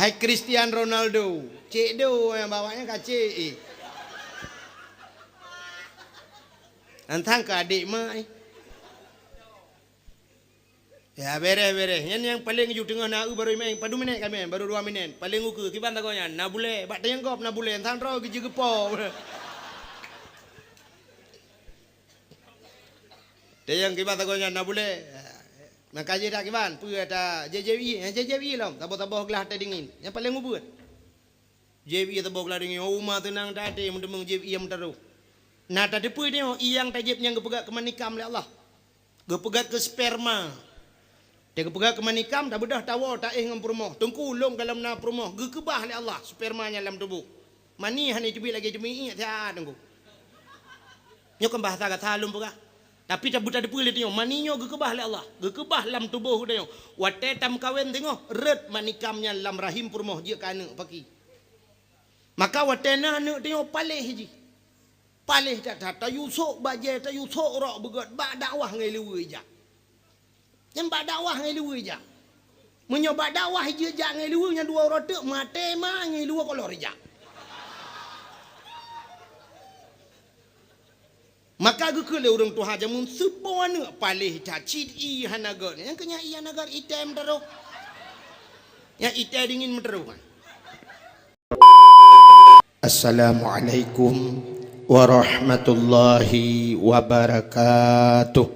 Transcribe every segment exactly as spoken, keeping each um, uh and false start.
Hai Cristiano Ronaldo, cek do nyang bawa nyan ka cek, eh. Antang ka adik mak, eh. Ya, bereh, bereh. Nyan nyang paleng ju teungoh na eu baru main, padum minét ka main, baru dua minét. Paleng ukeue, kiban tagoe nyan, na bulèe, bak tayang gob na bulèe, entah droe geujeuet geupo. Tayang kiban tagoe nyan na bulèe. Maka jih dak kiban, peue ata J J W E, eh, J J W E lom, saboh-saboh glah teh dingin. Nyang paleng ubeut. Jieb ié saboh glah deungoe, oh, uma teunang that até meuteumeung jieb ié meutarôh. Na tateupeue deungoe, ié nyang tajieb nyan geupeugöt keu manikam lé Allah. Geupeugöt keu sperma. Teuh geupeugöt keu manikam, tabeudôh tawoe, taéh ngon peurumoh. Teungku, lôn gohlom na peurumoh, geukeubah lé Allah sperma nyan lam tuboh. Mani hana teubiet lagèe teumeuiek siat, Teungku. Nyoe kon bahasa gata lôn peugah. Tapi tabeuteupeue lé tanyoe, mani nyoe geukeubah lé Allah, geukeubah lam tuboh geutanyoe. Watèe tameukawen teungoh, rhot manikam nyan lam rahim peurumoh jeuet keu aneuk paki. Maka watèe na aneuk tanyoe paléh jih. Paléh that-that, tayue sôk bajèe, tayue sôk rok beugöt, bak dakwah ngon ileue ijak. Nyan bak dakwah ngon ileue ijak. Meunyoe bak dakwah jijak ngon ileue nyan dua uroe teuk, maté ma ngon ileue kolor ijak. Maka geukheun lé ureueng tuha jameun, seupo aneuk paléh that, cit ié hana göt. Nyang keu nyan ié hana göt, item teurôh. Nyan item dingin meuteurôh. Assalamualaikum warahmatullahi wabarakatuh.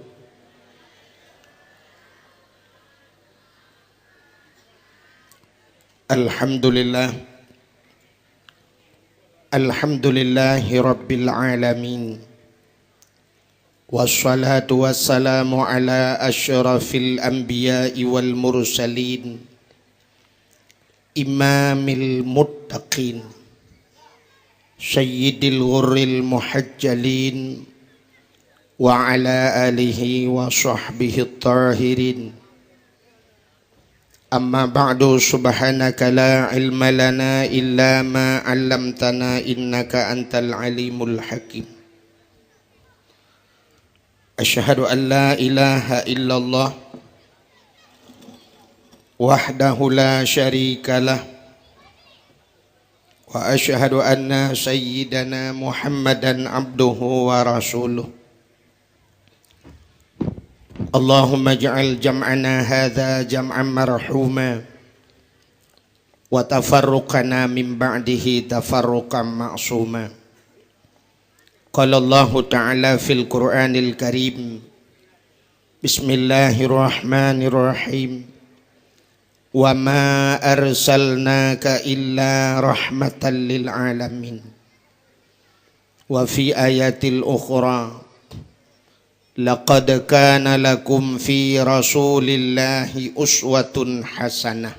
Alhamdulillah. Alhamdulillahi rabbil alamin. Wassalatu wassalamu ala asyrafil anbiya'i wal mursalin. Imamil muttaqin, sayyidil ghurril muhajjalin, wa ala alihi wa sahbihi tahirin. Amma ba'du, subhanaka la ilma lana illa ma 'allamtana, innaka antal alimul hakim. Asyhadu an la ilaha illallah wahdahu la syarikalah, wa asyhadu anna sayyidana Muhammadan abduhu wa rasuluh. Allahumma ij'al jam'ana hadza jam'an marhuma, wa tafarruqana min ba'dihi tafarruqan ma'suma. Qala Allahu ta'ala fil Qur'anil Karim, bismillahirrahmanirrahim, wa ma arsalnaka illa rahmatan lil alamin. Wa fi ayatil ukhra, laqad kana lakum fi Rasulillahi uswatun hasanah.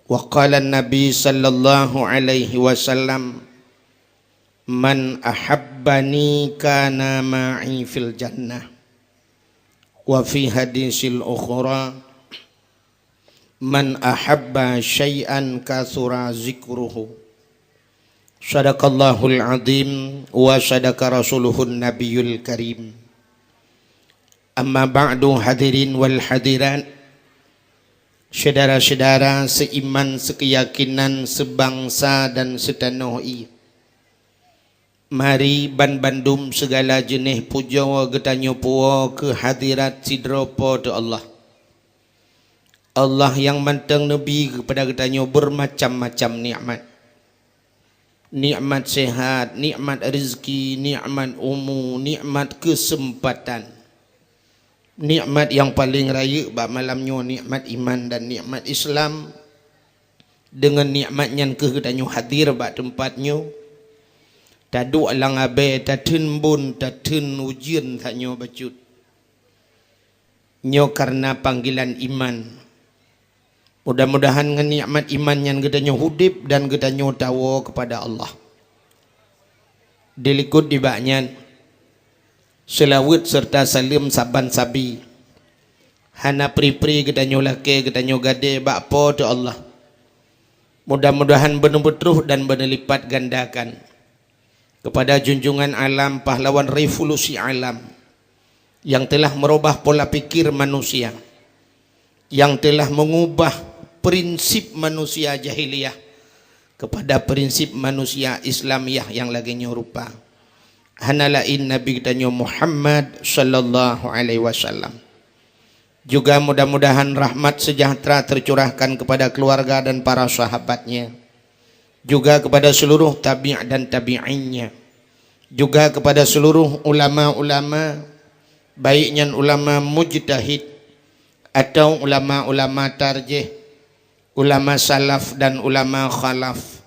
Wa qala Nabi sallallahu alaihi wasallam, "Man ahabbani kana ma'i fil jannah." Wa fi hadisil ukhra, "Man ahabba syai'an katsura dzikruhu." Shadaqallahul adzim wa shadaqa rasuluhun nabiyul karim. Amma ba'du, hadirin wal hadirat, syedara-syedara seiman, seukeuyakinan, seubangsa dan seutanoh ie. Mari ban bandum seugala jeuneh pujoe geutanyoe puwoe keu hadirat sidroe Po teu Allah. Allah nyang mantong neubi keupada geutanyoe beumacam-macam nikmat. Nikmat sehat, nikmat rezeki, nikmat umu, nikmat keuseumpatan. Nikmat nyang paleng rayeuk bak malam nyoe nikmat iman dan nikmat Islam. Deungon nikmat nyan kheueh geutanyoe hadir bak teumpat nyoe. Taduek lam abée, tatheun bon, tatheun ujeuen tanyoe bacut. Nyoe kareuna panggilan iman. Mudah-mudahan ngon nikmat iman nyan geutanyoe udeb dan geutanyoe tawoe keupada Allah. Dilikot nibak nyan, seulaweuet seureuta saleuem saban sabe hana pri-pri geutanyoe lakée geutanyoe gadée bak Po teu Allah. Mudah-mudahan beuneubeutruh dan beuneulipat gandakan keupada junjungan alam, pahlawan revolusi alam, nyang teulah meurubah pola pikir manusia, nyang teulah meungubah prinsip manusia jahiliyah kepada prinsip manusia Islamiah nyang lagée nyoe rupa. Hana laén Nabi geutanyoe Muhammad sallallahu alaihi wasallam. Juga mudah-mudahan rahmat sejahtera tercurahkan kepada keluarga dan para sahabatnya, juga kepada seluruh tabi' dan tabi'innya, juga kepada seluruh ulama-ulama, baik nyan ulama mujtahid atau ulama-ulama tarjih, ulama salaf dan ulama khalaf,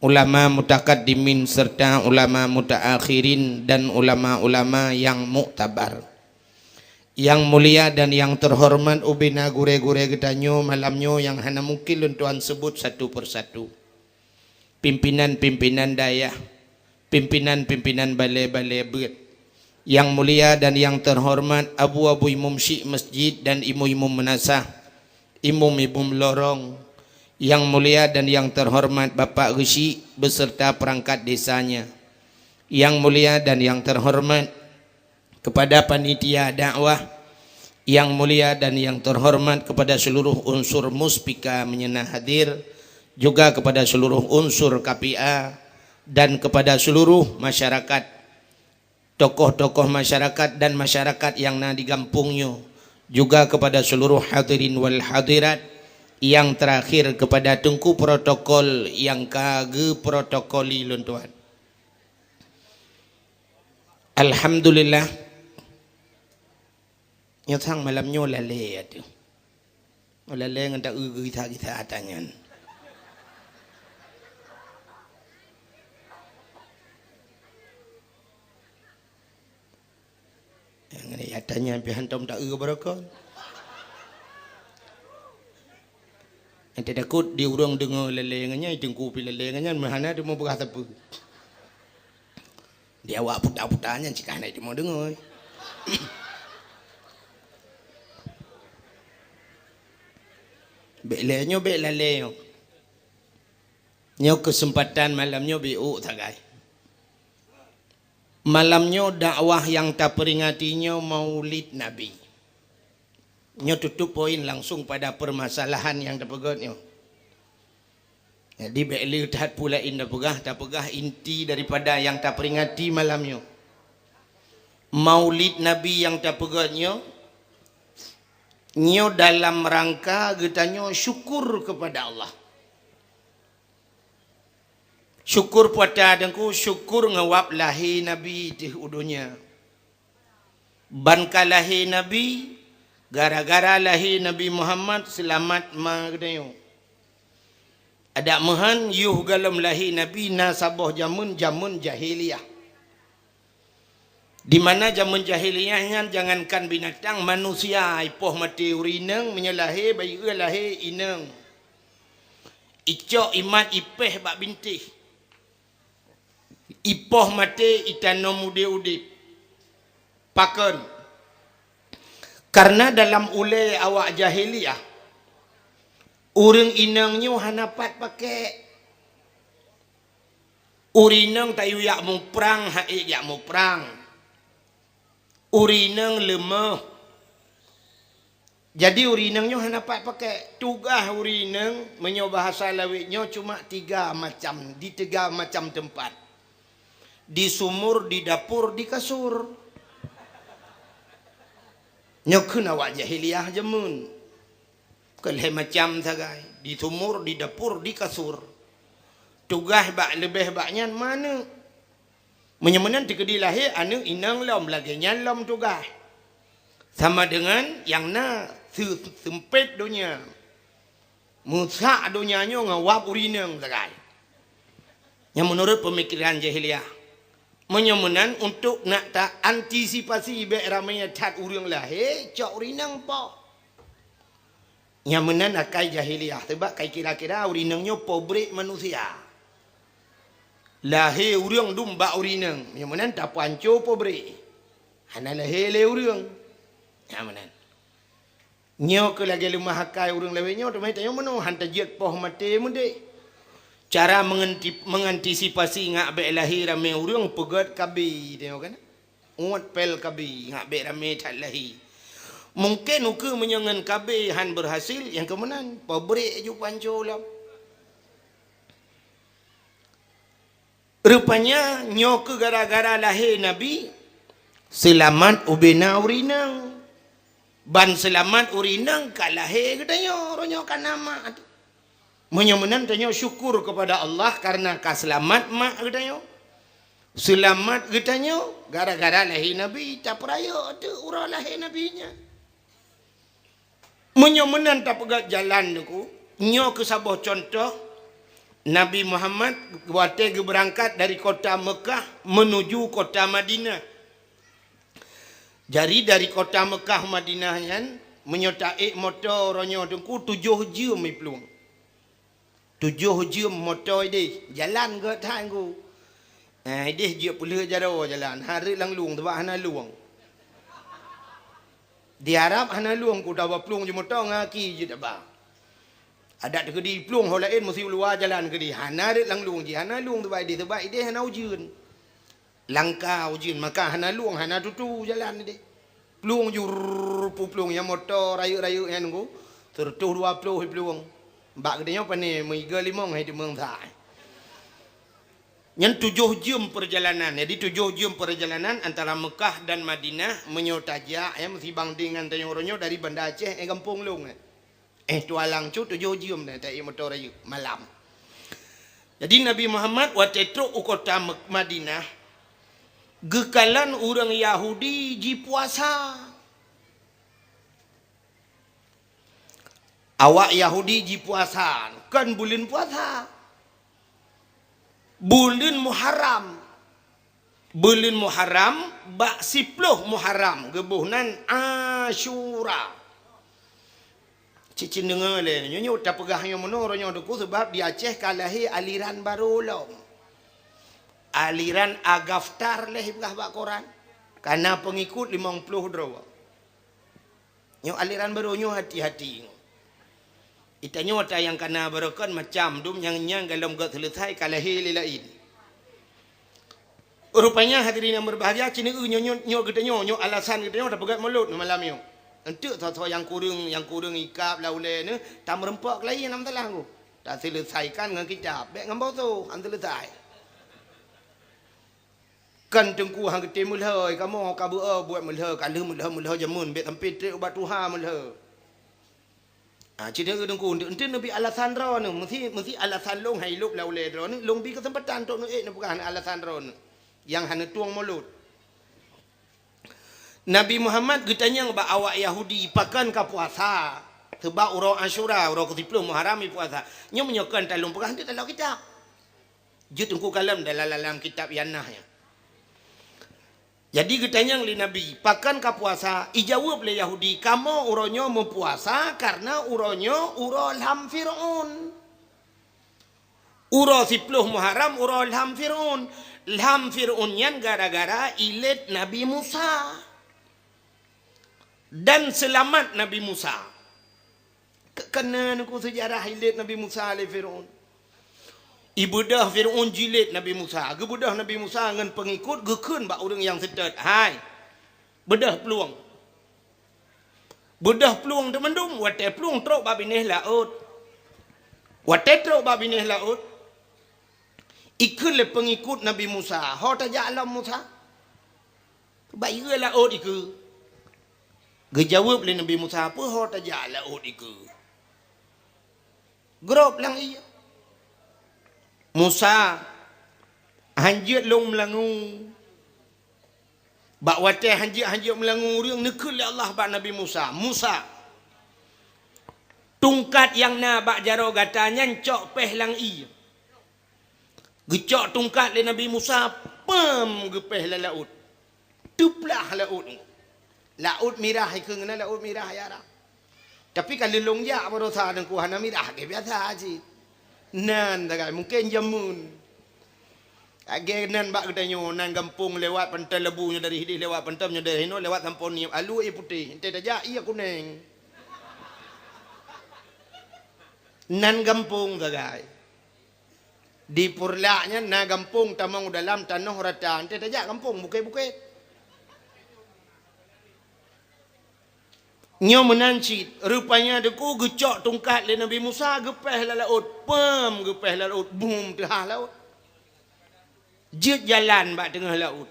ulama mutakaddimin serta ulama mutaakhirin dan ulama-ulama yang muktabar. Yang mulia dan yang terhormat ubena gurée-gurée geutanyoe malam nyoe nyang hana mungkin lôn tuan sebut satu persatu. Pimpinan-pimpinan dayah, pimpinan-pimpinan balée-balée beuet. Yang mulia dan yang terhormat abu-abu imum syik masjid dan imum-imum meunasah, imum-imum lorong. Yang mulia dan yang terhormat Bapak Geusyik beserta perangkat desanya. Yang mulia dan yang terhormat kepada panitia dakwah, yang mulia dan yang terhormat kepada seluruh unsur muspika meunyeuna hadir, juga kepada seluruh unsur K P A dan kepada seluruh masyarakat, tokoh-tokoh masyarakat dan masyarakat yang na di gampông nyoe, juga kepada seluruh hadirin wal hadirat yang terakhir kepada teungku protokol yang ka geuprotokoli lôn tuan. Alhamdulillah. Nyoe sang malam nyoe lalée ateueh. Lalée ngon taeu gisa-gisa ata nyan. Nyang ngani ata nyan pih hantom taeu barokon. Nyang teutakot di ureuëng deungoe lalée ngon nyan, teungku pih lalée ngon nyan, meuhana teuma peugah sapeue. Di awak puta-puta nyan cit ka hana teuma deungoe. Bék lé nyoe, bék lalée nyoe. Nyoe keuseumpatan malam nyoe bék ôk sagai. Malam nyoe dakwah nyang taperingati nyoe Maulid Nabi. Nyoe tutup poin langsung pada permasalahan nyang tapeugét nyoe. Jadi bék lé that peue laén tapeugah, tapeugah inti daripada nyang taperingati malam nyoe. Maulid Nabi nyang tapeugét nyoe, nyoe dalam rangka geutanyoe syukur kepada Allah. Syukur peue ata teungku, syukur ngon wab lahé Nabi teuh u donya. Ban ka lahé Nabi, gara-gara lahé Nabi Muhammad seulamat ma geutanyoe. Adak meuhan yoh gohlom lahé Nabi na saboh jameun, jameun jahiliyah. Di mana jameun jahiliyah nyan jangankan binatang, manusia ipoh maté ureuëng inong meunyoe lahé, bayeue lahé inong. Icok imat ipéh bak bintéh. Ipoh maté itanom udeb-udeb. Pakon? Karena dalam ulée awak jahiliyah, ureuëng inong nyoe hana pat pakék. Ureuëng inong tayue jak muprang, hana ék jak muprang. Ureuëng inong leumoh. Jadi ureuëng inong nyoe hana pat pakék. Tugaih ureuëng inong meunyoe bahasa lawét nyoe cuma tiga macam, di tiga macam teumpat. Di sumur, di dapur, di kasur. Nyoe kheun awak jahiliyah jameun. Keu lhée macam sagai, di sumur, di dapur, di kasur. Tugaih bak leubeh bak nyan manök. Meunyoe meunan teukeudi lahé aneuëk inong lom, lagée nyan lom tugaih. Sama deungon nyang na seu-, seumpét donya. Meusak donya nyoe ngon wab ureuëng inong sagai. Nyang meunurot peumikeran jahiliyah. Meunyoe meunan untuk nak ta antisipasi bék ramé that ureuëng lahé, cok ureuëng inong poh. Nyang meunan akai jahiliyah, sabab kai kira-kira ureuëng inong nyoe pabrék manusia. Lahé ureuëng dum bak ureuëng inong, nyang meunan tapeuhanco pabrék. Hana lahé lé ureuëng. Nyang meunan. Nyoe keu lagée leumah akai ureuëng lawét nyoe, teuma tanyoe meunoe han tajeuet poh maté meudeh. Cara menganti-, mengantisipasi ngak bék lahé ramé ureuëng peugét kabi, tanyoe kan? Uet pél kabi, ngak bék ramé that lahé. Mungken ukeue meunyoe ngon K B han beurhasil, nyang keu meunan, peubrek ju panco lom. Rupanya nyoe keuh gara-gara lahé Nabi, seulamat ubena ureueng inong. Ban seulamat ureueng inong ka lahé geutanyoe, uroe nyoe ka na mak. Meunyoe meunan tanyoe syukur keupada Allah kareuna ka seulamat mak geutanyoe. Seulamat geutanyoe gara-gara lahé Nabi, tapeurayeuk teuk uroe lahé Nabi nyan. Meunyoe meunan tapeugah jalan Teungku, nyoe keuh saboh cuntoh Nabi Muhammad watée geubeurangkat dari kota Meukah meunuju kota Madinah. Jadi dari kota Meukah Madinah nyan, meunyoe taék moto uroe nyoe Teungku tujoh jeuem jiplueng. Tujoh jeuem moto ideh, jalan gét that Teungku. Eh, ideh jeuet peulheueh jaroe jalan, hareuet lam lueng, teubak hana lueng. Di Arab hana lueng, ku tawa plueng ju moto ngon aki jeuet taba. Adak teukeudi plueng ho laén meusi u luwa jalan keudi, hana rhot lam lueng jih, hana lueng teubak ideh, teubak ideh hana ujeuen. Langka ujeuen, maka hana lueng, hana tutu jalan ideh. Plueng ju rrrr, pu plueng nyang moto rayeuk-rayeuk nyan Teungku, seureutôh dua ploh plueng. Bak geutanyoe pane meuiga limong hai teumeung sa. Nyan tujoh jeuem peurjalanan. Jadi tujoh jeuem peurjalanan antara Meukah dan Madinah meunyoe tajak, ya, meusi banding ngon tanyoe uroe nyoe dari Banda Aceh, eh, gampông lôn, eh. Eh, tualang cut tujoh jeuem dah taék moto rayeuk malam. Jadi Nabi Muhammad watée trok u kota Mek-, Madinah, geukalon ureuëng Yahudi jipuasa. Awak Yahudi jipuasa, kon buleuen puasa. Buleuen Muharram. Buleuen Muharram, bak siploh Muharram, geuboh nan Asyura. Cit-cit deungoe lé, nyoe, nyoe tapeugah nyoe meunoe uroe nyoe Teungku, sabab di Aceh ka lahé aliran barô lom. Aliran Agaftar lé ipeugah bak koran. Ka na peungikut limong ploh droe. Nyoe aliran barô nyoe hati-hati. Itanyoe ata nyang kana barokon macam dum nyang nyan golom gét seuleusai ka lahé lé laén. Rupanya hadirin yang berbahagia, cit nyoe, nyoe, nyoe geutanyoe, nyoe alasan geutanyoe tapeugét mulod malam nyoe. Enteuk soe-soe nyang kureueng, nyang kureueng ikab lam ulée neuh, tameureumpok keu laén lam salah Teungku. Taseuleusaikan ngon kitab, bék ngon boso, han seuleusai. Kan Teungku han geutem meulhö, kamoe ka beu-o buet meulhö, ka lheueh meulhö-meulhö jameun, bék sampoe trép ubak tuha meulhö. Ah, cit nyoe Teungku, enteuk, enteuk neubi alasan droeneuh, meusi, meusi alasan lôn hai lôb lam ulée droeneuh, lôn bi keuseumpatan trok neuék neupeugah alasan droeneuh nyang hana tueng mulod. Nabi Muhammad geutanyong bak awak Yahudi, "Pakon ka puasa?" Seubab uroe Asyura, uroe keusiploh Muharram, ipuasa. Nyoe meunyoe kon talôn peugah, enteuk taloe kitab. Jeuet Teungku kalon dalam, dalam kitab Yanah nyan. Jadi geutanyong lé Nabi, "Pakon ka puasa?" Ijaweueb lé Yahudi, "Kamoe uroe nyoe meupuasa kareuna uroe nyoe uroe lham Fir'aun." Uroe siploh Muharram, uroe lham Fir'aun. Lham Fir'aun nyan gara-gara ilét Nabi Musa. Dan seulamat Nabi Musa. Keu-, keuneuk Teungku seujarah ilét Nabi Musa lé Fir'aun. Ibeudôh Fir'aun jilét Nabi Musa. Geubeudôh Nabi Musa ngon peungikut geukheun bak ureuëng nyang seutôt, "Hai, beudôh plueng." Beudôh plueng teumandum, watée plueng trok bak binéh laôt. Watée trok bak binéh laôt, ikheun lé peungikut Nabi Musa, "Ho tajak lom Musa?" "Bak ié laôt ikeue." Geujaweueb lé Nabi Musa, "Peue ho tajak laôt ikeue?" Grob lam ié. Musa, han jeuet lôn meulangue. Bak watée han jeuet, han jeuet meulangue ureuëng, neukheun lé Allah bak Nabi Musa, "Musa, tungkat nyang na bak jaroe gata nyan cok péh lam ié." Geucok tungkat lé Nabi Musa, pam geupéh lam laôt. Teuplah laôt. Laôt Mirah, ikheun keunan Laôt Mirah ya Arab. Tapi ka lheueh lôn jak baroesa Teungku hana mirah, lagée biasa cit. Nan sagai, mungken jameun. Lagée nan bak geutanyoe, nan gampông lewat Pantai Lebu nyoe dari hideh, lewat Pantai nyoe dari hinoe, lewat Sampoe Niep, alue ié putéh, enteuk tajak ié kuneng. Nan gampông sagai. Di Purlak nyan na gampông tamong u dalam tanoh rata, enteuk tajak gampông bukét-bukét. Nyoe meunan cit, rupanya Teungku geucok tungkat lé Nabi Musa, geupéh lam laôt, peuem geupéh lam laôt, bum teuhah laôt. Jeuet jalan bak teungoh laôt.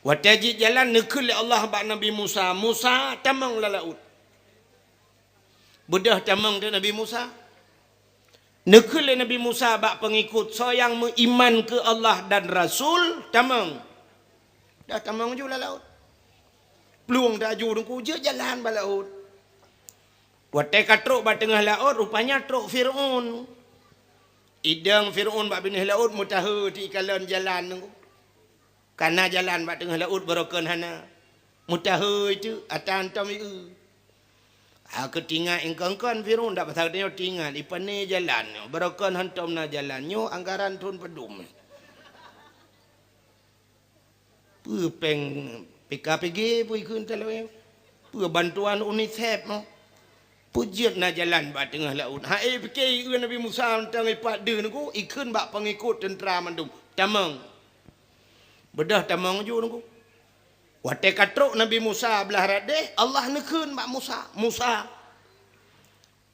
Watée jeuet jalan, neukheun lé Allah bak Nabi Musa, "Musa, tamong lam laôt." Beudôh tamong teuk Nabi Musa. Neukheun lé Nabi Musa bak peungikot, "Soe nyang meuiman keu Allah dan Rasul, tamong." Dah tamong ju lam laôt. Plueng taju Teungku, jeuet jalan bak laôt. Watée ka trok bak teungoh laôt, rupanya trok Fir'aun. Idong Fir'aun bak binéh laôt, meutahe teuh ikalon jalan Teungku. Kana jalan bak teungoh laôt, barokon hana. Meutahe teuh, ata hantom ieu. Ha, keu tingat ingkon-kon Fir'aun, dak pasal tanyoe tingat, ipané jalan nyoe, barokon hantom na jalan nyoe, anggaran thon padum. Peue péng P K P G peue ikheun talawée? Peue bantuan UNICEF mo? Peue jeuet na jalan bak teungoh laôt? Ha, eh, pike ieu Nabi Musa mantong ipat deuh Teungku, ikheun bak peungikot teuntra mandum. Tamong. Beudôh tamong ju Teungku. Watée ka trok Nabi Musa blah radeh, Allah neukheun bak Musa, "Musa,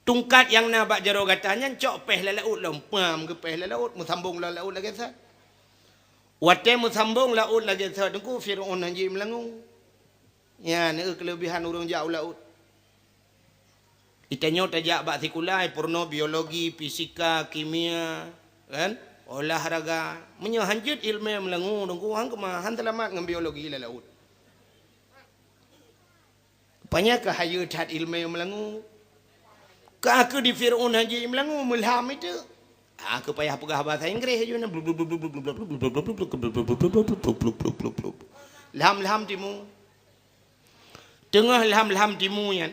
tungkat nyang na bak jaroe gata nyan cok péh lam laôt lom." Peuem geupéh lam laôt, meusambong lam laôt lagée that. Watée meusambong laôt lagée that Teungku, Fir'aun hanjeuet meulangue. Nyan keuh keuleubehan ureuëng jak u laôt. Geutanyoe tajak bak sikula, peurunoe biologi, fisika, kimia, kan? Olahraga. Meunyoe hanjeuet iéleumé meulangue Teungku, han keumah, han seulamat ngon biologi lam laôt. Rupanya ka hayeue that iéleumé meulangue. Ka keuh di Fir'aun hanjeuet meulangue, meulham itu. Ah, keu payah peugah bahasa Inggréh ju na. Lham-lham timu. Teungoh lham-lham timu nyan,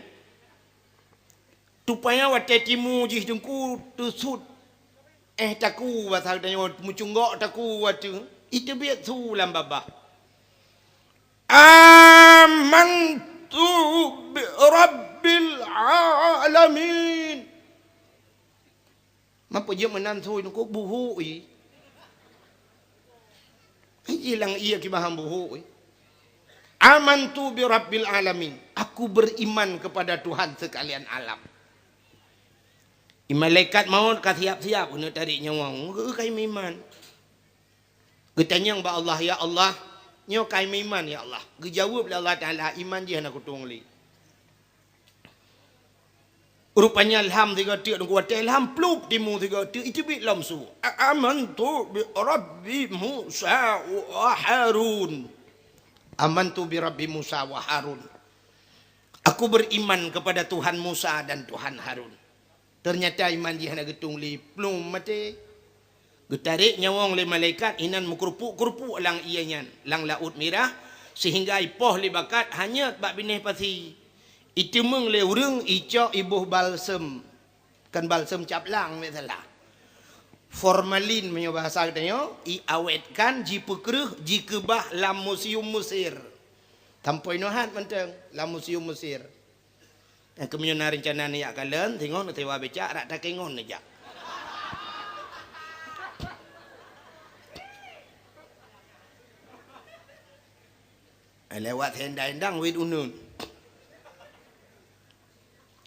rupanya watée timu jih Teungku teusut, eh, takue, bahasa geutanyoe meucunggok takue ateueh, iteubiet su lam babah. "Amantu bi rabbil alamin." Meupeujeuet meunan su Teungku, buhuk i. Ai jih lam ié kiban buhuk i. "Amantu bi rabbil alamin." Aku beriman kepada Tuhan sekalian alam. I malaikat maut ka siap-siap keuneuk tarek nyawa. Geu kai meuiman. Geutanyong bak Allah, "Ya Allah, nyoe kai meuiman, ya Allah." Geujaweueb lé Allah Taala, "Iman jih hana kutueng lé." Rupanya lham sigoe teuk Teungku, watée lham plup timu sigoe teuk, iteubiet lom su. "A-, amantu bi Rabbi Musa wa Harun." "Amantu bi Rabbi Musa wa Harun." Aku beriman kepada Tuhan Musa dan Tuhan Harun. Ternyata iman jih hana geutueng lé, plup maté. Geutarek nyawöng lé malaikat, inan meukeurupuk-keurupuk lam ié nyan, lam Laôt Mirah, sehingga ipoh lé bakat hanyöt bak binéh pasi. Iteumeung lé ureuëng, icok iboh balsem. Kan balsem cap lang, meusalah. Formalin meunyoe bahasa geutanyoe, iawetkan, jipeukreueh, jikeubah lam museum Mesir. Sampoe nyoe hat mantong lam museum Mesir. Nyang keumeunyoe na reuncana neujak kalon, singoh neusewa becak, rot takée ngon neujak. Lewat hendang-hendang wét uneuen.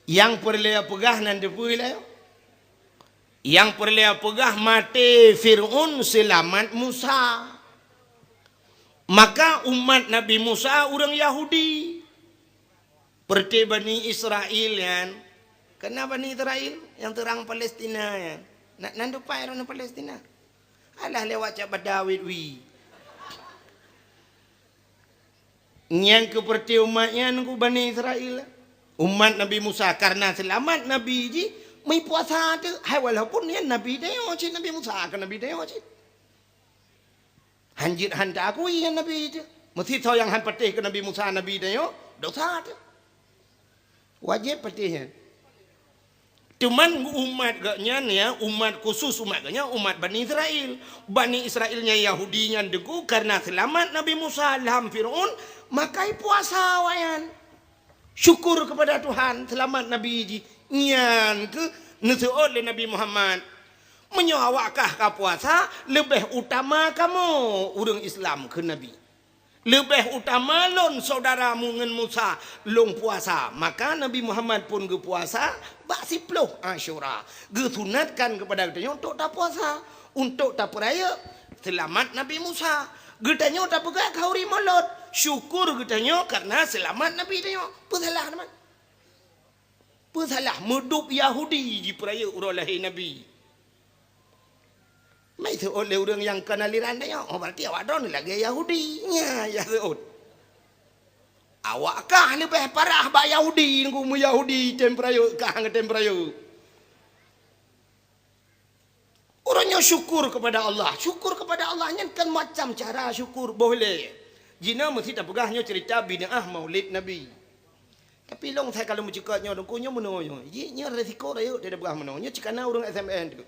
Nyang peureulée peugah nan teupeue lé? Nyang peureulée peugah maté Fir'aun, seulamat Musa. Maka umat Nabi Musa ureuëng Yahudi. Peureuté Bani Israel nyan, kana Bani Israel nyang teurang Palestina nyan, na, nan dupai ureuëng Palestina. Alah lewat cak bada wét wie. Nyang keu peureuté umat nyan ku Bani Israel. Umat Nabi Musa, karena seulamat Nabi jih, meupuasa teuh. Hai walaupun nyan Nabi tanyoe cit, Nabi Musa keu Nabi tanyoe cit. Hanjeuet han taakui nyan Nabi teuh. Meusisoe nyang han patéh keu Nabi Musa, Nabi tanyoe, dosa teuh. Wajéb patéh nyan. Cuman umat geuh nyan ya, umat khusus umat geuh nyan, umat Bani Israel. Bani Israel nyan Yahudi nyan deuku karena seulamat Nabi Musa lam Fir'aun, maka ipuasa awaknyan. Syukur kepada Tuhan, seulamat Nabi jih. Nyan keuh neuseuôt lé Nabi Muhammad, "Meunyoe awak kah ka puasa, leubeh utama kamoe ureuëng Islam," kheun Nabi. Leubeh utama lôn syedara mu ngon Musa, lôn puasa. Maka Nabi Muhammad pun geupuasa bak siploh Asyura. Geusunatkan keupada geutanyoe untuk tapuasa, untuk tapeurayeuk seulamat Nabi Musa. Geutanyoe tapeugah khauri Maulud, syukur geutanyoe kareuna seulamat Nabi tanyoe. Peusalah teuma. Peusalah, meudub Yahudi jipeurayeuk uroe lahé Nabi. Mai seuôt lé ureuëng nyang kon aliran tanyoe, oh, berarti awak droeneuh lagée Yahudi. Nya, ya seuôt. Awak kah leubeh parah bak Yahudi, nunggu meu Yahudi tem peurayeuk, kah ngon tem peurayeuk. Uroe nyoe syukur kepada Allah. Syukur kepada Allah nyan kan macam cara syukur, boh lé. Jinoe meusti tapeugah nyoe cerita bid'ah Maulid Nabi. Tapi lôn sai ka lôn meucukot nyoe, Teungku, nyoe meunoe nyoe. Ji, nyoe resiko rayeuk dia peugah meunoe. Nyoe cit kana ureuëng S M S tu.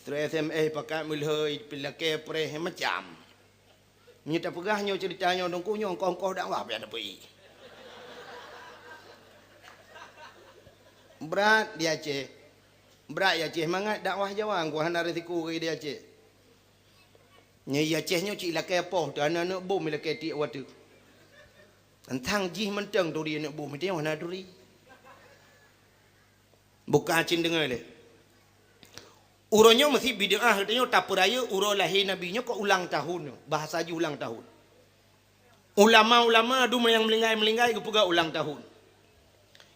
Trok S M S pakat meulhoi, pih lakée preh macam. Meunyoe tapeugah nyoe cerita nyoe, Teungku, nyoe ongkoh-ongkoh dakwah payah tapeuék. Brat di Aceh. Brat di Aceh mangat dakwah Jawa, Teungku, hana resiko keu di Aceh. Nyoe di Aceh nyoe cit lakée poh, teu hana aneuëk bom lakée tiek watée. Tantang jih mantong turi aneuëk bom, teuh hana turi. Buka cit deungoe lé. Uroe nyoe meusti bid'ah geutanyoe tapeurayeuk uroe lahé Nabi nyoe keu ulang tahun nyoe, bahasa jih ulang tahun. Ulama-ulama dum nyang meulinggai-meulinggai geupeugah ulang tahun.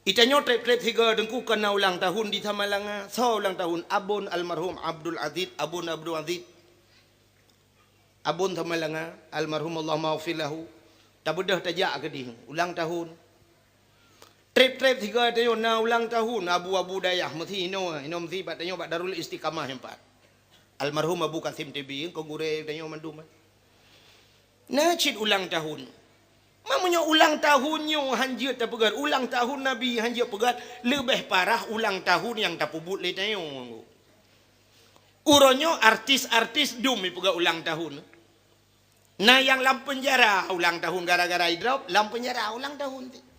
Itanyoe treb-treb sigoe Teungku kana ulang tahun di Samalanga, soe ulang tahun? Abon almarhum Abdul Aziz, Abon Abdul Aziz. Abon Samalanga, almarhum Allahumma ghfir lahu, tabeudôh tajak keudeh, ulang tahun. Treb-treb sigoe tanyoe na ulang tahun, abu-abu dayah, meusti inoe, inoe meusti bak tanyoe bak Darul Istiqamah nyan pat. Almarhum Abu Kasim T B, keu gurée tanyoe mandum. Na cit ulang tahun. Ma meunyoe ulang tahun nyoe han jeuet tapeugét, ulang tahun Nabi han jeuet peugét, leubeh parah ulang tahun nyang tapeubuet lé tanyoe. Uroe nyoe artis-artis dum jipeugah ulang tahun. Na nyang lam peunjara ulang tahun gara-gara idrop, lam peunjara ulang tahun.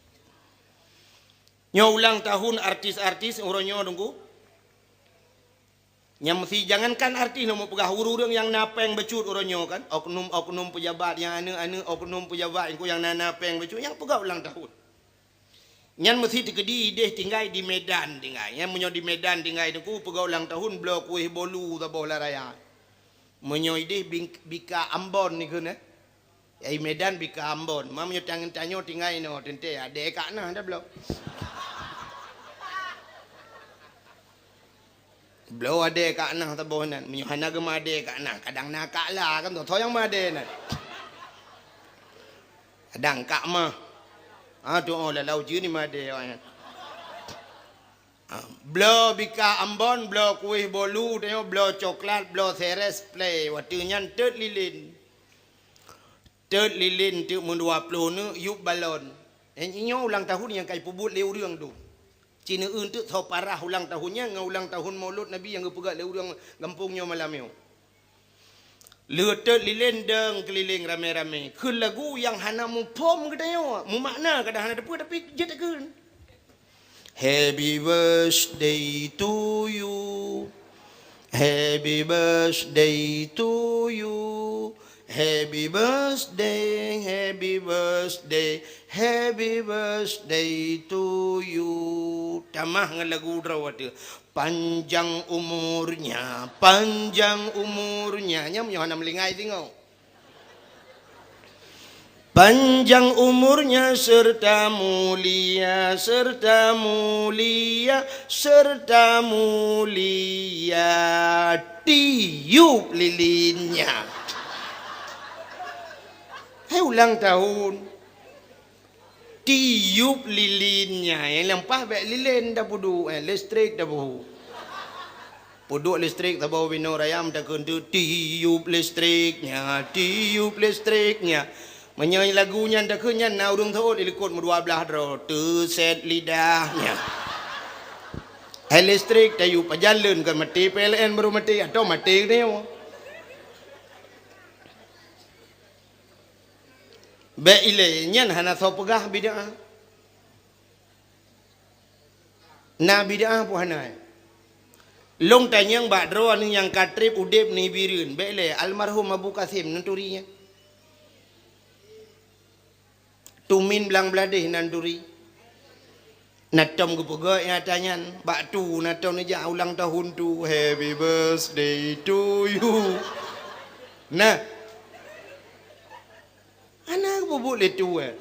Nyoe ulang tahun artis-artis uroe nyoe Teungku. Nyang meusi jangankan artis, lôn peugah ureuëng-ureuëng nyang na péng bacut uroe nyoe kan, oknum-oknum peujabat nyang aneuëk-aneuëk oknum peujabat nyang na, na péng bacut nyang peugah ulang tahun. Nyan meusi teukeudi idéh tinggai di Medan tinggai. Nyan meunyoe di Medan tinggai Teungku peugah ulang tahun bloe kueh bolu saboh lam raya. Meunyoe idéh bing-, bika Ambon dikheun, eh. Ai Medan bika Ambon. Ma meunyoe tanyoe tinggai inoe teuntée adée ka na dah bloe. Bloe adée ka na saboh nan. Meunyoe hana geumeuadée ka na, kadang na ka la kan, toh nyang meuadée nan. Kadang ka mah. Ha, tu oh lalau jeue ni meuadée awak nyan. Ha, bloe bika Ambon, bloe kueh bolu, tanyoe bloe coklat, bloe seres, play. Watée nyan teut lilin. Teut lilin teuk meudua ploh neuk yup balon. Nyoe ulang tahun nyang ka jipeubuet lé ureuëng tu. Ci neueu teuk soe parah ulang tahun nyan ngon ulang tahun Maulud Nabi nyang geupeugah lé ureuëng gampông nyoe malam nyoe. Lheueh teut lilin dong keulileng ramé-ramé. Kheun lagu nyang hana muphom geutanyoe, mumakna kadang hana teupeu tapi jeuet takheun. Happy birthday to you. Happy birthday to you. Happy birthday, happy birthday, happy birthday to you. Tamah ngon lagu droe watée. Panjang umurnya, panjang umurnya. Nyan meunyoe hana meulingai singoh. Panjang umurnya serta mulia, serta mulia, serta mulia. Tiup lilinnya. Hai ulang tahun. Tiup lilinnya, nyang lampah bék lilin tapeuduek, eh, listrik tapeuhu. Peuduek listrik saboh binoe raya meutakheun teuk tiup listriknya, tiup listriknya. Meunyoe lagu nyan takheun nyan na ureuëng seuôt di likot meudua blaih droe, teuset lidahnya. Hai listrik tayup pajan leuen kon maté P L N baru maté, atau maté geutanyoe. Bék ilée nyan hana soe peugah bid'ah. Na bid'ah peue hana? Lôn tanyong bak droeneuh nyang ka treb udeb nibak Bireuen, bék lé almarhum Abu Kasim neuturi nyan. Tumin blang bladeh nan turi. Na tom geupeugah nyata nyan, bak tu na tom neujak ulang tahun tu, "Happy birthday to you." Nah. Hana geupeubeuet lé tu, eh.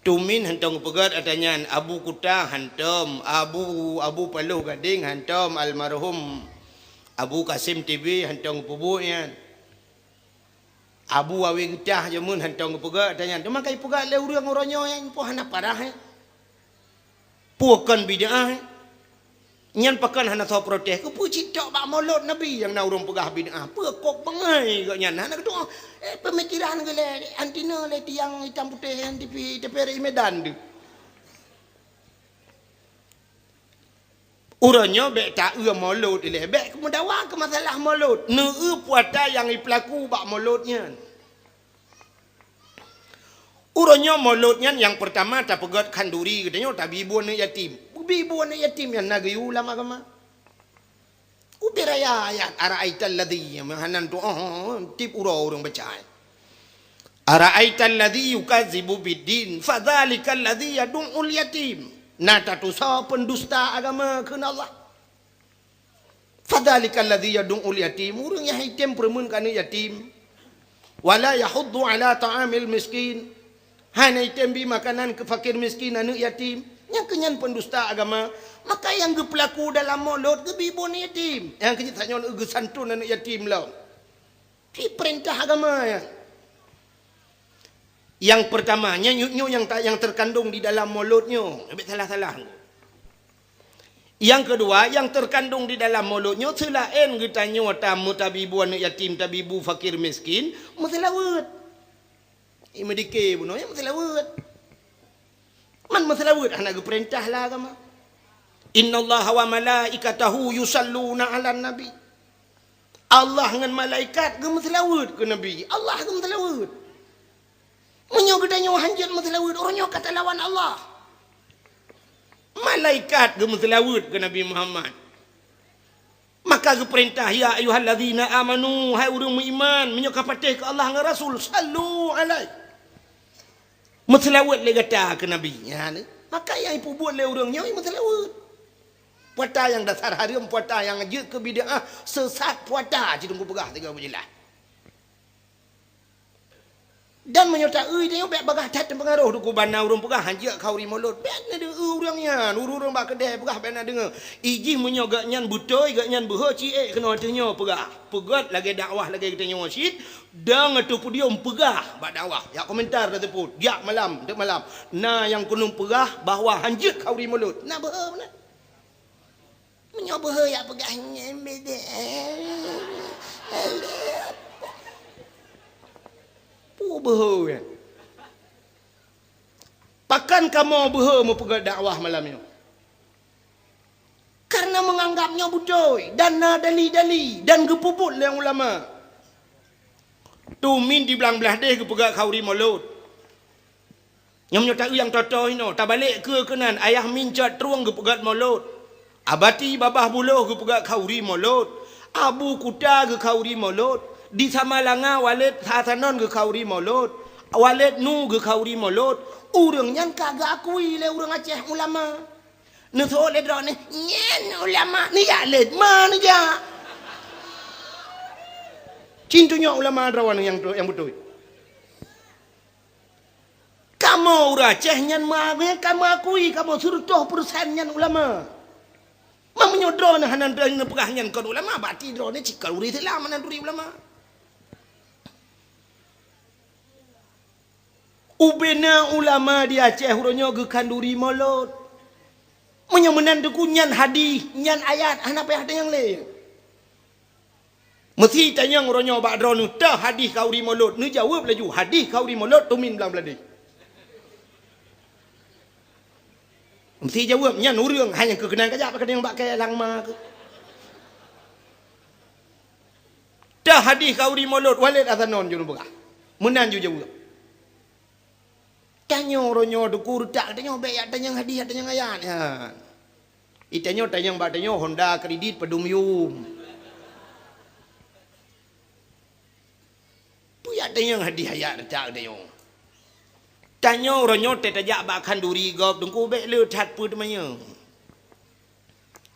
Tumin hantom geupeugah ata nyan, Abu Kuta hantom, Abu, Abu Paloh Gadeng hantom, almarhum Abu Kasim T B hantom geupeubeuet nyan. Abu Awe Geutah jameun hantom geupeugah ata nyan. Teuma ka ipeugah lé ureuëng uroe nyoe nyan po hana parah, eh. Peue kon bid'ah, eh? Nyan pakon hana soe protes. Keupeue cit tok bak molot Nabi nyang na ureuëng peugah bid'ah? Peue kok beungai gobnyan? Hana geutu'oh, eh, peumikiran geuh lé, anti na lé tiang itam putéh nyan tipi, teuperi Medan tu. Uroe nyoe bék taeu molot ilée, bék meudawa keu masalah molot. Neu-eu puata nyang ipeulaku bak molot nyan. Uroe nyoe molot nyan nyang peurtama tapeugét khanduri geutanyoe tabi bu aneuëk yatim. Bi bu aneuëk yatim nyan na geuyue lam agama. Ubé raya ayat, "Ara'aital ladzi," meuhanan tu, oh, tiep uroe ureuëng baca. "Ara'aital ladzi yukazzibu biddin, fadzalikal ladzi yadu'ul yatim." Na tatusoe peundusta agama kheun Allah. "Fadzalikal ladzi yadu'ul yatim," ureuëng nyang item peureumeun keu aneuëk yatim. "Wala yahuddu ala ta'amil miskin," hana item bi makanan keu fakir miskin aneuëk yatim. Nyang keu nyan peundusta agama. Maka nyang geupeulaku dalam molot geubi bu aneuëk yatim. Nyang keu nyan tanyoe geusanton aneuëk yatim lom. Di peurintah agama nyan. Nyang peurtama, nyan nyoe nyang ta-, nyang teukandong di dalam molot nyoe. Bék salah-salah. Nyang keudua, nyang teukandong di dalam molot nyoe seulaén geutanyoe tameutabi bu aneuëk yatim, tabi bu fakir miskin, meuseulaweuet. Imedike bunoe nyang meuseulaweuet. Man meuseulaweuet hana geupeurintah lé agama. "Innallaha wa malaikatahu yusalluna 'alan nabi." Allah ngon malaikat geumeuseulaweuet keu Nabi. Allah geumeuseulaweuet. Meunyoe geutanyoe hanjeuet meuseulaweuet, uroe nyoe ka talawan Allah. Malaikat geumeuseulaweuet keu Nabi Muhammad. Maka geupeurintah, "Ya ayyuhalladzina amanu," hai ureuëng meuiman, meunyoe ka patéh keu Allah ngon Rasul, "sallu alaihi." Meuseulaweuet lé gata keu Nabi nyan. Maka nyang ipeubuet lé ureuëng nyoe meuseulaweuet. Puata nyang dasar hareuem, puata nyang jeuet keu bid'ah, seusat puata, cit teungku peugah sigoe beujeulaih. Dan meunyoe taeu tanyoe bék bagaih that teupeungaroh, teungku, ban na ureuëng peugah hanjeuet khauri molot. Bék na deueu ureuëng nyan, ureuëng-ureuëng bak keudè peugah bék na deungoe. Ijih meunyoe gobnyan beutôi, gobnyan beuhe, ci ék keunoe ateueh nyoe peugah. Peugét lagée dakwah lagée geutanyoe cit, dong ateueh podium peugah bak dakwah. Jak komentar taseupôt, jak malam, teuk malam. Na nyang keuneuk peugah bahwa hanjeuet khauri molot. Na beuhe meunan. Meunyoe beuhe jak peugah nyan beda. Peue beuhe nyan? Pakon kamoe beuhe meupeugét dakwah malam nyoe? Kareuna meunganggab nyoe beutôi dan na dali-dali dan geupeubuet lé ulama. Tumin di blang blaih deh geupeugét khauri molot. Nyoe meunyoe taeu nyang toe-toe inoe, tabalek keue keunan, Ayah Min Cot Trueng geupeugét molot. Abati Babah Buloh geupeugét khauri molot. Abu Kuta geukhauri molot. Di Samalanga Waled Hasanon geukhauri molot. Waled Nu geukhauri molot. Ureuëng nyan ka geuakui lé ureuëng Aceh ulama. Neuseuôt lé droeneuh, "Nyan ulama, neujak lé ma neujak." Cit tanyoe ulama droeneuh nyang, nyang beutôi. Kamoe ureuëng Aceh nyan meuakui, kamoe akui, kamoe siratoh peureusén nyan ulama. Ma meunyoe droeneuh hana neupeugah nyan kon ulama, berarti droeneuh cit kon ureuëng Islam, hana turi ulama. Ubena ulama di Aceh uroe nyoe geukhanduri molot. Meunyoe meunan teungku nyan hadih, nyan ayat, hana payah tanyong lé. Meusi tanyong uroe nyoe bak droeneuh, teuh hadih khauri molot, neujaweueb laju, hadih khauri molot tumin blang bladeh. Meusi jaweueb, nyan ureuëng hana keu keunan kajak bak keunan bak kée langma keuh. Teuh hadih khauri molot Waled Hasanon jeuet peugah. Meunan jeuet jaweueb. Tanyoe uroe nyoe teungku reutak, tanyoe bék jak tanyong hadih, jak tanyong ayat nyan. Itanyoe tanyong bak tanyoe Honda kredit padum yum. Peue jak tanyong hadih ayat reutak tanyoe. Tanyoe uroe nyoe teuh tajak bak khanduri gob, Teungku, bék le that peue teumanyong.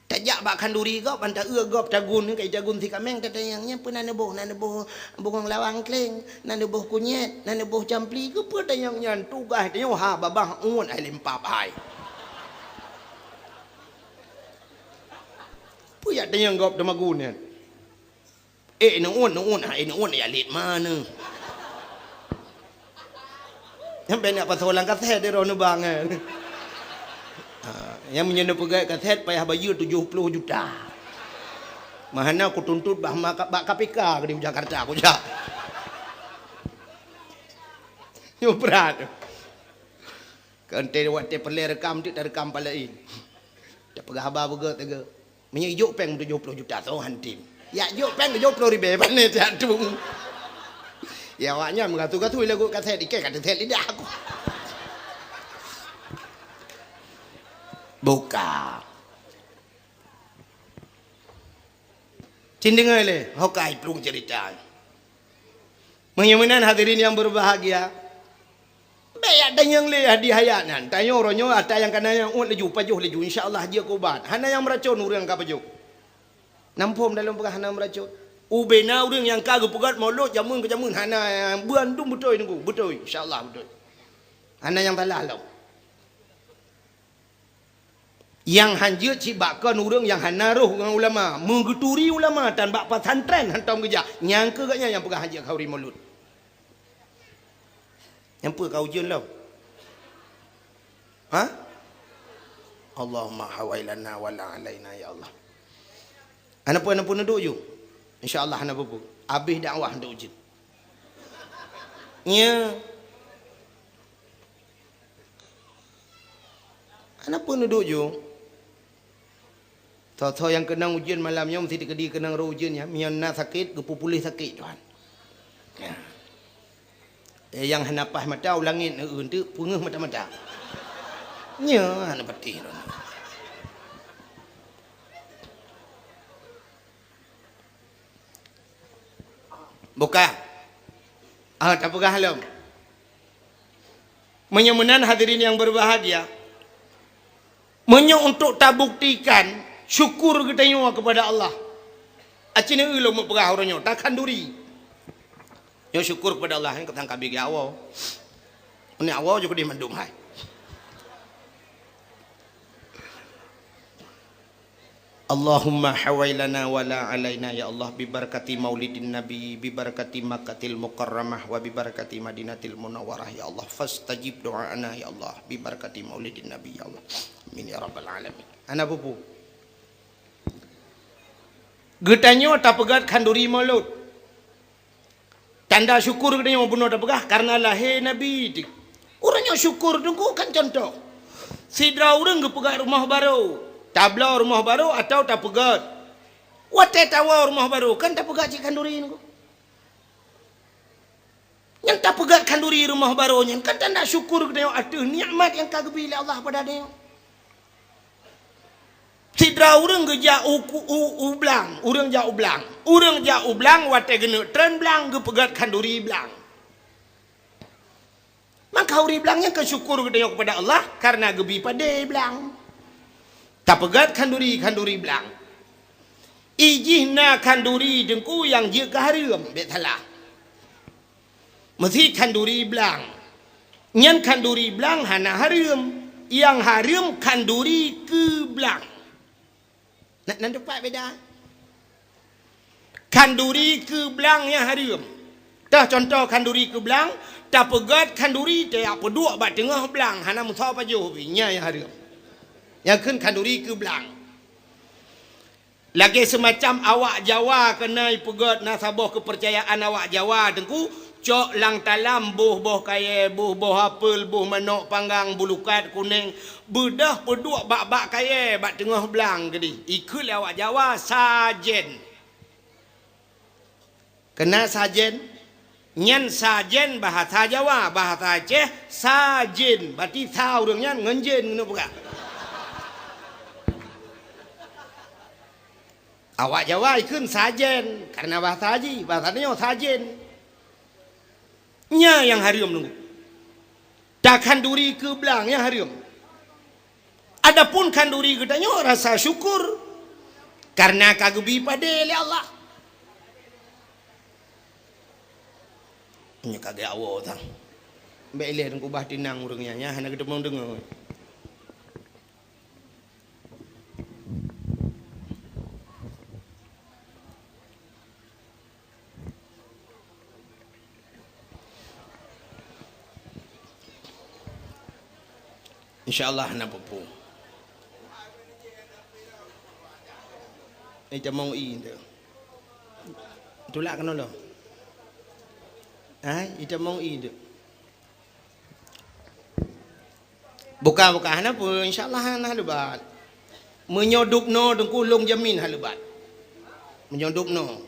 Tajak bak khanduri gob, ban taeu gob tagun, kai tagun si kaméng, tatanyong, "Nyan peue na neuboh? Na neuboh bungong lawang kleng, na neuboh kunyét, na neuboh campli, keupeue tanyong nyan?" Tugaih tanyoe ha babah uet hai limpab hai. Peue jak tanyong gob teumagun nyan? Eh, neu'un, neu'un, ha, eh, neu'un, ya, lét mana? Nyang bèk nak pasoe lam kaset di roh neubang, eh. Ha, nyang meunyoe neupeugèt kaset payah bayeue tujoh ploh juta. Meuhana kutuntut bah ma-, bak K P K di Jakarta, kujak. Nyoe brat. Keu enté watèe peureulèe rekam, teuk tarekam palaén. Tapeugah haba beugèt teuga. Meunyoe ijok péng tujoh ploh juta, soe han tem. Yak jok péng tujoh ploh ribèe, pane siat tu. Ya, awak nyan meugatu-gatu lagu kaset, ikei ka teuset lidah aku. Buka. Cin deungö lé, hokai plueng cerita. Meunyoe meunan hadirin yang berbahagia, bèk yak tanyong lé hadiah ayat nyan. Tanyoe uroe nyoe ata nyang kana nyang uet laju, pajoh laju, insya Allah jeuet keu ubat. Hana nyang meuracôn ureueng ka pajoh. Nam phom dalam peugah hana meuracôn. Ubena ureueng nyang ka geupeugöt mulod jameun keu jameun hana, buan dum beutôi Teungku, beutôi, insya Allah beutôi. Hana nyang salah lom. Nyang han jeuet cit bak kon ureueng nyang hana roh ngon ulama, meugeuturi ulama tan bak pesantren hantom geujak, nyang keu gobnyan nyang peugah han jeuet khanduri mulod. Nyang peue ka ujeuen lom? Ha? Allahumma hawailana wala alaina ya Allah. Hana peue, hana peue, neuduek ju. Insya Allah hana peue-peue. Abéh dakwah neuduek ju. Nya. Hana peue, neuduek ju. Soe-soe nyang keunong ujeuen malam nyoe meusti teukeudi keunong roh ujeuen nyan. Meunyoe na sakét, geupeupuléh sakét Tuhan. Ya. Eh, nyang hana paih mata u langét, eh, eunteuk peungeuh mata-mata. Nyoe hana patéh droeneuh. Buka. Ah, tapeugah lom. Meunyoe meunan hadirin yang berbahagia, meunyoe untuk tabuktikan syukur geutanyoe kepada Allah, aci neueu lom meupeugah uroe nyoe, takhanduri. Nyoe syukur kepada Allah, nyoe keutang kabi geuawoe. Meunyoe awoe ju keudeh mandum hai. Allahumma hawailana wala alaina ya Allah, bibarakati maulidin nabi, bibarakati Makkatil Mukarramah, wa bibarakati Madinatil Munawwarah ya Allah, fastajib do'ana ya Allah, bibarakati maulidin nabi ya Allah. Amin ya rabbal alamin. Hana peue-peue. Geutanyoe tapeugöt khanduri mulod. Tanda syukur geutanyoe bunoe tapeugah karena lahé Nabi teuh. Ureueng nyoe syukur Teungku kan contoh. Sidroe ureueng geupeugöt rumoh barô, tabloe rumoh barô atawa tapeugöt. Watèe tawoe rumoh barô kan tapeugöt cit khanduri Teungku. Nyang tapeugöt khanduri rumoh barô nyan kan tanda syukur geutanyoe ateueh nikmat nyang ka geubri lé Allah bak tanyoe. Sidroe ureueng geujak u, u, u blang, ureueng jak u blang. Ureueng jak u blang watèe geuneuk treun blang geupeugöt khanduri blang. Maka khanduri blang nyan keu syukur geutanyoe kepada Allah karena geubri padé blang. Tapeugöt khanduri, khanduri blang. Ijih na khanduri Teungku nyang jeuet keu hareuem, bèk salah. Meusi khanduri blang. Nyan khanduri blang hana hareuem. Nyang hareuem khanduri keu blang. Na, na teumpat beda. Khanduri keu blang nyang hareuem. Teuh contoh khanduri keu blang, tapeugöt khanduri tajak peuduek bak teungoh blang, hana meusoe pajoh pih, nyan nyang hareuem. Nyang kheun khanduri keu blang. Lagèe seumacam awak Jawa keuneuk peugöt na saboh keupeurcayaan awak Jawa Teungku, cok lam talam boh-boh kayèe, boh-boh apel, boh manok panggang, bulukat kunèng, beudôh peuduek bak-bak kayèe bak teungoh blang keudéh. Ikheun lé awak Jawa sajén. Keunan sajén, nyan sajén bahasa Jawa, bahasa Aceh sajén, berarti sa ureueng nyan ngon jén keuneuk peugah. Awak Jawa ikheun sajén, karena bahasa jih, bahasa nyoe sajén. Nyan nyang hareuem Teungku. Khanduri keu blang nyang hareuem. Adapun khanduri geutanyoe rasa syukur karena ka geubi padé lé Allah. Nyoe ka geuawoe tang. Bèk ilèe teungku bah tinang ureueng nyan, nyan hana geuteumong deungoe. Insya Allah hana peue-peue. Itamong i tu. Tulak keunoe lom. Hai, itamong i tu. Buka-buka hana peue, insya Allah hana lebat. Meunyoe dubnoe teungku lôn jamin hana lebat. Meunyoe dubnoe.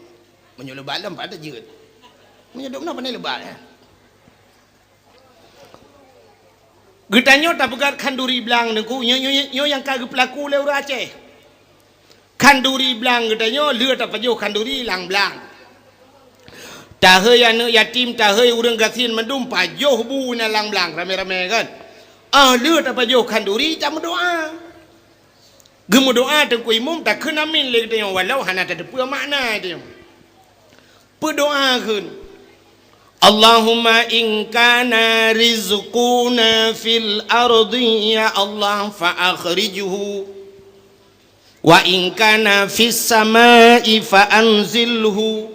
Meunyoe lebat lom pat jeuet. Meunyoe dubnoe pandai lebat, eh. Geutanyoe tapeugah khanduri blang teungku, nyoe, nyoe, nyoe nyang ka geupeulaku lé ureueng Aceh. Khanduri blang geutanyoe lheueh tapajoh khanduri lam blang. Tahei aneuëk yatim, tahei ureuëng gasien mandum pajoh bu na lam blang ramé-ramé kan. Ah lheueh tapajoh khanduri tameudoá. Geumeudoá teungku imum takheun amin lé geutanyoe walau hana tateupeue makna geutanyoe. Peudoá kheun, "Allahumma in kana rizquna fil ardi ya Allah fa akhrijhu." Wa in kana fis sama'i fa anzilhu,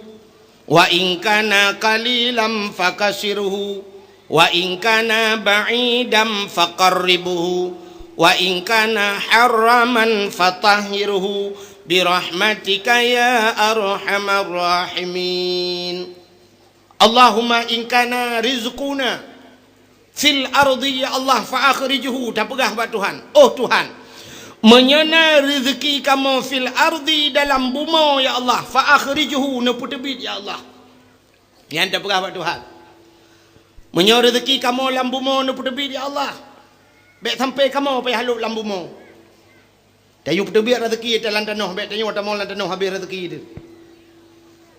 wa in kana qalilan fakasirhu, wa in kana ba'idan faqarribhu, wa in kana haraman fatahhirhu birahmatika ya arhamar rahimin. Allahumma in kana rizquna fil ardi ya Allah fa akhrijhu, tapeugah bak Tuhan, "Oh Tuhan, meunyoe na rezeki kamoe fil ardi dalam bumoe ya Allah, fa akhrijhu, neupeuteubiet ya Allah." Nyan tapeugah bak Tuhan. Meunyoe rezeki kamoe lam bumoe neupeuteubiet ya Allah, bèk sampai kamoe payah lhôk lam bumoe. Tayue peuteubiet rezeki ata lam tanoh, bèk tanyoe tamong lam tanoh habéh rezeki teuh.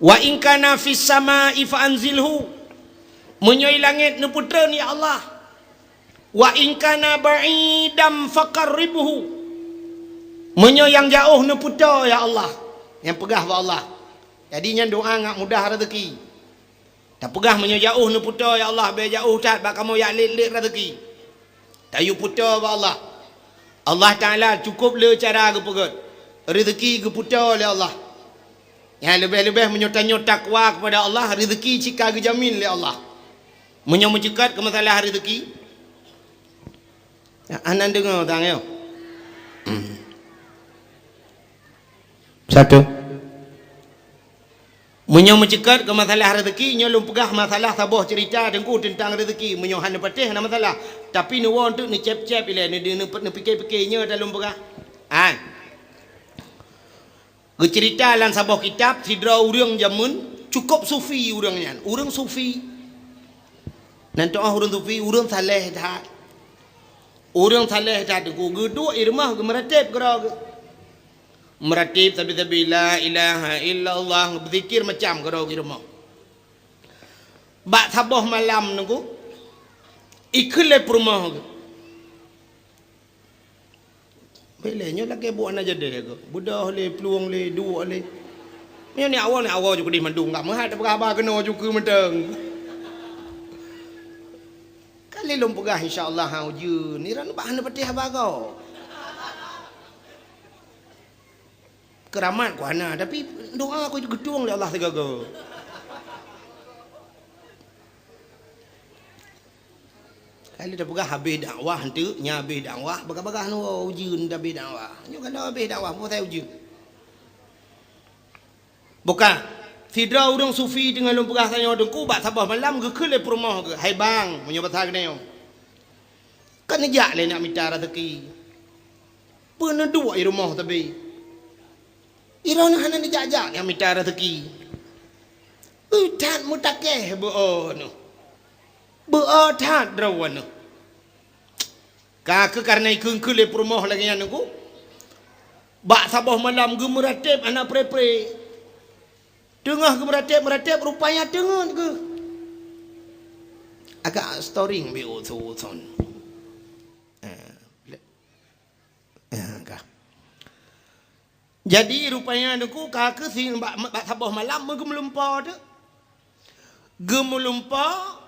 Wa in kana fis sama'i fa anzilhu. Meunyoe i langét neupeutreun ya Allah. Wa in kana ba'idan faqarribhu. Meunyoe nyang jaoh neupeutoe ya Allah. Nyang peugah bak Allah. Jadi nyan doá ngat mudah rezeki. Tapeugah meunyoe jaoh neupeutoe ya Allah, bèk jaoh that bak kamoe jak lét-lét rezeki. Tayue peutoe bak Allah. Allah Taala cukôp le cara geupeugèt. Rezeki geupeutoe lé Allah. Nyan leubeh-leubeh meunyoe tanyoe takwa keupada Allah, rezeki cit ka geujamin lé Allah. Meunyoe meuceukat keu masalah rezeki, anan deungoe tang yo. Satu. Meunyoe meuceukat keu masalah rezeki, nyoe lôn peugah masalah saboh cerita teungku teuntang rezeki. Meunyoe hana patéh hana masalah, tapi neuwoe teuk neucép-cép ilèe, neu-, neu-, neupike-pike nyoe dah lôn peugah. Hai. Geucerita lam saboh kitab sidroe ureueng jameun cukôp sufi ureueng nyan. Ureueng sufi. Nan teu'oh ureueng sufi, ureueng saleh that. Ureueng saleh that teungku geuduek i rumoh geumeuratéb keudroe geuh. Meuratéb sabe-sabe la ilaha illallah, beuzikir macam keudroe geuh i rumoh. Bak saboh malam teungku, ikheun lé peurumoh geuh. Bèk lé nyoe lakèe buet hana jadèh geuh. Beudôh lé, plueng lé, duek lé. Nyoe ni awai ni awai ju keudeh mandum, ka meuhat tapeugah haba keunoe ju keu mantong. Ka lé lôn peugah insya Allah ha ujeuen. Ni ran bah hana patéh haba gob. Keuramat ku hana, tapi doa ku geutueng lé Allah sigoe-goe. Ka lheueh tapeugah habéh dakwah, enteuk nyan habéh dakwah, bagah-bagah nyoe ujeuen tabéh dakwah. Nyoe ka lheueh habéh dakwah, peue asai ujeuen. Buka, sidroe ureueng sufi teungoh lôn peugah tanyoe teungku bak saboh malam geukheun lé peurumoh geuh, "Hai bang," meunyoe basa geutanyoe, "ka neujak lé neujak mita raseuki. Peue neuduek i rumoh sabé? Droeneuh hana neujak-jak neujak mita raseuki. Ui that meutakeh beu-o neuh. Beu-o that droeneuh." Ka keuh kareuna ikheun-kheun lé peurumoh lagèe nyan teungku, bak saboh malam geumeuratéb hana pré-pré. Teungoh geumeuratéb-meuratéb rupanya teungeut geuh. Agak storing bi usu-usun. Jadi rupanya Teungku ka keuh si bak, bak saboh malam meugeumeulimpau tu. Geumeulimpau,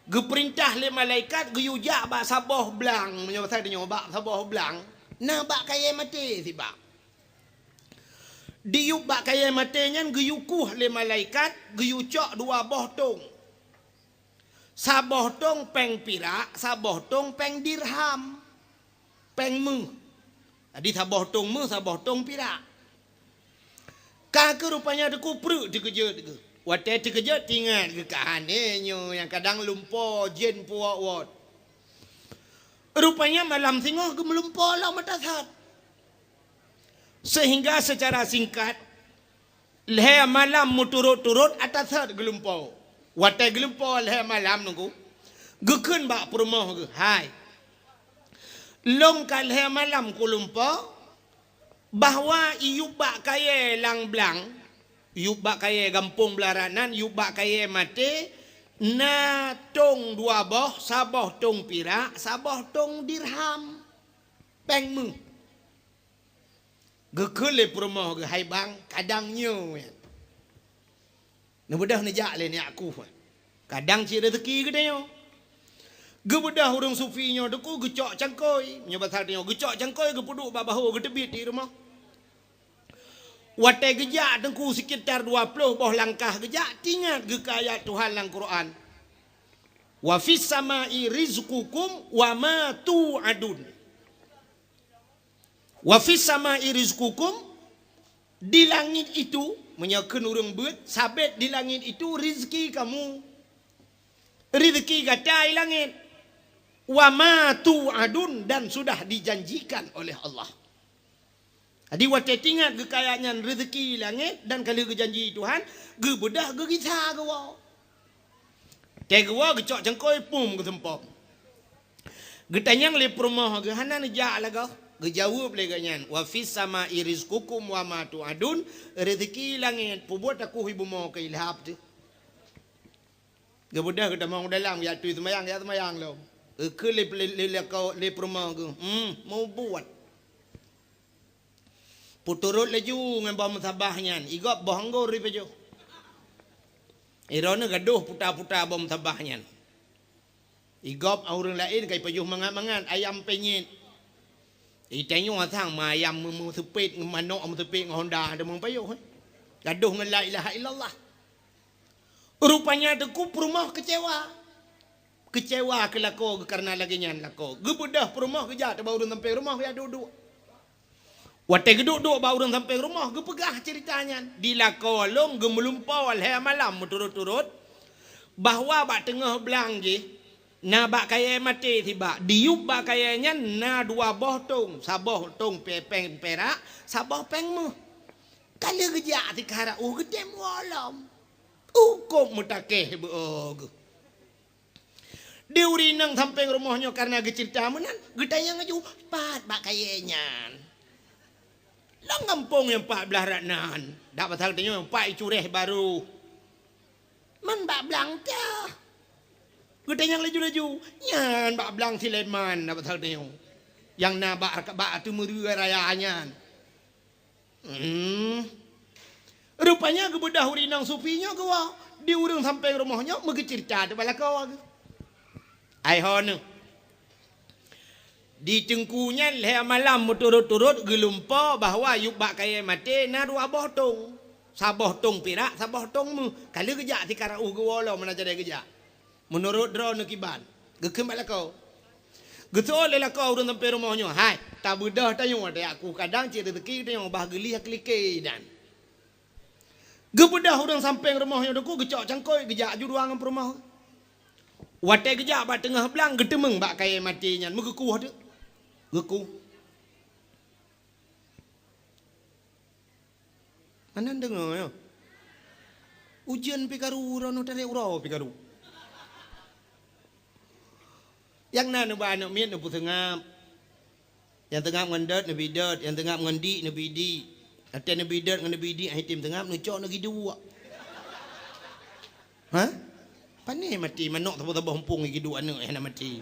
geupeurintah lé malaikat geuyue jak bak saboh blang, meunyoe bahasa tanyoe bak saboh blang, na bak kayée maté sibak. Diyueb bak kayée maté nyan geuyue kueh lé malaikat, geuyue cok dua boh tong. Saboh tong péng pirak, saboh tong péng dirham. Péng méuh. Jadi saboh tong méuh, saboh tong pirak. Ka keuh rupanya Teungku pruet teukeujot geuh. Watée teukeujot teuingat geuh ka aneuk nyoe nyang kadang lumpo jén puwot-wot. Rupanya malam singoh geumeulumpo lom ata that. Sehingga secara singkat, lhée malam meuturot-turot ata that geulumpo. Watée geulumpo lhée malam Teungku, geukheun bak peurumoh geuh, "Hai, lôn ka lhée malam kulumpo, bahwa iyueb bak kayée lam blang, iyueb bak kayée gampông Blarat nan, iyueb bak kayée maté, na tong dua boh, saboh tong pirak, saboh tong dirham, péng méuh." Geukheun lé peurumoh geuh, "Hai bang, kadang nyoe." Neubeudôh neujak lé neujak kueh. Kadang cit rezeki geutanyoe. Geubeudôh ureuëng sufi nyoe Teungku geucok cangkôi. Meunyoe bahasa tanyoe geucok cangkôi geupeuduek bak bahô geuteubiet di rumoh. Watée geujak Teungku sekitar dua ploh boh langkah geujak, teuingat geuh keu ayat Tuhan lam Quran. "Wa fis samai rizqukum wa ma tu'adun." "Wa fis samai rizqukum," di langit itu, meunyoe kheun ureuëng beuet, sabet di langit itu rezeki kamu. Rezeki gata di langit. "Wa ma tu'adun," dan sudah dijanjikan oleh Allah. Jadi watée teuingat geuh keu ayat nyan rezeki langét dan ka lheueh geujanji Tuhan, geubeudôh geugisa geuwoe. Watée geuwoe geucok cangkôi pum geuseumpom. Geutanyong lé peurumoh geuh hana neujak lagoe. Geujaweueb lé geuh nyan, "Wa fis samai rizqukum wa ma tu'adun," rezeki langét, peubuet takuh ié bumoe keu ilhab teuh. Geubeudôh geutamong u dalam, geujak tui seumayang, geujak seumayang lom. Geukheun lé, lé, lé, lé, lé peurumoh geuh, "Hmm, mubuet." Peuturot laju ngon boh meusabah nyan, igop boh anggô ipajoh. Droeneuh gadôh puta-puta boh meusabah nyan. Igop ureuëng laén ka ipajoh mangat-mangat, ayam penyet. Itanyoe sang ma ayam meu-, meuseupet, manok meuseupet ngon honda, ada meupajoh, eh. Gadôh ngon la ilaha illallah. Rupanya Teungku peurumoh keucewa. Keucewa keu lakoe geuh kareuna lagée nyan lakoe. Geubeudôh peurumoh geujak teubak ureuëng sampéng rumoh geujak duek-duek. Watée geuduek-duek bak ureuëng sampéng rumoh geupeugah ceurita nyan. Di lakoe lôn geumeulumpoe lhée malam meuturot-turot bahwa bak teungoh blang jih na bak kayée maté sibak. Diyueb bak kayée nyan na dua boh tong, saboh tong pe-, péng perak, saboh péng méuh. Ka lheueh geujak sikara uh geutem woe lom. Ukop meutakeh beu geuh. Di ureuëng inong sampéng rumoh nyoe kareuna geuceurita meunan, geutanyong laju, "Pat bak kayée nyan?" "Lam gampông nyang pat blah rat nan." Dak pasal tanyoe pat icuréh barô. "Man bak blang teuh?" Geutanyong laju-laju, "Nyan bak blang Sileman," dak pasal tanyoe. Nyang na bak, bak ateueh meureue raya nyan. Hmm. Rupanya geubeudôh ureuëng inong sufi nyoe geuwoe di ureuëng sampéng rumoh nyoe meugeuceurita teuh bak lakoe geuh. Ai ho neuh. Di Teungku nyan lhée malam meuturot-turot geulumpoe bahwa yub bak kayée maté na dua boh tong. Saboh tong pirak, saboh tong méuh. Ka lheueh geujak sikara uh geuwoe lom meunan cara geujak. Meunurot droeneuh kiban, geukheun bak lakoe. Geuseuôt lé lakoe ureuëng sampéng rumoh nyoe, "Hai, tabeudôh tanyoe, dak ku kadang cit rezeki tanyoe bah geulieh keu like nyan." Geubeudôh ureuëng sampéng rumoh nyoe Teungku geucok cangkôi geujak aju dua ngon peurumoh. Watée geujak bak teungoh blang geuteumeung bak kayée maté nyan meugeukueh teuh. Geukueh. Hana deungoe nyoe. Ujeuen pih karu, droeneuh tarek uroe pih karu. Nyang na neuba aneuëk miet neupeuseungab. Nyang seungab ngon dot neubi dot, nyang seungab ngon dik neubi dik. Watée neubi dot ngon neubi dik, han item seungab neucok neugi duek. Ha? Pane maté manok saboh-saboh mumpung gi duek aneuëk hana maté.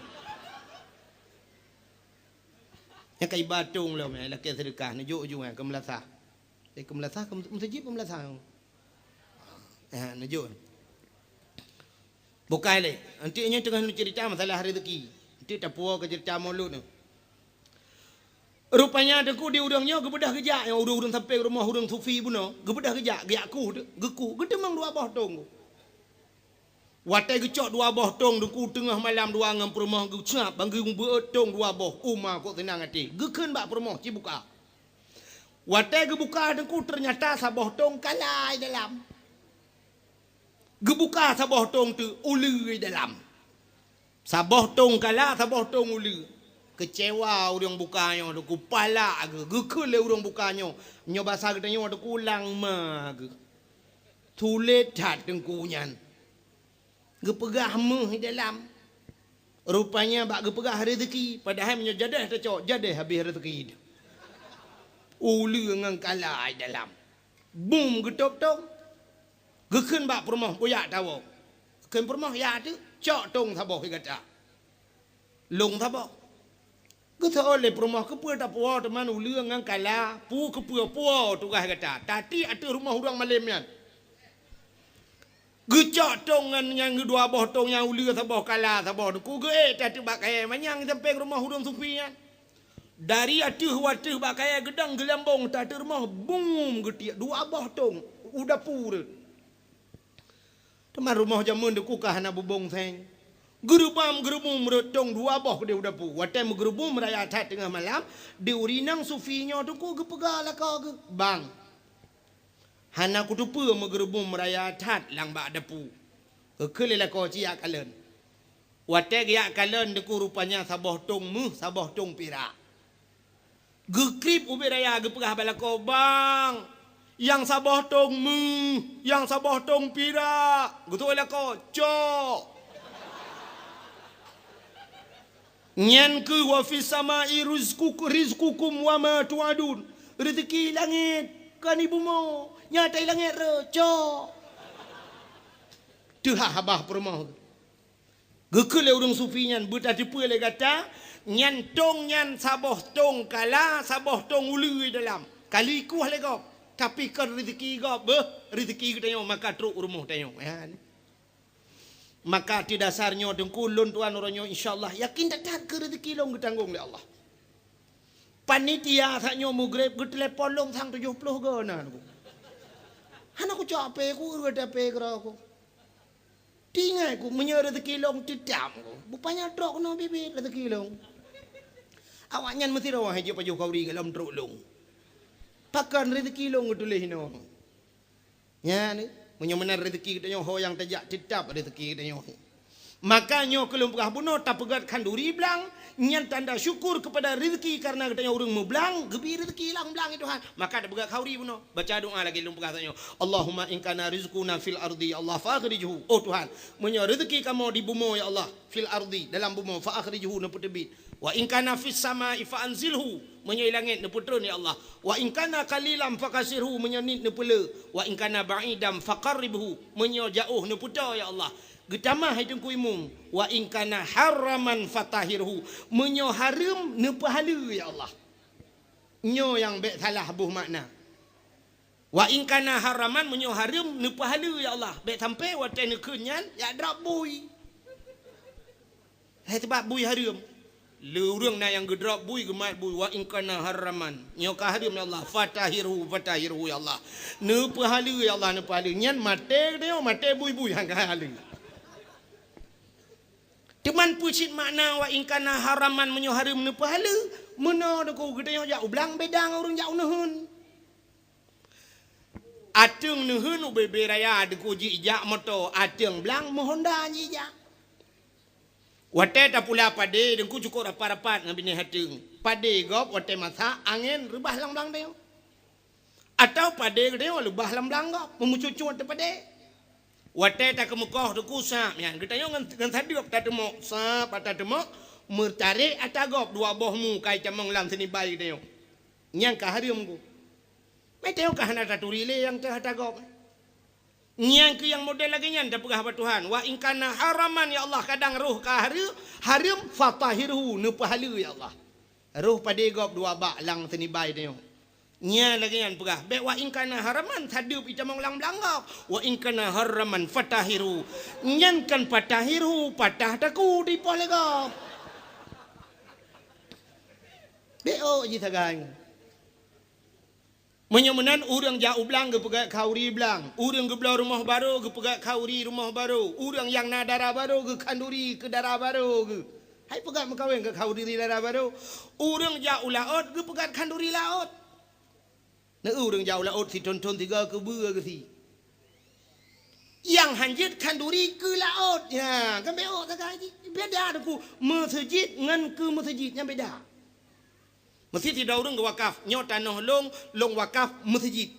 Nyang ka iba tong lom, eh, lakée seudeukah, neujok ju, eh, keu meulasah. Eh, keu meulasah, keu meuseujid pun meulasah. Eh, neujok. Bukai lé. Nanti nyoe teungoh neucerita masalah rezeki. Nanti tapuwoe keu cerita Maulud nyoe. Rupanya teungku di ureuëng nyoe geubeudôh geujak, nyang ureuëng-ureuëng sampéng rumoh ureuëng sufi bunoe, geubeudôh geujak, geujak kueh, geukueh, geuteumeung dua boh tong. Watée geucok dua boh tong teungku teungoh malam dua ngon peurumoh geucab, ban geubeuet tong dua boh, uma kok seunang até. Geukheun bak peurumoh, "Ci buka." Watée geubuka teungku, teunyata saboh tong kala i dalam. Geubuka saboh tong teuk, uleue i dalam. Saboh tong kala, saboh tong uleue. Keucewa ureuëng buka nyoe teungku, palak geuh, geukheun lé ureuëng buka nyoe. Nyoe basa geutanyoe teungku, langma geuh. Sulet that teungku nyan. Geupeugah méuh i dalam. Rupanya bak geupeugah rezeki, padahai meunyoe jadeh tacok, jadeh habéh rezeki. Uleue ngon kala i dalam. Bum geutôb tong. Geukheun bak peurumoh, "Bujak tawoe." Kheun peurumoh, "Ya teuk, cok tong saboh i gata." Lông saboh. Geuseuôt lé peurumoh, "Keupeue tapuwoe teuma uleue ngon kala? Peue keupeue puwoe tugaih gata? Tatiek ateueh rumoh ureuëng malém nyan." Geucok tong ngon nyang dua boh tong nyang uleue saboh kala saboh teungku geuék that bak kayée manyang sampéng rumoh ureuëng sufi nyan. Dari ateueh u ateueh bak kayée geudong geulambong that ateueh rumoh, bum geutiek dua boh tong u dapu rot. Teuma rumoh jameun teungku ka hana bubông seng. Geureubam geureubum rot tong dua boh keudeh u dapu. Watée meugeureubum raya that teungoh malam, di ureuëng inong sufi nyoe teungku geupeugah lakoe geuh, "Bang, hana kuteupeue meugeureubum raya that lam bak dapu." Geukheun lé lakoe, "Ci jak kalon." Watée geujak kalon teungku rupanya saboh tong méuh, saboh tong pirak. Geukrieb ubit raya geupeugah bak lakoe, "Bang, nyang saboh tong méuh, nyang saboh tong pirak." Geutôk lakoe, "Cok." Nyan kheueh wa fis samai rizqukum, rizqukum wa ma tu'adun. Rezeki langét, kon i bumoe, nyata i langét rot, cok. Teuhah babah peurumoh. Geukheun lé ureuëng sufi nyan, "Beutateupeue lé gata, nyan tong nyan saboh tong kala, saboh tong uleue dalam. Ka lheueh kueh lé gob, tapi kon rezeki gob, beuh, rezeki geutanyoe maka trok u rumoh tanyoe." Nyan. Maka ateueh dasar nyoe teungku, lôn tuan uroe nyoe, insya Allah, yakin that-that keu rezeki lôn geutanggong lé Allah. Panitia saat nyoe mugreb geutelepon lôn sang tujoh ploh go na. Hana kucok ape ku, ureuëng ape keudroe ku. Tinggai ku, meunyoe rezeki lôn teutam ku, bupanya trok keunoe biet-biet rezeki lôn. Awaknyan meusidroe hai jeuet pajoh khauri golom trok lôn. Pakon rezeki lôn geutuléh inoe. Nyan, meunyoe meunan rezeki geutanyoe, ho nyang tajak teutab rezeki geutanyoe. Maka nyoe keu lôn peugah bunoe, tapeugét khanduri blang, nyan tanda syukur keupada rezeki kareuna geutanyoe ureuëng meublang, geubri rezeki lam blang, ya Tuhan. Maka tapeugét khanduri bunoe, baca doa lagée lôn peugah tanyoe, "Allahumma in kana rizquna fil ardi, ya Allah, fa akhrijhu." Oh Tuhan, meunyoe rezeki kamoe di bumoe, ya Allah, fil ardi, dalam bumoe, fa akhrijhu, neupeuteubiet. Wa in kana fis samai fa anzilhu, meunyoe i langét neupeutreun, ya Allah. Wa in kana qalilan fa kasirhu, meunyoe niet neupeule. Wa in kana ba'idan fa qarribhu, meunyoe jaoh neupeutoe, ya Allah. Geutamah hai Teungku Imum, "Wa in kana haraman fatahhirhu." Meunyoe hareuem, neupeuhaleue, ya Allah. Nyoe nyang bék salah boh makna. "Wa in kana haraman," meunyoe hareuem, neupeuhaleue, ya Allah. Bék sampai watée neukheun nyan, jak drop bui. Hai sabab bui hareuem. Le ureuëng na nyang geudrop bui, geumat bui, "Wa in kana haraman." Nyoe ka hareuem, ya Allah. "Fatahhirhu, fatahhirhu, ya Allah." Neupeuhaleue, ya Allah, neupeuhaleue. Nyan maté geutanyoe, maté bui-bui, han ka haleue. Teuma peue cit makna "wa in kana haraman", meunyoe hareuem neupeuhaleue? Meunoe Teungku, geutanyoe jak u blang beda ngon ureuëng jak u neuheun. Ateueng neuheun ubé-bé raya Teungku jijak moto, ateueng blang meuhonda jijak. Watée tapula padé Teungku cukôp rapat-rapat ngon binéh ateueng. Padé gob watée masak angén reubah lam blang tanyoe. Atawa padé geutanyoe leubah lam blang gob, meumucut-cut teupadé. Watée takeumeukoh Teungku sab nyan, geutanyoe ngon, ngon sadeueb tateumok, sab tateumok, meutarek ata gob dua boh mu kai tamong lam seunibai geutanyoe. Nyan ka hareuem ku. Meutanyoe ka hana taturi lé nyang teuh ata gob. Nyan keuh nyang model lagée nyan tapeugah bak Tuhan, "Wa in kana haraman, ya Allah," kadang roh ka hareu-, hareuem, "fatahhirhu," neupeuhaleue, ya Allah. Roh padé gob dua bak lam seunibai tanyoe. Nyan lagée nyan peugah, bék wa in kana haraman sadeup itamong lam blang gob. Wa in kana haraman fatahiru. Nyan kan fatahiru, patah taku dipoh lé gob. Bék ôk jih sagai. Meunyoe meunan ureuëng jak u blang geupeugét khanduri blang, ureuëng geubloe rumoh barô geupeugét khanduri rumoh barô, ureuëng nyang na dara barô geukhanduri keu dara barô geuh. Hai peugét meukawen keu khanduri dara barô. Ureuëng jak u laôt geupeugét khanduri laôt. Na ureuëng jak u laôt sithon-thon sigoe keubeue geusie. Nyang hanjeuet khanduri keu laôt. Ya, kan bék ôk sagai jih. Beda Teungku, meuseujid ngon keu meuseujid nyan beda. Meuseujid sidroe ureuëng geuwakaf, nyoe tanoh lôn, lôn wakaf meuseujid.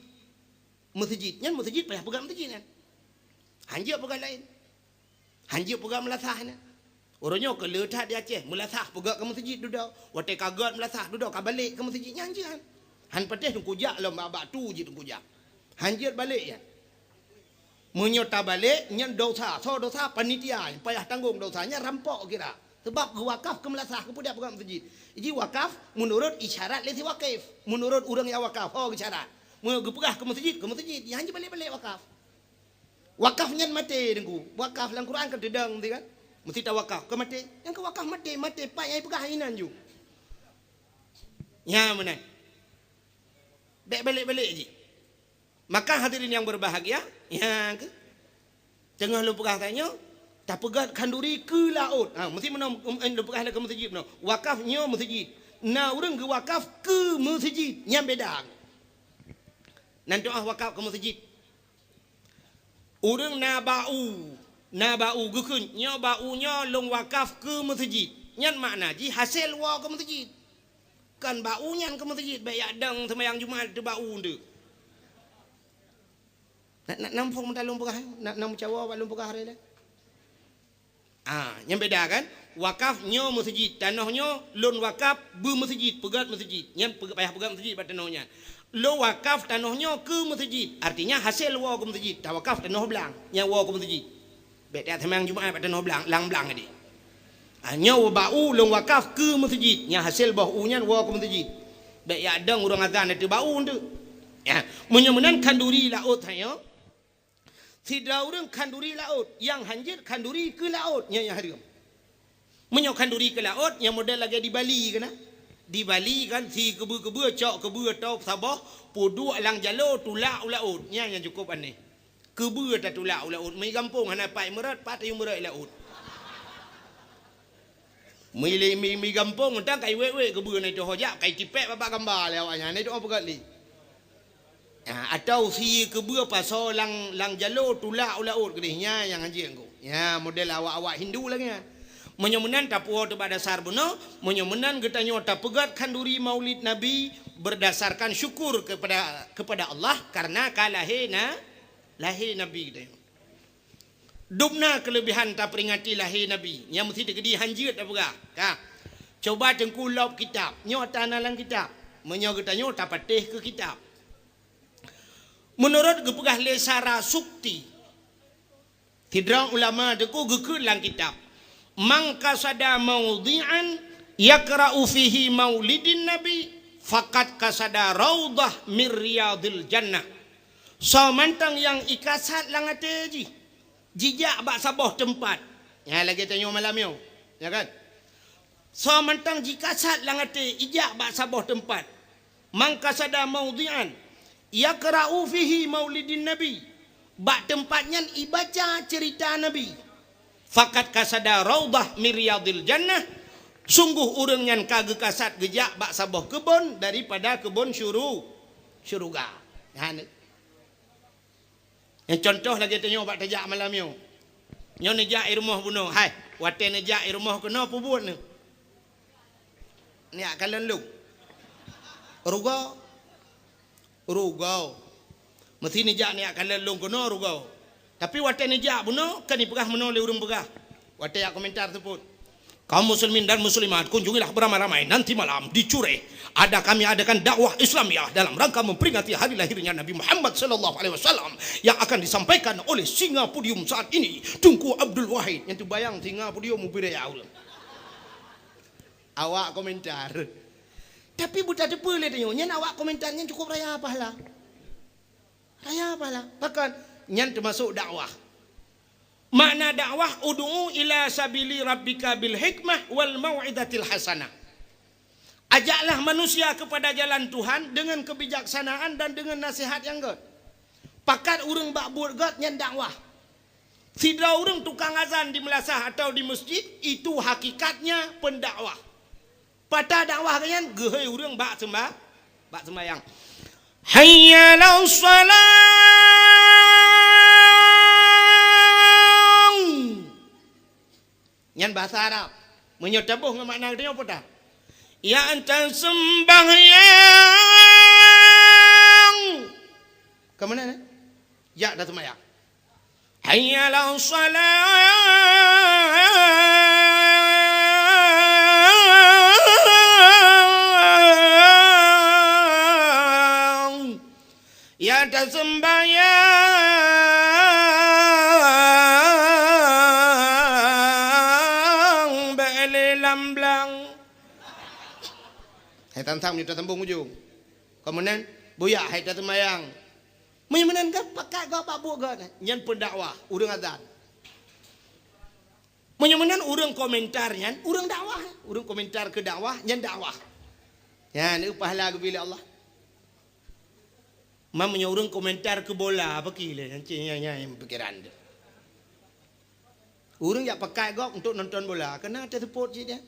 Meuseujid, nyan meuseujid payah peugét meuseujid nyan. Hanjeuet peugét laén. Hanjeuet peugét meulasah nyan. Uroe nyoe keu le that di Aceh, meulasah peugét keu meuseujid dudoe. Watée ka gét meulasah dudoe ka balek keu meuseujid nyan hanjeuet. Han patéh Teungku jak lom bak, bak tu jih Teungku jak. Hanjeuet balek nyan. Meunyoe tabalek nyan dosa, soe dosa? Panitia nyang payah tanggong dosa nyan rampok kira. Sebab geuwakaf keu meulasah, keupeue dak peugét meuseujid. Jih wakaf meunurot isyarat lé si wakif. Meunurot ureuëng nyang wakaf, ho geusyarat. Meunyoe geupeugah keu meuseujid, keu meuseujid, nyan hanjeuet balek-balek wakaf. Wakaf nyan maté Teungku. Wakaf lam Quran kan teudong tu kan. Meusti tawakaf, keu maté. Nyang keu wakaf maté, maté pat nyang peugah inan ju. Nyan meunan. Bék balek-balek jih. Maka hadirin yang berbahagia, ya ke? Teungoh lôn peugah tanyoe, tapeugét khanduri keu laôt. Ha, meusti meunan, um, lôn peugah lé keu meuseujid meunan. Wakaf nyoe meuseujid. Na ureuëng geuwakaf keu meuseujid, nyan beda. Nan doá wakaf keu meuseujid. Ureuëng na bak u, na bak u geukheun, nyoe bak u nyoe lôn wakaf keu meuseujid. Nyan makna jih hasé woe keu meuseujid. Kan bak u nyan keu meuseujid, bék jak dong seumayang Jumat teuh bak u nteuk. Nak, nak nampung meutalong peugah, nak, nak meucawa bak lôn peugah hari lé. Ah, nyan beda kan? Wakaf nyoe meuseujid, tanoh nyoe lôn wakaf beu meuseujid, peugét meuseujid. Nyan payah peugét meuseujid bak tanoh nyan. Lôn wakaf tanoh nyoe keu meuseujid, artinya hasé woe keu meuseujid, tawakaf tanoh blang, nyan woe keu meuseujid. Bék tiep seumayang Jumat bak tanoh blang, lam blang tadi. Ah, nyoe bak u lôn wakaf keu meuseujid, nyan hasé boh u nyan woe keu meuseujid. Bék jak dong ureuëng azan teuh bak u nteuk. Ya, meunyoe meunan khanduri laôt tanyoe, sidroe ureuëng khanduri laôt, nyang hanjeuet khanduri keu laôt, nyan nyang hareuem. Meunyoe khanduri keu laôt, nyan model lagée di Bali kan na. Di Bali kan si keubeue-keubeue cok keubeue atau saboh peuduek lam jaloe tulak u laôt, nyan nyang cukup aneh. Keubeue tatulak u laôt, meugampông hana pat meurot, pat tayue meurot laôt. Meuilée mi, mi gampông, mantong kai wék-wék keubeue na itu ho jak, kai tipék babah gamba lé awaknyan, na itu ho peugét lé. Ha, atau sie keubeue pasoe lam, lam jaloe tulak u laôt keudeh, nyan nyang hanjeuet Teungku. Nyan model awak-awak Hindu lagée nyan. Meunyoe meunan tapuwoe teuh bak dasar bunoe, meunyoe meunan geutanyoe tapeugét khanduri Maulid Nabi berdasarkan syukur kepada, kepada Allah karena ka lahé na, lahé Nabi geutanyoe. Dum na keuleubehan taperingati lahé Nabi, nyang meusti teukeudi hanjeuet tapeugah. Ka. Cuba Teungku lop kitab, nyoe ata na lam kitab. Meunyoe geutanyoe tapatéh keu kitab. Meunurot geupeugah lé Sarasukti, sidroe ulama Teungku geukheun lam kitab, "Man qasada maudhi'an yaqra'u fihi maulidin nabi, faqad qasada raudhah min riyadhil jannah." Soe mantong nyang ikasat lam até jih, jijak bak saboh teumpat. Nyan lagée tanyoe malam nyoe, ya kan? Soe mantong jikasat lam até, ijak bak saboh teumpat. Man qasada maudhi'an yaqra'u fihi maulidin nabi. Bak teumpat nyan ibaca ceurita Nabi. Faqad qasada raudhah min riyadhil jannah. Sungguh ureuëng nyan ka geukasat geujak bak saboh keubon daripada keubon syuru-, syeuruga. Nyan. Nyang contoh lagée tanyoe bak tajak malam nyoe. Nyoe neujak i rumoh bunoe, hai, watée neujak i rumoh keunoe peubuet neuh. Neujak kalon lôn. Rugoe. Rugoe. Meusti neujak neujak kalon lôn keunoe rugoe. Tapi watée neujak bunoe, kan ipeugah meunoe lé ureuëng peugah. Watée jak komentar teupot. Kaum muslimin dan muslimat, kunjungilah beramai-ramai nanti malam di Cureh. Ada kami adakan dakwah Islamiah dalam rangka memperingati hari lahirnya Nabi Muhammad sallallahu alaihi wasallam yang akan disampaikan oleh singa podium saat ini, Teungku Abdul Wahid. Nyang teubayang singa podium ubé ya Allah. Awak komentar. Tapi beutateupeue lé tanyoe, nyan awak komentar nyan cukup raya pahala. Raya pahala. Pakon? Nyan teumasuk dakwah. Makna dakwah, "Ud'u ila sabili rabbika bil hikmah wal mau'izatil hasanah." Ajaklah manusia kepada jalan Tuhan dengan kebijaksanaan dan dengan nasihat nyang gét. Pakat ureuëng bak buet gét nyan dakwah. Sidroe ureuëng tukang azan di meulasah atau di masjid, itu hakikatnya pendakwah. Pat dakwah geuh nyan, geuhôi ureuëng bak seumba-, bak seumbayang. "Hayya 'alas shalah." Nyan bahasa Arab. Meunyoe taboh ngon makna geutanyoe peue teuh? Ya, teuseumbahyang. Ka meunan, eh? Ya, teuseumbahyang. Hayya 'alas shalah. Ya, teuseumbahyang bèk lé lam blang. Hai tantang meunyoe tasambong ujong. Ka meunan, buya hai taseumayang. Meunyoe meunan kan pakat gob bak buet gob, nyan pendakwah, ureuëng azan. Meunyoe meunan ureuëng komentar nyan, ureuëng dakwah. Ureuëng komentar keu dakwah, nyan dakwah. Nyan, pahala geubri lé Allah. Man meunyoe ureuëng komentar keu bola, apa ki lé? Nyan, nyan, nyan pikiran tu. Ureuëng jak pakat gob untuk nonton bola, keunan teuseupôt cit nyan.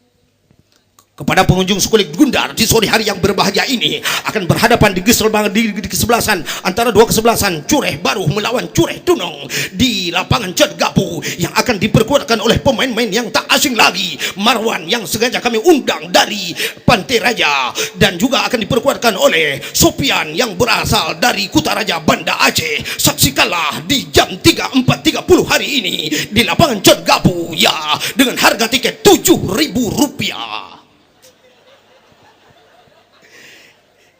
Kepada pengunjung Sekulik Gundar, di sore hari yang berbahagia ini akan berhadapan di, di, di kesebelasan antara dua kesebelasan, Cureh Baru melawan Cureh Tunong di lapangan Cot Gapu yang akan diperkuatkan oleh pemain-pemain yang tak asing lagi, Marwan yang sengaja kami undang dari Pantai Raja dan juga akan diperkuatkan oleh Sopian yang berasal dari Kutaraja, Banda Aceh. Saksikanlah di jam tiga, empat tiga puluh hari ini di lapangan Cot Gapu, ya, dengan harga tiket tujuh ribu rupiah.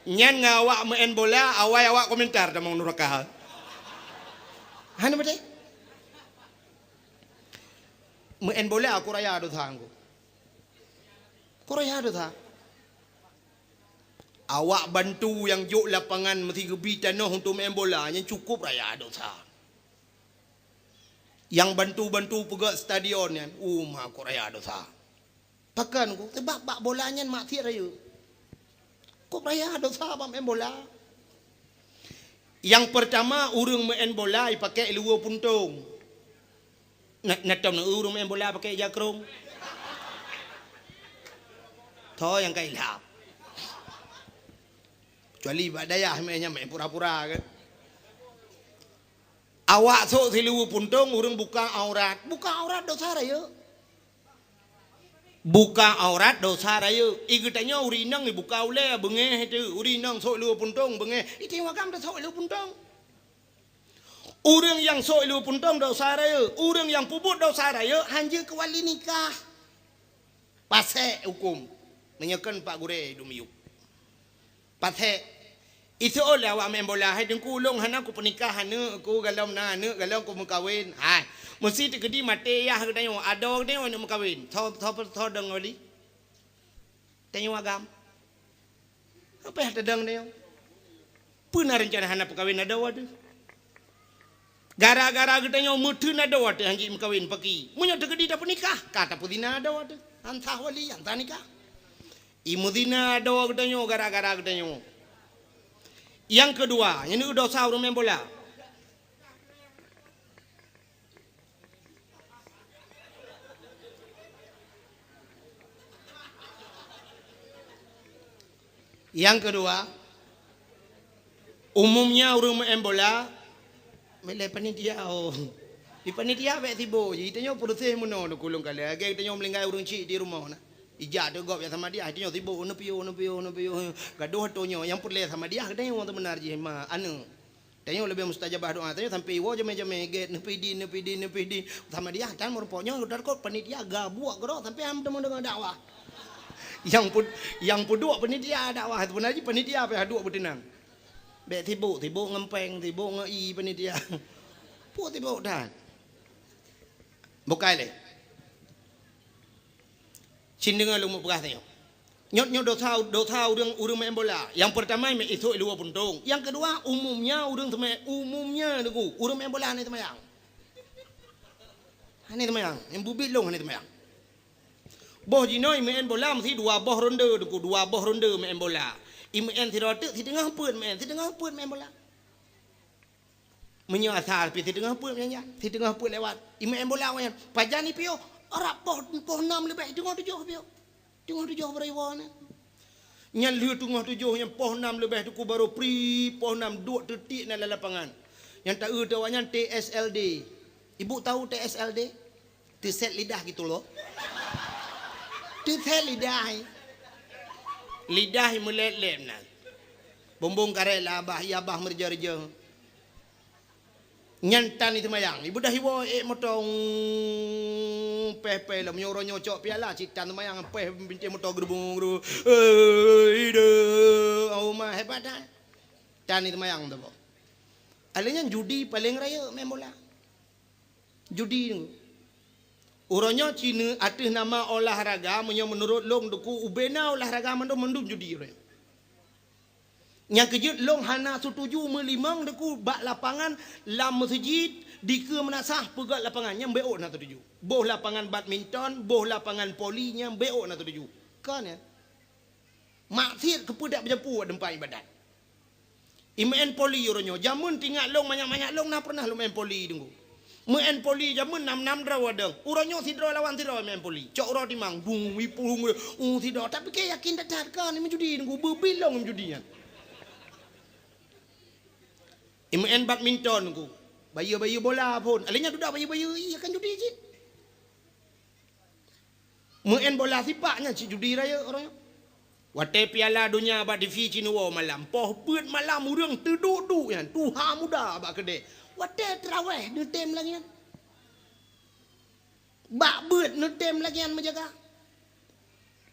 Nyan ngon awak meu'en bola, awai awak komentar tamong nuraka. Hana beutôi? Meu'en bola aku raya dosa aku. Aku raya dosa. Awak bantu nyang jok lapangan meusigeubri tanoh untuk meu'en bola, nyan cukup raya dosa. Nyang bantu-bantu peugöt stadion nyan, uma, kok raya dosa. Pakon ku, sebab bak bola nyan maksiat rayeuk. Kok raya dosa bak meu'en bola. Nyang peurtama, ureuëng meu'en bola jipakèk luweue puntông. Na, na tom na ureuëng meu'en bola pakèk ija krông. Tho nyang ka ilham. Kecuali bak dayah meu'en nyan meu'en pura-pura kan. Awak sôk siluweue puntông, ureuëng buka aurat. Buka aurat dosa rayeuk. Buka aurat dosa rayeuk. I geutanyoe ureuëng inong ibuka ulèe beungéh itu. Ureuëng inong sôk luweue puntông beungéh. I tanyoe agam tasôk luweue puntông. Ureuëng nyang sôk luweue puntông dosa rayeuk. Ureuëng nyang peubuet dosa rayeuk hanjeuet keu wali nikah. Pasék hukôm. Meunyoe kon Pak Gurèe dum yup. Pasék. Iseuôt lé awak meu'en bola, "Hai Teungku, ulôn hana kupeunikah aneuk ku, galom na aneuk, galom kumeukawen." Hai, meusi teukeudi maté yah geutanyoe, adoe geutanyoe aneuk meukawen. Soe, soe, soe dong wali? Tanyoe agam. Apa nyang tadong tanyoe? Peue na reuncana hana peukawen adoe teuh? Gara-gara geutanyoe meuteun adoe teuh han jeuet meukawen paki. Meunyoe teukeudi tapeunikah, ka tapeuzina adoe teuh. Han sah wali, han sah nikah. I meuzina adoe geutanyoe gara-gara geutanyoe. Nyang keudua, nyan dosa ureuëng meu'en bola. Nyang keudua, umumnya ureuëng meu'en bola, milée panitia, oh. Di panitia bèk sibôk jih, tanyoe peureséh meunoe di kulung kale. Lagée tanyoe meulinggai ureuëng chik di rumoh na. Ijak teuh gob jak sama dia, tanyoe sibôk, neupiôh, neupiôh, neupiôh. Gadoh tanyoe, nyang peureulée sama dia, tanyoe seumeunar jih ma, aneuk. Tanyoe leubeh mustajabah doa, tanyoe sampoe iwoe jamé-jamé gét, neupeudin, neupeudin, neupeudin. Sama dia, tan meurumpok nyoe, takot panitia gabuek keudroe sampoe han teumé deungoe dakwah. Nyang pud-, nyang peuduek panitia dakwah, sebenar jih panitia payah duek beuteunang. Bèk sibôk, sibôk ngon péng, sibôk ngon ie panitia. Peue sibôk that. Bukai lé. Cit deungoe lôn mupeugah tanyoe. Nyoe, nyoe dosa, dosa ureuëng, ureuëng main bola. Nyang peurtama, meuisok luwa puntông. Nyang keudua, umumnya ureuëng seumai-, umumnya, Teungku, ureuëng main bola hana seumayang. Hana seumayang. Nyang bubit lôn hana seumayang. Boh jinoe imeu'en bola meusi dua boh ronde, Teungku, dua boh ronde imeu'en bola. Imeu'en sidroe teuk, siteungoh peuet imeu'en, siteungoh peuet imeu'en bola. Meunyoe asai pih siteungoh peuet nyan, siteungoh peuet lewat. Imeu'en bola awaknyan. Pajan ipiôh, rab poh, poh nam leubeh, teungoh tujoh piôh. Teungoh tujoh baroe iwoe nyan. Nyan lheueh teungoh tujoh nyan poh nam leubeh, Teungku, baroe pri poh nam duek teutiek na lam lapangan. Nyang taeu teuh awaknyan T S L D. Ibu tahu T S L D? Teuset lidah gitu loh. Teuset lidah. Lidah meulét-lét na. Bumbong karet lah abah, iya abah meureuja-reuja. Nyan tan iseumayang. Ibu dah iwoe ék moto, peh-peh lom. Nyoe uroe nyoe cok piala, cit tan seumayang, peh bintéh moto geurubung-geurubung. Eh, ide, oh ma, hebat dah. Tan iseumayang tu, boh. Alèh nyan judi paleng rayeuk main bola. Judi nyoe. Uroe nyoe cine ateueh nama olahraga, meunyoe meunurot lôn, Teungku, ubena olahraga mandum, mandum judi uroe nyoe. Nyang keujeuet lôn hana setuju meulimong, Teungku, bak lapangan lam meuseujid dikeue meunasah peugöt lapangan, nyan beuôt na setuju. Boh lapangan badminton, boh lapangan voli, nyan beuôt na setuju. Kon nyan. Maksiet keupeue dak beujampu bak teumpat ibadat. Imeu'en voli uroe nyoe. Jameun teuingat lôn, manyak-manyak lôn na pernah lôn meu'en voli, Teungku. Meu'en voli jameun nam-nam droe wadong. Uroe nyoe sidroe lawan sidroe meu'en voli. Cok uroe timang, dung, ipung, uh, sidroe. Tapi keu yakin that-that ka ni meujudi, Teungku. Beubi lôn meujudi nyan. Imeu'en badminton, Teungku. Bayeue-bayeue bola phon. Alèh nyan dudoe bayeue-bayeue, iya kan judi cit. Meu'en bola sipak nyan cit judi rayeuk uroe nyoe. Watèe Piala Donya bak T V cit neuwoe malam, poh peuet malam ureueng teuduek-duek nyan, tuha muda bak keudè. Watèe teurawèh neutem lagèe nyan. Bak beuet neutem lagèe nyan meujaga.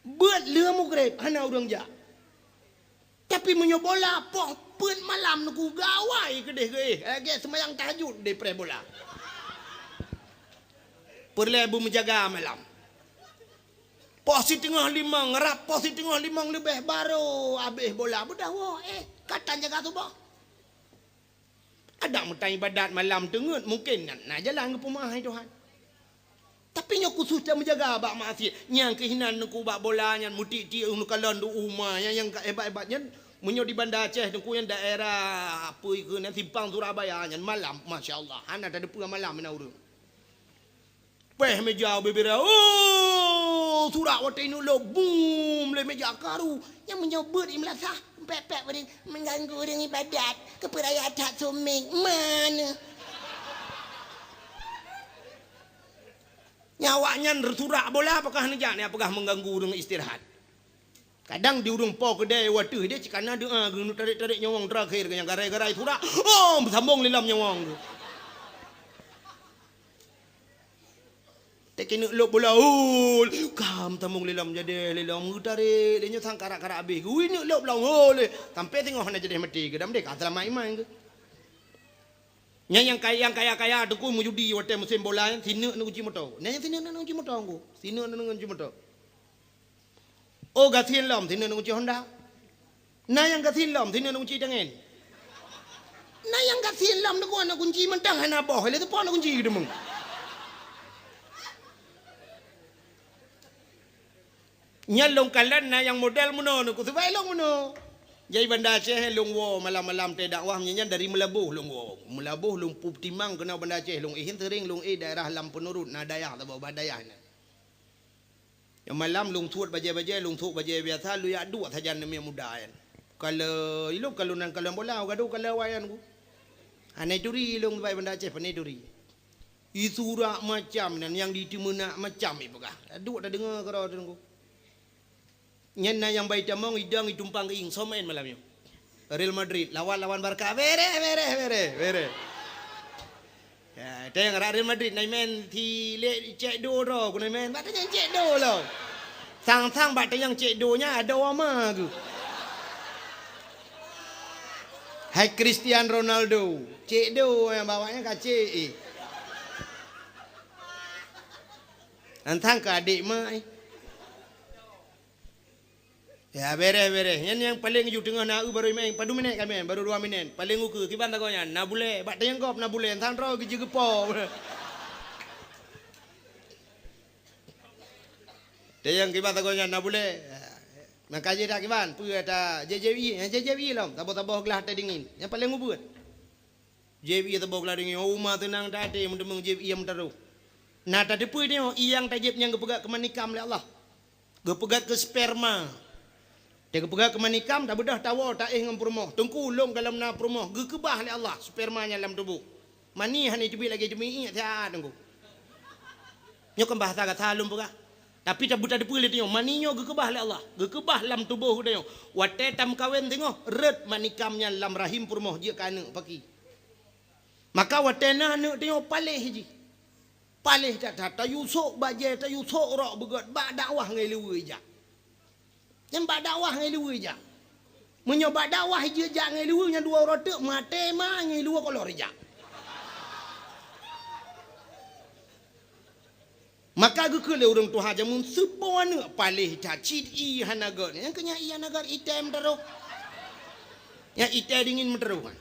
Beuet lheueh mugreb hana ureueng jak. Tapi meunyoe bola poh peuet malam neuku gawai keudeh geuéh, lagèe seumayang tahajud deh preh bola. Peureulèe beumeujaga malam. Poh siteungoh limong, rab poh siteungoh limong leubeh barô abéh bola, beudah woe, éh, ka tan jaga suboh. Adak meutan ibadat malam teungeut, mungken na, na jalan geupeumeu'ah hai Tuhan. Tapi nyoe khusos tameujaga bak maksiet. Nyang keuh inan neuku bak bola nyan, meutik-tik neukalon di uma nyan, nyang ka hebat-hebat nyan. Meunyoe di Banda Aceh, Teungku, nyan daerah, apa keuh nan, Simpang Surabaya nyan, malam, masya Allah, hana tadeupeue malam meunan ureueng. Péh meja bubira, oh, surak watèe ineuk lôb, bum, lé meja karu. Nyang meunyoe beuet i meulasah, pèk-pèk ureueng, mengganggu ureueng ibadat, keupeuraya that suméng, mana? Nyan awaknyan surak bola apakah neujak, nyan apakah mengganggu ureueng istirahat. Kadang di ureueng po keudè watèe deh cit kana doa geuneuk tarek-tarek nyawöng terakhir, nyang garai-garai surak, oh, beusambong lé lom nyawöng tu. Teuk keuneuk lôb bola, oh, ka meutamong lé lom jadi lé lom geutarek, lé nyoe sang karak-karak abéh. Geuneuk lôb lom, oh, lé sampai teungoh hana jadi maté, geudam deh ka seulamat iman geuh. Nyan nyang kaya, nyang kaya-kaya Teungku meujudi watèe musém bola nyan, sineuk neukunci moto. Nyan nyang sineuk neukunci moto Teungku. Sineuk neukunci moto. Oh, gasien lom, sineuk neukunci Honda. Na nyang gasien lom, sineuk neukunci tangen. Na nyang gasien lom, neukunci mantong hana boh, lé teupon neukunci geudeumeung. Nyan lôn kalon na nyang model meunoe, neuku sibai lôn meunoe. Jai Banda Aceh lôn woe malam-malam teudakwah, nyan dari Meulaboh lôn woe. Meulaboh lôn peutimang keunoe Banda Aceh, lôn éh sering lôn éh daerah Lam Peunurut, na dayah saboh bah dayah nyan. Nyang malam lôn suet bajèe-bajèe, lôn suet bajèe biasa, lôn jak duek sajan namiet muda nyan. Kalau ilôn, kalau nan kalon bola, gadoh kalau awai nyan Teungku. Hana turi lôn sibai Banda Aceh, pane turi. Isurak macam nan nyang diteumeunak macam ipeugah. Duek tadeungoe keudroe Teungku. Nyan na nyang bai tamong idong itumpang keuieng, soe main malam nyoe? Real Madrid lawan, lawan Barca. Bereh, bereh, bereh, bereh. Ya, teuh nyang rot Real Madrid na imain si lé cek do droe, ku na imain. Bak tanyong cek do lom. Sang-sang bak tanyong cek do nyan adoe ma geuh. Hai Cristiano Ronaldo, cek do nyang bak awaknyan ka cek, eh. Sang-sang keu adék ma, eh. Ya, bereh, bereh. Nyan nyang paleng ju teungoh na eu baru imaeng, padum minét ka imaeng, baru dua minét. Paleng ukeue, kiban sagoe nyan, na bulèe, bak tayang gob na bulèe, sang droe geujeuet geupo. Tayang kiban sagoe nyan, na bulèe. Maka jih dak kiban, peue ata J J I, J J I lom, saboh-saboh glah teh dingin. Nyang paleng ubeut. Jieb ié saboh glah dingin, oh, uma teunang that até meuteumeung jieb ié meutarôh. Na tateupeue nyoe, ié nyang tajieb nyang geupeugah keu manikam lé Allah. Geupeugah keu sperma. Teuh geupeugah keu manikam, tabeudôh tawoe, taéh ngon peurumoh. Teungku, lôn goh lom na peurumoh, geukeubah lé Allah sperma nyan lam tuboh. Mani hana teubiet lagèe jeumiék that, Teungku. Nyoe kan bahasa gata lôn peugah. Tapi tabeuteupeue lé tanyoe, mani nyoe geukeubah lé Allah. Geukeubah lam tuboh geutanyoe. Watèe tameukawen teungoh, rhot manikam nyan lam rahim peurumoh jeuet keu aneuk paki. Maka watèe na aneuk tanyoe paléh jih. Paléh that-that, tayue sôk bajèe, tayue sôk rok beugöt, bak dakwah ngon luweue ijak. Nyan bak dakwah ngon luweue ijak. Meunyoe bak dakwah jijak ngon luweue, nyan dua uroe teuk maté ma ngon luweue kolor ijak. Maka geukheun lé ureueng tuha jameun, seupo aneuk paléh that, cit ié hana göt. Nyang keu nyan ié hana göt, item teurôh. Nyang item dingin meuteurôh.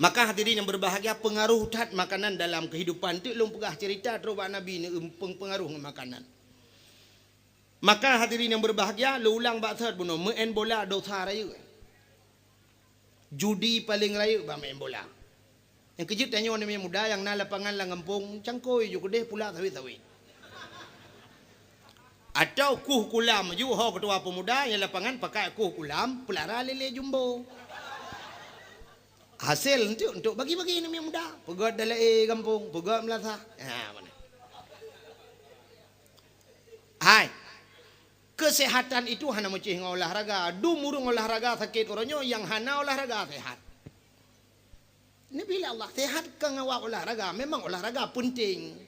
Maka hadirin yang berbahagia, pengaruh that makanan dalam kehidupan. Teuk lôn peugah cerita trok bak Nabi ni, em, peng-, pengaruh ngon makanan. Maka hadirin yang berbahagia, lôn ulang bak that bunoe, meu'en bola dosa rayeuk. Judi paleng rayeuk bak meu'en bola. Nyang keujeuet tanyoe aneuk muda nyang na lapangan lam gampông, cangkôi ju keudeh pula sawét-sawét. Atau kueh kulam ju ho ketua pemuda nyang lapangan pakai kueh kulam, peulara lélé jumbo. Hasé enteuk, enteuk bagi-bagi aneuk muda. Peugöt dalam gampông, peugöt meulasah. Ha, mana? Hai. Kesehatan itu hana meucéh ngon olahraga. Dum ureueng olahraga sakét uroe nyoe, nyang hana olahraga sehat. Neubi lé Allah, sehat kon ngon sabab olahraga. Memang olahraga penting.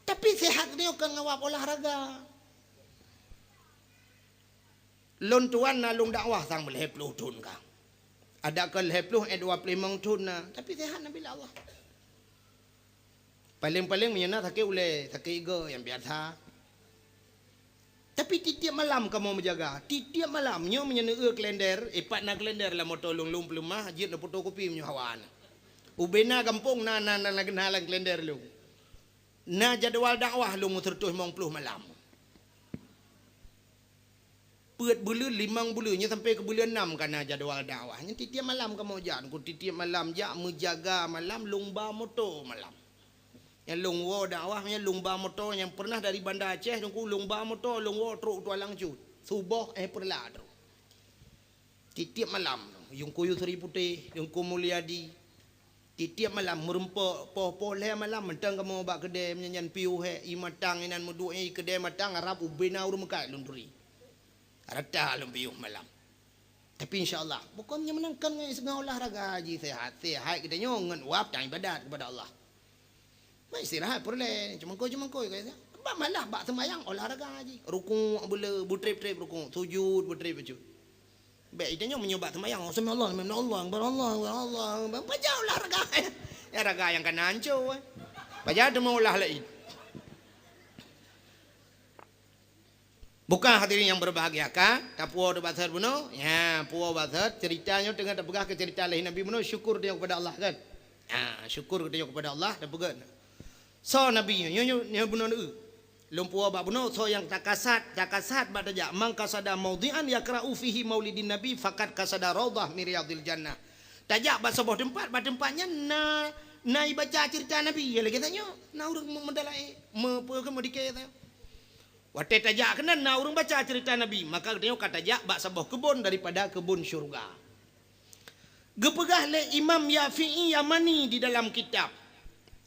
Tapi sehat nyoe kon ngon sabab olahraga. Lôn tuan na lôn dakwah sang lhèe ploh thon ka. Adak kon lhèe ploh, eh, dua ploh limong thon na, tapi sehat neubi lé Allah. Paleng-paleng meunyoe na sakét ulèe, sakét igoe nyang biasa. Tapi tiep-tiep malam kamoe meujaga. Tiep-tiep malam, nyoe meunyoe neueu kalender, eh, pat na kalender lam moto lôn, lôn peuleumah, jeuet neufotokopi meunyoe hawa na. Ubena gampông na, na, na, na, na lam kalender lôn. Na jadwal dakwah lôn meuseureutoh limong ploh malam. Peuet buleuen, limong buleuen, nyoe sampai keu buleuen nam ka na jadwal dakwah. Nyan tiep-tiep malam kamoe jak, Teungku, tiep-tiep malam jak meujaga malam, lôn ba moto malam. Nyang lôn woe dakwah, nyang lôn ba moto nyang pernah dari Banda Aceh, Teungku, lôn ba moto, lôn woe trok u Tualang Cut. Suboh, eh, peureulak trok. Tiep-tiep malam, Teungku Yusri Putéh, Teungku Mulyadi, Tiep-tiep malam meureumpok, poh-poh lhèe malam mantong kamoe bak keudè meunyan piôh hèk, ié matang inan meuduek, ié keudè matang, harab ubena ureueng meukat lôn turi. Rata lôn piôh malam. Tapi insya Allah, bukon nyan meunan kon ngon, ngon olahraga jih sehat. Sehat geutanyoe ngon wab dan ibadat kepada Allah. Mai istirahat peureulèe, cumangkôi-cumangkôi keu saya. Bak malah bak seumayang olahraga jih. Rukuk beuleu, beutrép-trép rukuk, sujud beutrép-trép. Bèk, geutanyoe meunyoe bak seumayang, "Sami Allah, sami Allah, Akbar, Allah, Akbar, Allah, Akbar." Pajan olahraga. Ya, raga nyang kana hanco, eh. Pajan teuma olah laén. Bukan hadirin yang berbahagia, ka? Tapuwoe teuh bak that bunoe? Ya, puwoe bak that. Cerita nyoe teungoh tapeugah keu cerita lahé Nabi bunoe, syukur tanyoe kepada Allah, kan? Ya, syukur tanyoe kepada Allah, tapeugah. Soe Nabi nyoe, nyoe, nyoe, nyoe bunoe neu. Lôn puwoe bak bunoe, soe nyang takasad, takasad bak tajak, "Man qasada maudhi'an yaqra'u fihi maulidin Nabi, faqad qasada raudhah min riyadhil jannah." Tajak bak saboh teumpat, bak teumpat nyan na, na ibaca cerita Nabi. Ya lagèe tanyoe, na ureueng me-, meudalai, me-, peue keu meudike tanyoe. Watèe tajak keunan na ureueng baca cerita Nabi, maka geutanyoe ka tajak bak saboh keubon daripada keubon syeuruga. Geupeugah lé Imam Yafi'i Yamani di dalam kitab.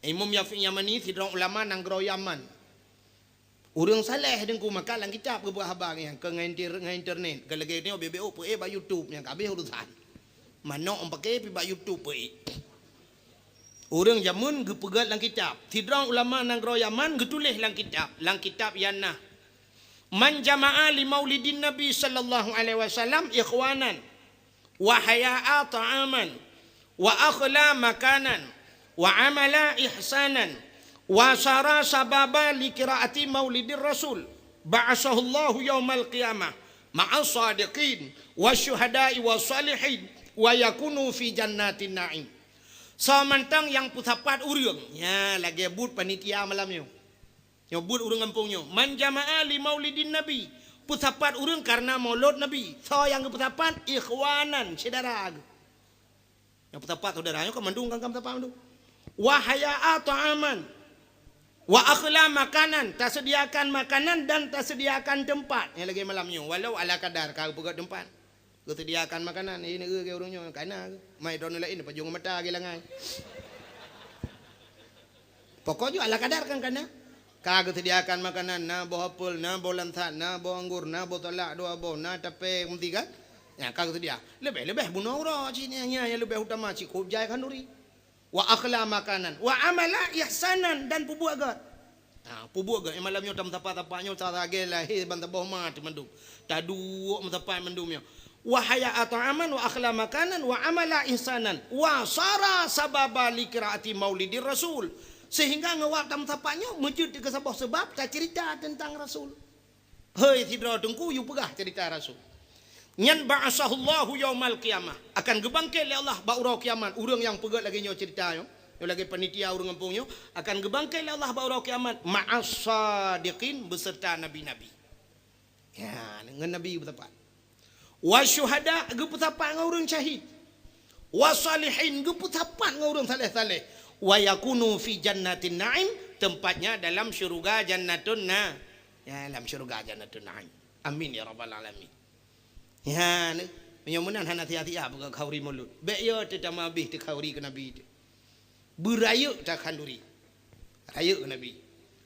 Imam Yafi'i Yamani sidroe ulama nanggroe Yaman. Ureueng saleh Teungku, maka lam kitab geupeugah haba nyan, kon ngon inter-, ngon internet. Kon lagèe nyoe B B O peuék bak YouTube nyang ka habéh urusan. Manok pakè pi bak YouTube peuék. Ureueng jameun geupeugah lam kitab. Sidroe ulama nanggroe Yaman geutuléh lam kitab. Lam kitab nyan na, "Man jama'a li maulidin Nabi sallallahu alaihi wasallam ikhwanan wa haya'a ta'aman, wa akhla makanan, wa amala ihsanan, wa sara sababa li qiraati maulidir Rasul." Ba'atsahullahu yaumal qiyamah ma'as shadiqin wasyuhada'i wassalihin wa yakunu fi jannatin na'im. Soe mantong nyang peusapat ureuëng, nya lagée buet panitia malam nyoe. Nyoe buet ureuëng gampông nyoe, man jama'a li maulidin nabi, peusapat ureuëng kareuna maulud nabi. Soe nyang geupeusapat? Ikhwanan, syedara geuh. Nyang peusapat syedara nyoe ka mandum, kan ka peusapat mandum. Wa haya'a ta'aman, wa akhla makanan, taseudiakan makanan dan taseudiakan teumpat. Nyang lagée malam nyoe, walau ala kadar ka geupeugét teumpat. Geuseudiakan makanan, eh, neu-eu geu ureuëng nyoe, kana geu. Mai droeneuh laén, pajoh ngon mata geu langai. Pokok jih ala kadar kan kana. Ka geuseudiakan makanan, na boh apel, na boh lansat, na boh anggor, na boh salak dua boh, na tapée meuti kan. Nya ka geuseudia. Leubeh-leubeh bunoe uroe cit nyan, nyan nyang leubeh utama cit kujai khanduri. Wa akhla makanan, wa amala ihsanan, dan peubuet gét. Ha, peubuet gét. Malam nyoe tam sapa-sapa nyoe, ta lagée lahé ban saboh ma teumandum. Taduek meusapat mandum nyoe. Wa haya'a ta'aman wa akhla makanan wa amala ihsanan wa sara sababa li qiraati maulidir rasul. Sehingga ngon wak tam sapa nyoe meujeuet keu saboh seubab tacerita teuntang Rasul. Hei sidroe teungku, yue peugah cerita Rasul. Nyan ba'atsahullahu yaumal qiyamah, akan geubangkét lé Allah bak uroe kiamat. Ureuëng nyang peugét lagée nyoe cerita nyoe, nyoe lagée panitia ureuëng gampông nyoe, akan geubangkét lé Allah bak uroe kiamat ma'as shadiqin, beserta nabi-nabi. Ya, ngon nabi geupeusapat. Wa syuhada, geupeusapat ngon ureuëng syahid. Wa salihin, geupeusapat ngon ureuëng saleh-saleh. Wa yakunu fi jannatin na'im, tempatnya dalam syurga jannatun na-, ya, dalam syurga jannatun na'im. Amin ya rabbal alamin. Ya, ni, meunyoe meunan hana sia-sia peugah khanduri maulud. Bék yo teutamah abéh teu khanduri keu nabi teuh. Beurayeuk takhanduri. Rayeuk keu nabi.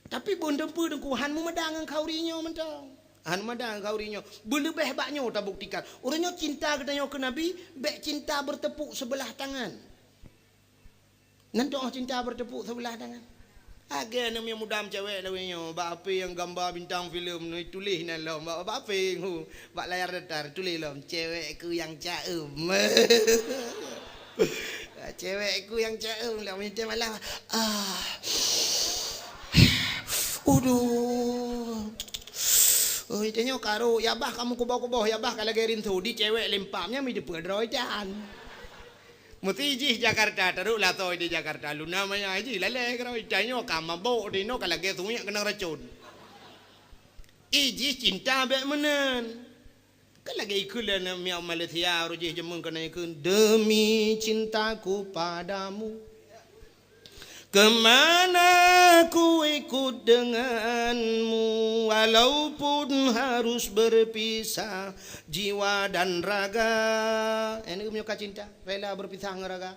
Tapi beuneuteupeue teungku, han meumada ngon khanduri nyoe mantong. Han meumada ngon khanduri nyoe. Beuleubeh bak nyoe tabuktikan. Ureuëng nyoe cinta geutanyoe keu nabi, bék cinta bertepuk sebelah tangan. Nan toh cinta bertepuk sebelah tangan. Lagée aneuk muda cewek lawée nyoe, bak H P nyang gamba bintang filem nyoe tuléh nan lom, bak, bak H P nyoe, bak layar datar tuléh lom, "Cewekku yang caem." Cewekku yang caem lah, minta malam. Ah. Uduh. Oh, itu nyoe karu, ya bah kamu kuboh-kuboh, ya bah ka lagée rinso, di cewek lempam nya mi depan droe jan. Mesti jih Jakarta, taruh lah toh di Jakarta, luna maya jih laleh karo, ita nyoe ka mabok di nyoe ka lagée sungiek keunong racun. Ih jih cinta bék meunan. Kan lagée ikheun lé miak Malaysia, roh jih jameun keunan ikheun, "Demi cintaku padamu, kemana ku ikut denganmu, walaupun harus berpisah jiwa dan raga." Ini meunyoe ka cinta, rela berpisah ngon raga.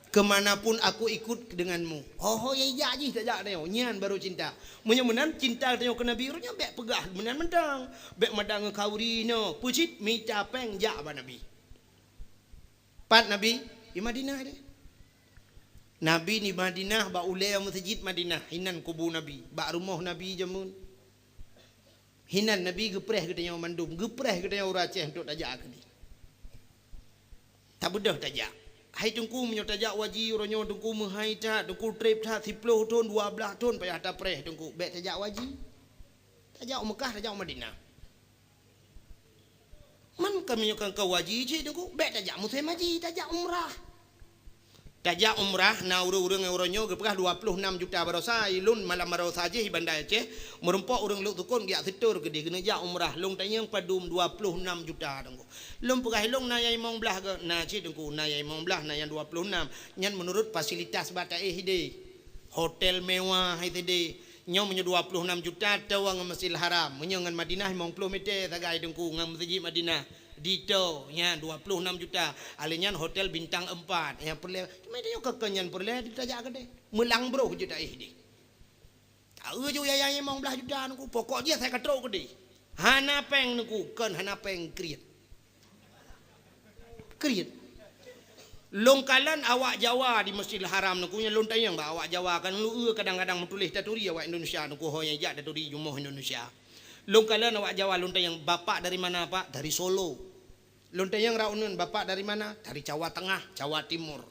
"Kemanapun aku ikut denganmu." Ho-ho nyang ijak jih tajak tanyoe, nyan baru cinta. Meunyoe meunan cinta tanyoe keu Nabi, ureuëng nyan bék peugah meunan mantong. Bék mada ngon khanduri nyoe, peue cit mita péng jak bak Nabi. Pat Nabi? Di Madinah deh. Nabi di Madinah bak ulée meuseujid Madinah, hinan kubu Nabi, bak rumoh Nabi jameun. Hinan Nabi geupreh geutanyoe mandum, geupreh geutanyoe ureuëng Aceh untuk tajak keudeh. Tabeudôh tajak. Hai Teungku, meunyoe tajak waji uroe nyoe Teungku meuhai that, Teungku treb that, siploh thon, dua blaih thon payah tapreh Teungku. Bék tajak waji. Tajak u Meukah, tajak u Madinah. Man ka meunyoe ka waji cit Teungku, bék tajak musém haji, tajak umrah. Tajak umrah na ureuëng-ureuëng uroe nyoe geupeugah dua ploh nam juta baroesa, ilôn malam baroesa jih i Banda Aceh, meurumpok ureuëng Lhoksukon geujak seutôt keudeh keuneuk jak umrah, lôn tanyong padum dua ploh nam juta Teungku. Lôn peugah ilôn na nyang limong blaih geuh, na cit Teungku, na nyang limong blaih, na nyang dua ploh nam. Nyan meunurot fasilitas bak taéh ideh. Hotel mewah ideh. Nyoe meunyoe dua ploh nam juta toh ngon Masjidil Haram. Meunyoe ngon Madinah limong ploh mètè sagai Teungku ngon Meuseujid Madinah. Ditoh nyan dua ploh nam juta. Alèh nyan hotel bintang empat. Nyang peureulèe, cuma itu nyoe keu nyan peureulèe tajak keudeh. Meulang broh jeuet taéh ideh. Taeu ju yaya limong blaih juta Teungku, pokok jih asai ka trok keudeh. Hana péng Teungku, kon hana péng kriet. Kriet. Lôn kalon awak Jawa di Masjidil Haram Teungku, nyan lôn tanyong bak awak Jawa kan, lôn eu kadang-kadang meutuléh taturi awak Indonesia Teungku, ho nyang jak taturi jumoh Indonesia. Lôn kalon awak Jawa lôn tanyong, "Bapak dari mana, Pak?" "Dari Solo." Lôn tanyong raunun, "Bapak dari mana?" "Dari Jawa Tengah, Jawa Timur."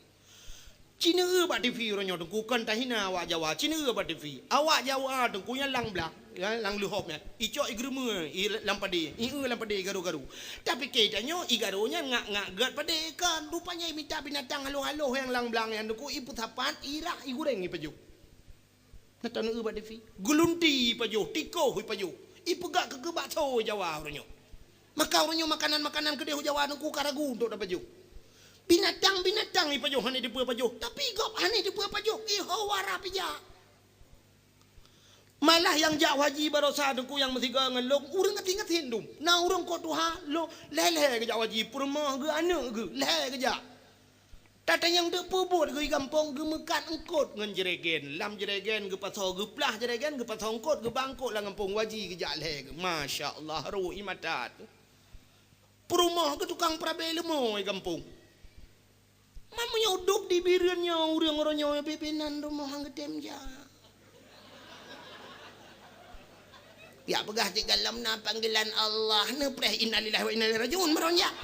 Ci neu-eu bak T V uroe nyoe Teungku, kon tahina awak Jawa, ci neu-eu bak T V. Awak Jawa Teungku nyan lang blaih. Ya, lam leuhop nyan. Icok igeurumeue, i lam padé, ieu lam padé garu-garu. Tapi keu tanyoe, igaru nyan ngak-ngak gét padé kan. Rupanya imita binatang haloh-haloh nyang lam blang nyan, Teungku, ipeusapat, irah, igureng ipajoh. Na taneuk bak T V. Geulunti ipajoh, tikoh ipajoh. Ipeugah keu, keu bakso Jawa uroe nyoe. Maka uroe nyoe makanan-makanan keudeh Jawa Teungku ka ragu untuk tapajoh. Binatang-binatang ipajoh hana dipeue pajoh, tapi gob hana dipeue pajoh, iho wara pijak. Malah nyang jak haji barosa Teungku nyang meusigoe ngon lôn, ureuëng gasien-gasien dum. Na ureuëng kot tuha, lôn lhée-lhée geujak haji, peurumoh geuh, aneuëk geuh, lhée geujak. Tatanyong teuk peue buet geuh i gampông, geumeukat eungkot ngon jregen. Lam jregen geupasoe, geuplah jregen, geupasoe eungkot, geuba eungkot lam gampông, haji geujak lhée geuh. Masya Allah, rhot ie mata teuh. Peurumoh geuh tukang peurabe leumo i gampông. Meunyoe udeb di Bireuen nyoe ureuëng uroe nyoe, bebe nan rumoh han geutem jak. Ya peugah cit gohlom na panggilan Allah, neupreh innalillahi wa inna ilaihi rajiun meuron jak.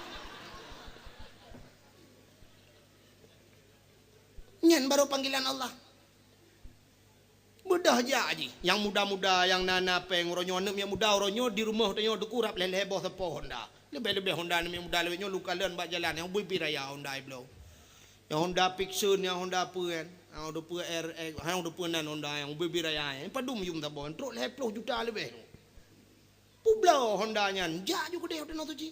Nyan baru panggilan Allah. Beudôh jak jih. Nyang muda-muda, nyang na-na péng uroe nyoe, aneuk miet muda uroe nyoe di rumoh tanyoe Teungku rab lhée-lhée boh sapo Honda. Leubeh-leubeh Honda aneuk miet muda lawét nyoe lôn kalon bak jalan, nyang ubé-bé raya Honda ibloe. Nyang Honda Vixion, nyang Honda peue nyan, nyang Honda peue R X, nyang Honda peue nan Honda nyang ubé-bé raya nyan. Padum yum saboh, trok lhée ploh juta leubeh. Peubloe Honda nyan, jak ju keudeh u Tanoh Suci.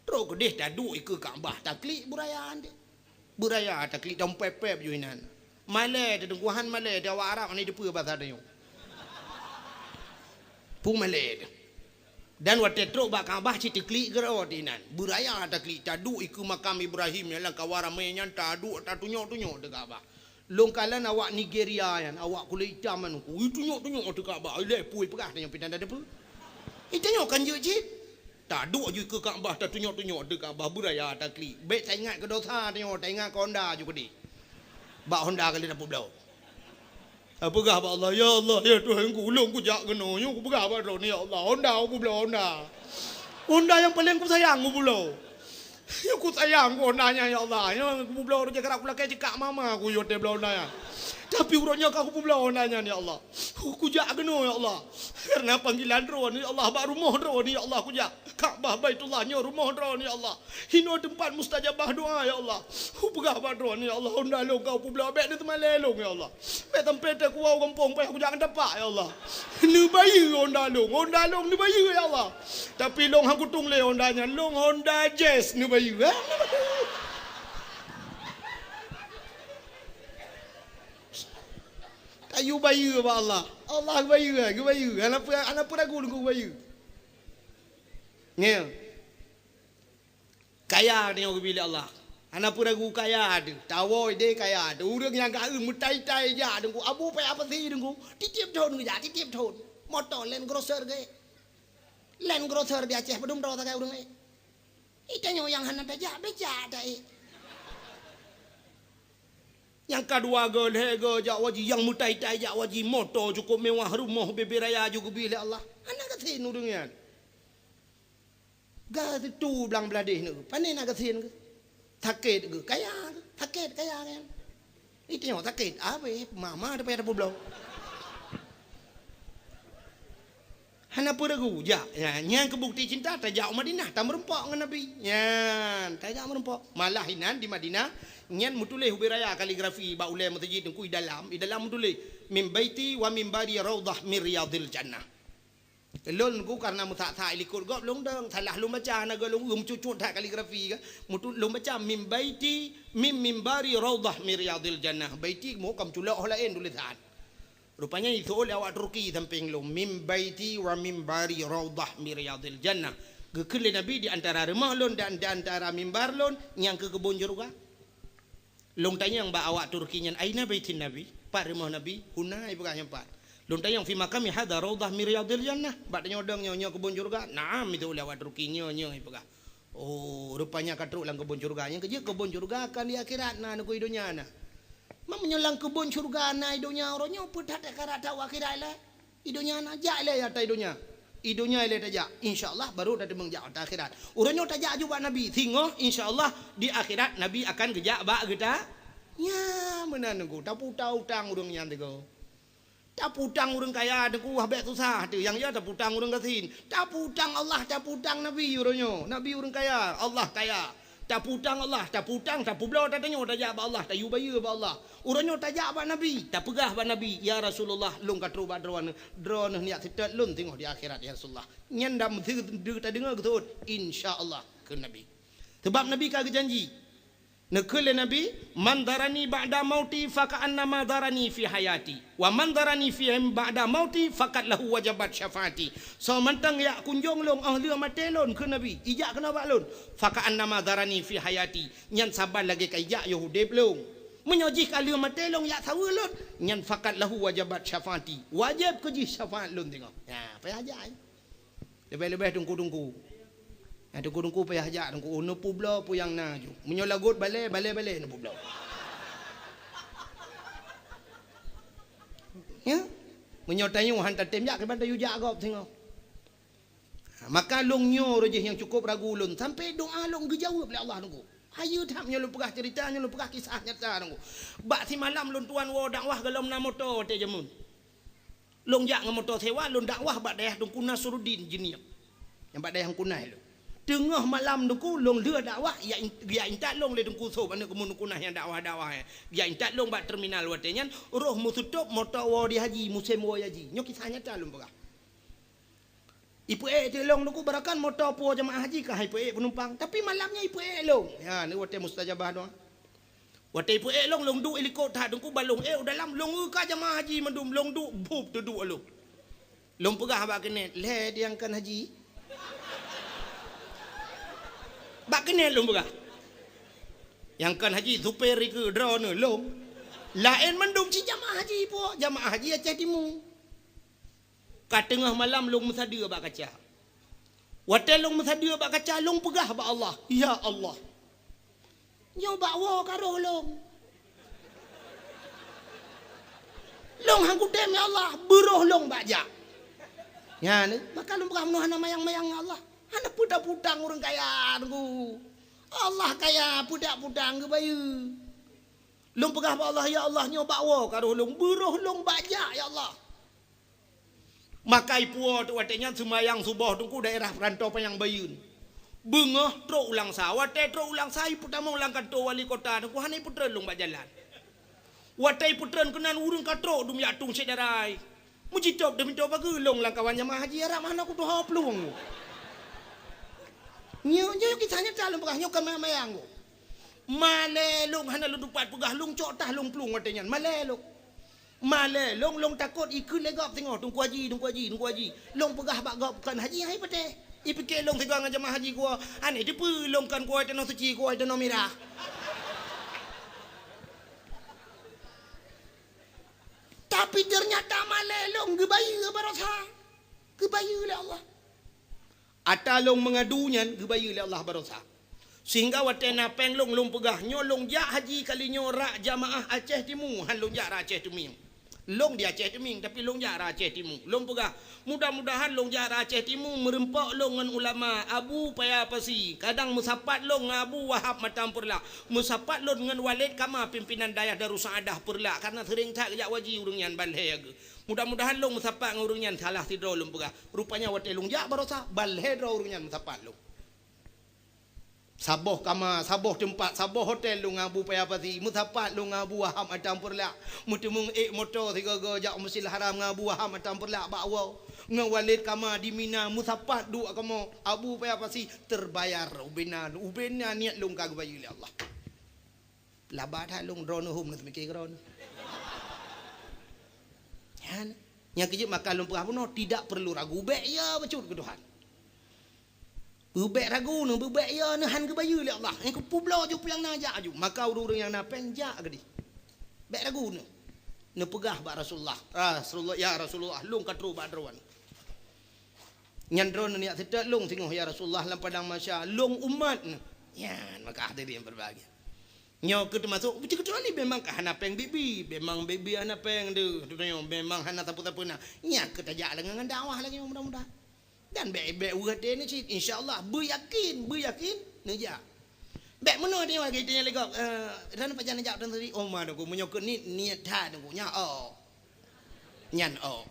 Trok keudeh taduek ikeue Ka'bah, taklik beuraya deh. Beuraya taklik, tampép-pép ju inan. Malée teuh Teungku, han malée teuh awak Arab hana jiteupeu basa tanyoe. Peue malée teuh. Dan watée trok bak Ka'bah cit teuklik keudroe inan. Beuraya taklik, taduek ikeue makam Ibrahim nyang lam kawan ramé nyan, taduek tatunyok-tunyok teuh Ka'bah. Lôn kalon awak Nigeria nyan, awak kulét itam nyan, ui tunyok-tunyok teuh Ka'bah, ilée pui peugah tanyoe pih tan tateupeue. Itanyoe kan jeuet cit. Taduek ju ikeue Ka'bah, tatunyok-tunyok teuh Ka'bah, beuraya taklik. Bék taingat keu dosa tanyoe, taingat keu Honda ju keudeh. Bak Honda ka lheueh tapeubloe. Tapeugah bak Allah, "Ya Allah, ya Tuhanku, ulôn kujak keunoe, nyoe kupeugah bak Droeneuh, ya Allah, Honda kupeubloe, Honda. Honda nyang paleng kusayang kupeubloe." Nyoe kusayang keu Honda nyan, ya Allah. Nyoe kupeubloe, roh jih karab kulakée cekak mama ku yue watée bloe Honda nyan. Tapi uroe nyoe ka kupeubloe Honda nyan, ya Allah. Kujak keunoe, ya Allah. Kareuna panggilan Droeneuh, ya Allah, bak rumoh Droeneuh, ya Allah, kujak. Ka'bah Baitullah nyoe rumoh Droeneuh, ya Allah. Hinoe teumpat mustajabah doa, ya Allah. Kupeugah bak Droeneuh, ya Allah, Honda lôn ka kupeubloe, bék neuteumalée lôn, ya Allah. Bék sampoe teukuwoe gampông payah kujak ngon tapak, ya Allah. Neubayeue Honda lôn, Honda lôn neubayeue, ya Allah. Tapi lôn han kutueng lé Honda nyan, lôn Honda Jazz neubayeue, eh? Tayue bayeue bak Allah. Allah geubayeue, geubayeue. Hana peu-, hana peuragu Teungku geubayeue. Nyoe. Kaya tanyoe geubri lé Allah. Hana peuragu kaya teuh. Tawoe ideh kaya teuh. Ureuëng nyang ka eu meutai-tai jak Teungku. Abu payah pasi Teungku. Tieb-tieb thon geujak, tieb-tieb thon. Moto Land Cruiser geuék. Land Cruiser di Aceh padum droe sagai ureuëng ék. Itanyoe nyang hana tajak, bék jak taék. Nyang ka dua go, lhée go jak haji, nyang meutai-tai jak haji, moto cukôp mewah, rumoh bebe raya ju geubri lé Allah. Hana gasien ureuëng nyan. Ga situ blang bladeh nyoe, pane na gasien geuh? Sakét geuh, kaya geuh, sakét kaya geuh. Itanyoe sakét, abéh mama teuh payah tapeubloe. Hana peuragu jak. Ya, nyan keu bukti cinta, tajak u Madinah, tameurumpok ngon Nabi. Nyan, tajak meurumpok. Malah inan di Madinah, nyan meutuléh ubé raya kaligrafi bak ulée meuseujid Teungku, i dalam, i dalam meutuléh, "Min baiti wa mimbari raudhah min riyadhil jannah." Lôn Teungku kareuna meusak-sak i likot gob lôn dong, salah lôn baca, hana goe lôn eu, meucut-cut that kaligrafi ka. Meutu-, lôn baca, "Min baiti, min mimbari raudhah min riyadhil jannah." Baiti mo ka meuculok ho laén tulésan. Rupanya iseuôt lé awak Turki sampéng lôn, "Min baiti wa mimbari raudhah min riyadhil jannah." Geukheun lé Nabi, "Di antara rumoh lôn dan di antara mimbar lôn, nyan keuh keubon syeuruga." Lôn tanyong bak awak Turki nyan, "Aina baitin Nabi?" Pat rumoh Nabi? "Huna," ipeugah, "nyan pat." Lôn tanyong, "Fi maqami hadza raudhah min riyadhil jannah?" Bak tanyoe dong nyoe, "Nyoe keubon syeuruga?" "Na'am," iseuôt lé awak Turki, "Nyoe, nyoe," ipeugah. Oh, rupanya ka trok lam keubon syeuruga. Nyang keujeuet keubon syeuruga kan di akhirat na, hana di donya na. Meunyoe lam keubon syeuruga na di donya uroe nyoe, peue that ka rata u akhirat ilée? Di donya na, jak ilée ata di donya. Di donya ilée tajak, insya Allah baru tateumeung jak ata akhirat. Uroe nyoe tajak ju bak Nabi, singoh insya Allah di akhirat Nabi akan geujak bak geuta. Nya, meunan Teungku, taputa utang ureuëng nyan Teungku. Taputang ureuëng kaya, Teungku, wah bék susah teuh. Nyang ya taputang ureuëng gasien. Taputang Allah, taputang Nabi uroe nyoe. Nabi ureuëng kaya, Allah kaya. Taputang Allah, taputang, tapubloe, tatanyoe tajak bak Allah, tayue bayeue bak Allah. Uroe nyoe tajak bak Nabi, tapeugah bak Nabi, "Ya Rasulullah, lôn ka trok bak Droeneuh, Droeneuh neujak seutôt lôn singoh di akhirat, ya Rasulullah." Nyan dam deu-, deu-, tadeungoe geuseut, "Insya Allah," kheun Nabi. Sabab Nabi ka geujanji. Neukheun lé Nabi, "Man zarani ba'da mauti faka'annama zarani fi hayati, wa man zarani fi ba'da mauti faqad lahu wajabat syafaati." Soe mantong jak kunjong lôn óh lheueh maté lôn, kheun Nabi, ijak keunoe bak lôn, "faka'annama zarani fi hayati," nyan saban lagée ka ijak yoh udeb lôn. Meunyoe jih ka lheueh maté lôn jak saweue lôn, nyan "faqad lahu wajabat syafaati," wajéb keu jih syafaat lôn singoh. Nah, payah jak, eh. Leubeh-leubeh teungku-teungku. Nyang teungku-teungku payah jak teungku, oh, neupubloe peue nyang na ju. Meunyoe lagot balée, balée-balée neupubloe. Ya? Meunyoe tanyoe han tatem jak, kiban tayue jak gob singoh. Ha, maka lôn nyoe roh jih nyang cukup ragu lôn, sampai doa lôn geujaweueb lé Allah teungku. Hayeue that meunyoe lôn peugah cerita, nyoe lôn peugah kisah nyata teungku. Bak simalam lôn tuan woe dakwah golom na moto watée jameun. Lôn jak ngon moto sewa, lôn dakwah bak dayah Teungku Nasruddin Jeunieb. Nyang bak dayah Teungku Naih lôn. Teungoh malam Teungku, lôn lheueh dakwah, jak in-, jak intat lôn lé Teungku Sob, aneuk keumun Teungku Naih nyang dakwah-dakwah nyan. Jak intat lôn bak terminal watée nyan, roh meuseutôt moto woe di haji, musém woe haji. Nyoe kisah nyata lôn peugah. Ipeuék teuk lôn Teungku, barangkapeue moto puwoe jamaah haji ka han ipeuék peunumpang. Tapi malam nyan ipeuék lôn. Ya, ni watée mustajabah doa. Watée ipeuék lôn, lôn duek ilikot that Teungku, ban lôn ék u dalam, lôn eu ka jamaah haji mandum, lôn duek, bup, teuduek lôn. Lôn peugah bak keuneuk, "Lhée di nyang kon haji?" Bak keuneuk lôn peugah. Nyang kon haji, supir dikeue, droeneuh, lôn. Laén mandum cit jamaah haji puwoe, jamaah haji Aceh Timu. Ka teungoh malam lôn meusadeue bak kaca. Watée lôn meusadeue bak kaca, lôn peugah bak Allah, "Ya Allah, nyoe bak woe ka roh lôn. Lôn han kutem, ya Allah, beuroh lôn bak jak." Nyan, maka lôn peugah, "Meunoe hana mayang-mayang ngon Allah. Hana peue taputang ureuëng kaya Teungku. Allah kaya, peue taputang geubayeue." Lôn peugah bak Allah, "Ya Allah, nyoe bak woe ka roh lôn, beuroh lôn bak jak, ya Allah." Maka ipuwoe teuk watée nyan seumayang suboh Teungku daerah Peurantô Panyang Bayeuen. Beungoh trok u Langsa. Watée trok u Langsa, ipeutamong lam kantô wali kota Teungku, hana ipeutreun lôn bak jalan. Watée ipeutreun keunan, ureuëng ka trok dum jak tueng syedara. Meujitôb teuh pintoe pageue, lôn lam kawan jamaah haji Arab hana kutuho plueng. Nyoe, nyoe kisah nyata lôn peugah, nyoe kon mayang-mayang. Malée lôn hana lôn tupat peugah, lôn cok tah lôn plueng watée nyan. Malée lôn. Malée lôn, lôn takot ikheun lé gob singoh, "Teungku Haji, Teungku Haji, Teungku Haji." Lôn peugah bak gob, "Kon haji hai patéh." Ipike lôn sigoe ngon jamaah haji kuwoe, "Aneuk teupeue lôn kon kuwoe tanoh suci, kuwoe tanoh mirah." Tapi ternyata malée lôn geubayeue baroesa. Geubayeue lé Allah. Ata lôn meungadu nyan geubayeue lé Allah baroesa. Sehingga watée na péng lôn, lôn peugah, "Nyoe lôn jak haji kali nyoe rak jamaah Aceh Timu, han lôn jak rak Aceh Teumieng." Lôn di Aceh Teumieng, tapi lôn jak rak Aceh Timu. Lôn peugah, "Mudah-mudahan lôn jak rak Aceh Timu, meureumpok lôn ngon ulama Abu Paya Pasi. Kadang meusapat lôn ngon Abu Wahab Matang Peureulak. Meusapat lôn ngon Waled Kama, pimpinan dayah Darussaadah Peureulak, karena seuring that geujak haji ureuëng nyan ban lhée geuh. Mudah-mudahan lôn meusapat ngon ureuëng nyan salah sidroe," lôn peugah. Rupanya watée lôn jak baroesa, ban lhée droe ureuëng nyan meusapat lôn. Saboh kama, saboh teumpat, saboh hotel lôn ngon Abu Paya Pasi, meusapat lôn ngon Abu Wahab Matang Peureulak, meuteumeung ék moto sigoe-goe jak u Masjidil Haram ngon Abu Wahab Matang Peureulak bak woe, ngon Waled Kama di Mina, meusapat duek kamoe, Abu Paya Pasi, terbayar ubena, ubena niet lôn ka geubayeue lé Allah. Laba that lôn droeneuh hom neuseumiké keu droeneuh. Nyan, nyang keujeuet maka lôn peugah bunoe, tidak perlu ragu, bék ya bacut keu Tuhan. Beubék ragu neuh, beubék ya neuh, han geubayeue lé Allah. Nyang keu peubloe ju peue nyang na jak aju. Maka ureuëng-ureuëng nyang na péng jak keudeh. Bék ragu neuh. Neupeugah bak Rasulullah, "Rasulullah, ya Rasulullah, lôn ka trok bak droeneuh. Nyan droeneuh neujak seutôt lôn singoh ya Rasulullah lam padang mahsyar, lôn umat neuh." Nyan maka hadirin berbahagia. Nyoe keuh teumasok, kecuali memang ka hana péng bibi, memang bibi hana péng deuh, contoh nyoe memang hana sapeue-sapeue na. Nyan keuh tajak lagée ngon dakwah lagée nyoe mudah-mudahan. Dan bék, bék weueh até ni cit, insya Allah, beuyakin, beuyakin, neujak. Bék meunoe até nyoe, geutanyoe lé gob, eh, droeneuh pajan neujak droeneuh tadi, oh ma Teungku, meunyoe keuh niet, niet that Teungku, nyan, oh. Nyan, oh.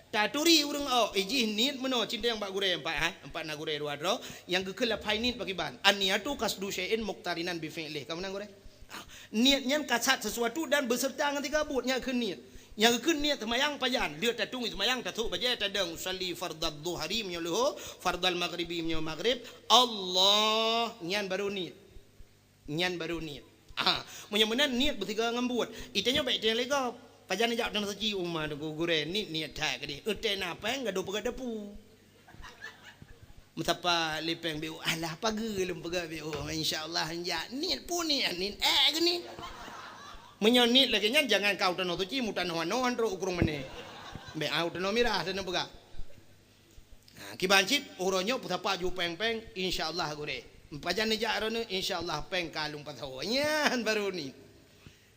Taturi ureuëng, oh, ijih niet meunoe cindeng bak gurée empat, ha? Empat na gurée dua droe, nyang geukheun laphai niet pakriban. An-niyatu qasdu syai'in muqtarinan bi fi'lih. Ka meunan gurée? Ah, niet nyan kasat sesuatu dan beserta ngon tiga buet, nyan kheun niet. Nyang kheun niet seumayang pajan, lheueh taturi seumayang, tasôk bajée, tadong, usalli fardadz dhuhri meunyoe leuhô, fardal maghribi meunyoe maghrib, Allah, nyan baru niet. Nyan baru niet. Ah, meunyoe meunan niet beusigoe ngon buet. Itanyoe bék itanyoe lé gob. Pajan neujak u Tanoh Suci, uma teungku gurée, niet, niet that keudeh. Eutée na péng gadôh peugah dapu. Meusapa lé péng B O, alah pageue lôn peugah B O, insya Allah jak. Niet pun niet, niet ék geuh niet. Meunyoe niet lagée nyan, jangan ka u Tanoh Suci, mu tanoh anoe trok u Krueng Mané. Bék, ah, u Tanoh Mirah, tanoh peugah. Ha, kiban cit, uroe nyoe peusapa ju péng-péng, insya Allah gurée. Pajan neujak droeneuh, insya Allah péng ka lôn pasoe. Nyan baru niet.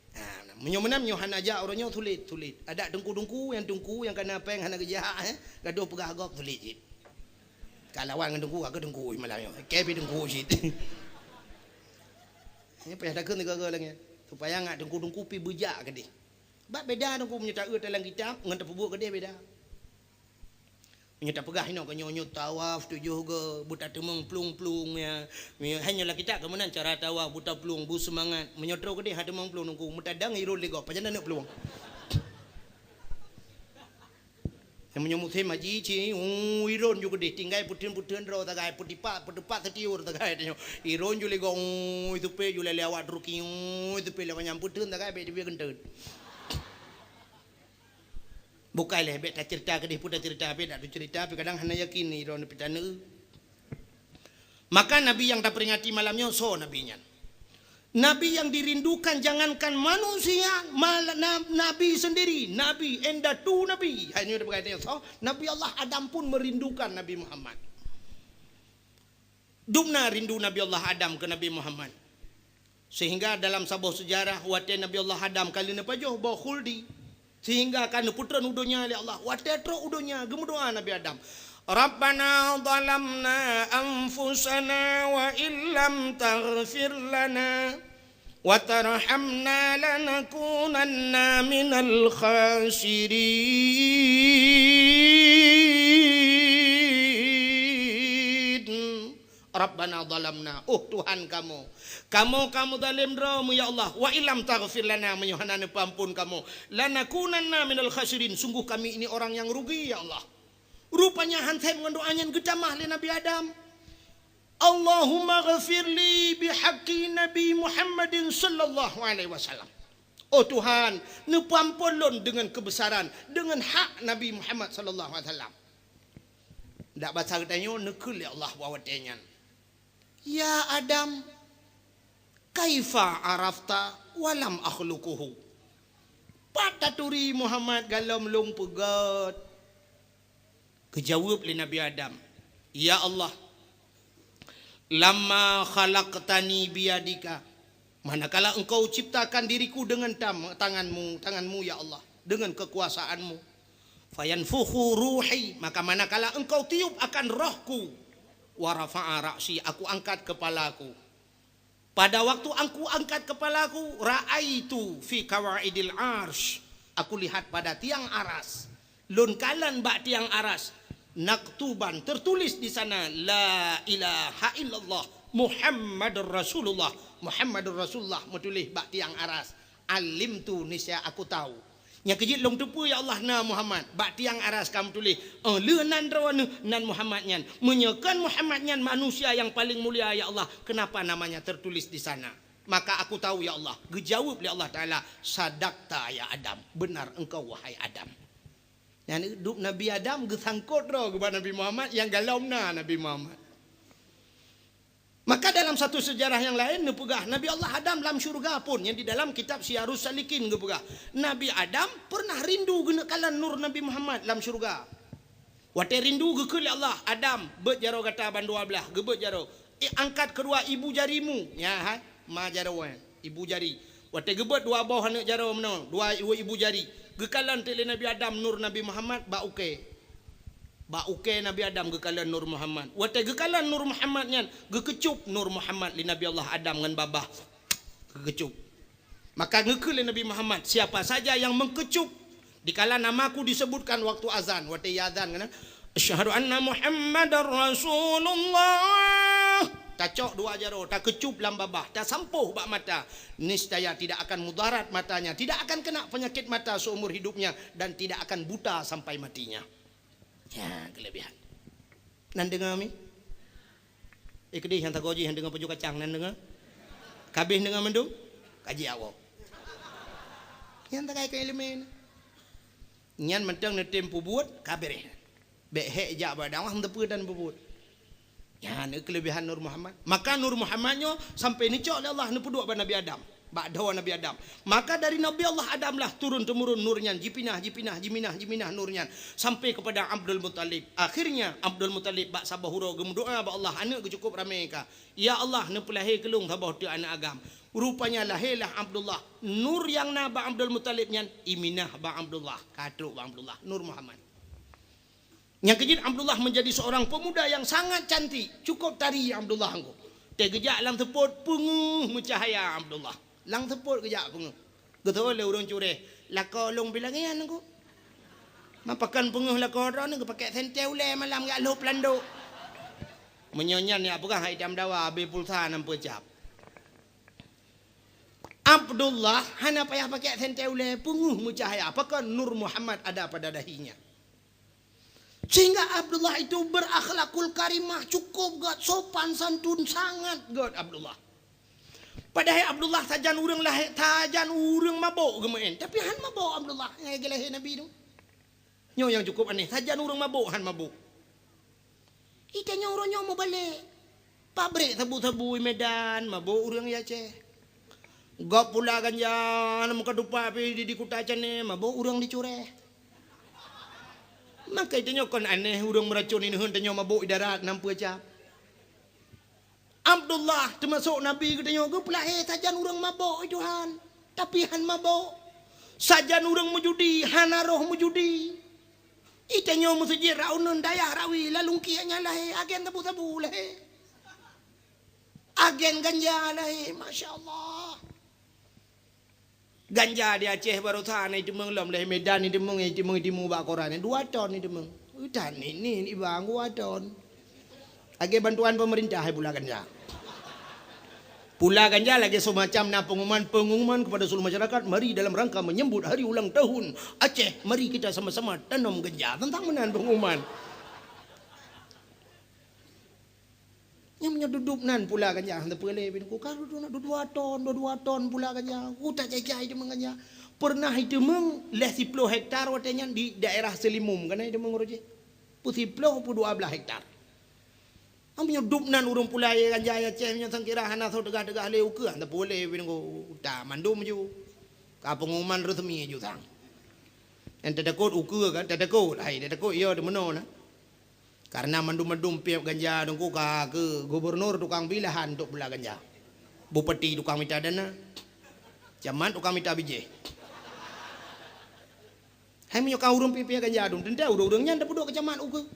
Ha, meunyoe meunan, meunyoe hana jak uroe nyoe, sulet, sulet. Adak teungku-teungku, nyang teungku nyang kana péng hana geujak, eh, gadôh peugah gob, sulet cit. Ka lawan ngon teungku, ka teungku malam nyoe. Ka pi teungku cit. Nyoe payah takheun sigoe-goe lagée nyan. Supaya ngat teungku-teungku pi beujak keudeh. Bak beda teungku meunyoe taeu dalam kitab ngon tapeubuet keudeh beda. Meunyoe tapeugah inoe keu nyoe, nyoe tawaf tujoh goe, beutateumeung plueng-plueng, ya. Meunyoe hai nyoe lam kitab keu meunan cara tawaf, beutaplueng, beuseumangat. Meunyoe trok keudeh han teumeung plueng teungku, meutadang iron lé gob, pajan aneuk plueng. Meunyoe musém haji, ci, uu, iron ju keudeh, tinggai peuteun-peuteun droe sagai, peudipat, peudipat seutiur sagai tanyoe. Iron ju lé gob, uu, iteupe ju lé awak Turki, uu, iteupe lé manyang peuteun sagai, bék teubiet geunteut. Bukai lé, bék taceurita keudeh, peue taceurita, bék dak taceurita, pi kadang hana yakin ni droeneuh pi taneuk. Maka Nabi nyang taperingati malam nyoe, soe Nabi nyan? Nabi nyang dirindukan jangankan manusia, mal-, na-, Nabi sendiri, Nabi, indatu Nabi. Hai nyoe tapeugah soe? Nabi Allah Adam pun merindukan Nabi Muhammad. Dum na rindu Nabi Allah Adam keu Nabi Muhammad. Sehingga dalam saboh seujarah, watée Nabi Allah Adam ka lheueh neupajoh boh khuldi, sehingga ka neupeutreun u donya lé Allah. Watée trok u donya, geumeudoá Nabi Adam, "Rabbana zalamna anfusana wa illam taghfir lana wa tarhamna lanakunanna minal khasirin." Rabbana zalamna, oh Tuhan kamoe, kamoe ka meuzalém droe, ya Allah, wa illam taghfir lana, meunyoe hana neupeuamphon kamoe, lanakunanna minal khasirin, sungguh kami ini orang yang rugi, ya Allah. Rupanya han sép ngon doá nyan geutamah lé Nabi Adam. Allahumma ghafirli bihaqqi Nabi Muhammadin sallallahu alaihi wasallam. Oh Tuhan, neupeuamphon lôn deungon keubeusaran, deungon hak Nabi Muhammad sallallahu alaihi wasallam. Dak basa geutanyoe neukheun lé Allah bak watée nyan, "Ya Adam, kaifa arafta wa lam akhluquhu?" Pat taturi Muhammad galom lôn peugét? Geujaweueb lé Nabi Adam, "Ya Allah, lamma khalaqtani biyadika, manakala Engkau ciptakan diriku dengan tam-, tangan-Mu, tangan-Mu, ya Allah, dengan kekuasaan-Mu. Fayanfukhu ruhi, maka manakala Engkau tiup akan rohku, wa rafa'a ra'si, aku angkat kepalaku." Pada waktu aku angkat kepalaku, ra'aitu fi qawaidil arsy, aku lihat pada tiang aras. Lôn kalon bak tiang aras, maktuban, tertulis di sana, "La ilaha illallah, Muhammadur Rasulullah." Muhammadur Rasulullah meutuléh bak tiang aras. Alimtu, niscaya aku tahu. Nyang keujeuet lôn teupeue, ya Allah, na Muhammad. Bak tiang aras ka meutuléh, "Oh, lheueh nan droeneuh, nan Muhammad nyan." Meunyoe kon Muhammad nyan manusia nyang paleng mulia, ya Allah, kenapa namanya tertulis di sana? Maka aku tahu, ya Allah. Geujaweueb lé Allah Taala, "Sadaqta ya Adam." Benar engkau, wahai Adam. Nyan dup Nabi Adam geusangkot droe keu bak Nabi Muhammad, nyang galom na Nabi Muhammad. Maka dalam satu sejarah nyang laén neupeugah, Nabi Allah Adam lam syeuruga pun, nyang di dalam kitab Siyarus Salikin geupeugah, Nabi Adam pernah rindu geuneuk kalon nur Nabi Muhammad lam syeuruga. Watée rindu geukheun lé Allah, "Adam, beuet jaroe gata bandua blaih," geubeuet jaroe. "Eh, angkat keudua ibu jarimu." Nyan hai, ma jaroe, ibu jari. Watée geubeuet dua boh aneuk jaroe meunoe, dua ibu, ibu jari. Geukalon teuk lé Nabi Adam nur Nabi Muhammad bak ukée. Bak ukée Nabi Adam geukalon nur Muhammad. Watée geukalon nur Muhammad nyan, geukeucup nur Muhammad lé Nabi Allah Adam ngon babah. Geukeucup. Maka geukheun lé Nabi Muhammad, "Siapa saja yang mengkecup Dikala namaku disebutkan waktu azan, watée ia azan keunan, "Asyhadu anna Muhammadar Rasulullah." Tacok dua jaroe, takeucup lam babah, tasampôh bak mata. Niscaya tidak akan mudarat matanya, tidak akan kena penyakit mata seumur hidupnya, dan tidak akan buta sampai matinya. Ya, kelebihan. Nan deungoe mi? Eh, keudeh nyang tagoe jih nyang deungoe pujôh kacang nan deungoe. Kabeh deungoe mandum? Kaji awak. Nyang takai keu ileumé. Nyan mantong neutem peubuet, ka beureh. Bék hék jak bak dakwah, meuteupeu dan peubuet. Nyan keulebihan Nur Muhammad. Maka Nur Muhammad nyoe sampai neucok lé Allah neupeuduek bak Nabi Adam. Bak dhoe Nabi Adam. Maka dari Nabi Allah Adam lah turun temurun nur nyan, jipinah, jipinah, jiminah, jiminah nur nyan sampai kepada Abdul Muttalib. Akhirnya Abdul Muttalib bak saboh uroe geumeudoa bak Allah, aneuk geuh cukup ramé ka. "Ya Allah, neupeulahé keu lôn saboh teuk aneuk agam." Rupanya lahé lah Abdullah. Nur nyang na bak Abdul Muttalib nyan iminah bak Abdullah, ka trok bak Abdullah, Nur Muhammad. Nyang keujeuet Abdullah menjadi seorang pemuda yang sangat cantik, cukup tari Abdullah engko. Teugeujak lam seupôt peungeuh meucahaya Abdullah. Lam seupôt geujak peungeuh. Geuteupeue lé ureuëng cureh, "Lakoe lôn pih lagée nyan engko." Mapakon peungeuh lakoe droeneuh geupakék sentée ulée malam geujak lhôb landok. Meunyoe nyan nyang peugah hai tam dawa abée pulsa nam peucap. Abdullah hana payah pakék sentée ulée, peungeuh meucahaya, pakon Nur Muhammad ada pada dahinya. Sehingga Abdullah itu berakhlakul karimah, cukup gét, sopan santun sangat gét Abdullah. Padahai Abdullah sajan ureuëng lahé, sajan ureuëng mabök geumeuén, tapi han mabök Abdullah nyang geulahé Nabi tu. Nyoe nyang cukup aneh, sajan ureuëng mabök han mabök. Itanyoe uroe nyoe mubalek. Pabrék sabu-sabu i Medan, mabök ureuëng i Aceh. Gob pula ganja, lam meuka tupat pih di, di kuta Cannée, mabök ureuëng di Cureh. Maka itanyoe kon aneh ureuëng meuracon ineuen tanyoe mabök i darat nam peucap. Abdullah teumasok Nabi geutanyoe geupeulahé sajan ureuëng mabök i Tuhan, tapi han mabök. Sajan ureuëng meujudi, hana roh meujudi. Itanyoe meuseujid rak uneuen dayah rawi lalungkiek nyan lahé, agen sabu-sabu lahé. Agen ganja lahé, masya Allah. Ganja di Aceh baroesa na iteumeung lom, lé Medan iteumeung, iteumeung, iteumeung bak koran, dua ton iteumeung. Utan ni, ni, ni bang dua ton. Lagée bantuan pemerintah hai pula ganja. Pula ganja lagée semacam na pengumuman-pengumuman kepada seluruh masyarakat, mari dalam rangka menyambut hari ulang tahun Aceh, mari kita sama-sama tanam ganja. Teuntang meunan pengumuman. Nyang meunyoe dudup nan pula ganja, hana peue lé bin ku ka dudu na dua ton, dua ton pula ganja. Ku tak jai-jai iteumeung ganja. Pernah iteumeung leh siploh hektar watée nyan di daerah Seulimum, kana iteumeung uroe jih. Peu siploh, peu dua blaih hektar. Meunyoe dup nan ureuëng pula ye ganja ya ceh, meunyoe sangkira hana soe teugah-teugah lé ukeue, hana peue lé bin ku uta mandum ju. Ka pengumuman resmi ju sang. Nyang teutakot ukeue kan, teutakot, hai teutakot iya di meunoe na. Karena mandum-mandum piep ganja dengku ka keu gubernur tukang bi lahan untuk pula ganja. Bupati tukang mita dana. Camat tukang mita bijéh. Hai meunyoe ka ureuëng piep-piep ganja dum, teuntée ureuëng-ureuëng nyan tapeuduek keu camat ukeue.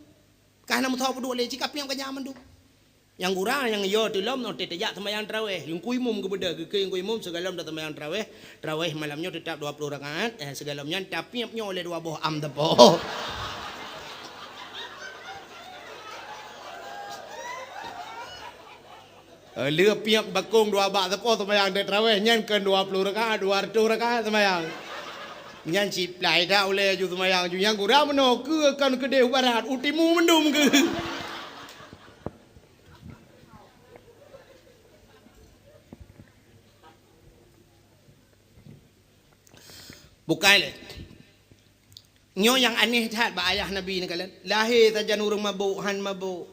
Ka hana meusawa peuduek lé, cit ka piep ganja mandum. Nyang gura nyang yo teulom nyoe teuh tajak seumayang tarawéh, yungku imum geubeudôh, geukheun yungku imum sigohlom taseumayang tarawéh, tarawéh malam nyoe teutap dua ploh rakaat, eh, sigohlom nyan tapiep nyoe lé dua boh am teupô. Eh, lheueh piep bakong dua bak teupô seumayang tarawéh nyan kon dua ploh rakaat, dua reutôh rakaat seumayang. Nyan siplai that ulée ju seumayang ju nyang gura meunoe keue kon keudeh u barat, u timu mandum keue. Bukai lé. Nyoe nyang aneh that bak ayah Nabi neukalon. Lahé sajan ureuëng mabök, han mabök.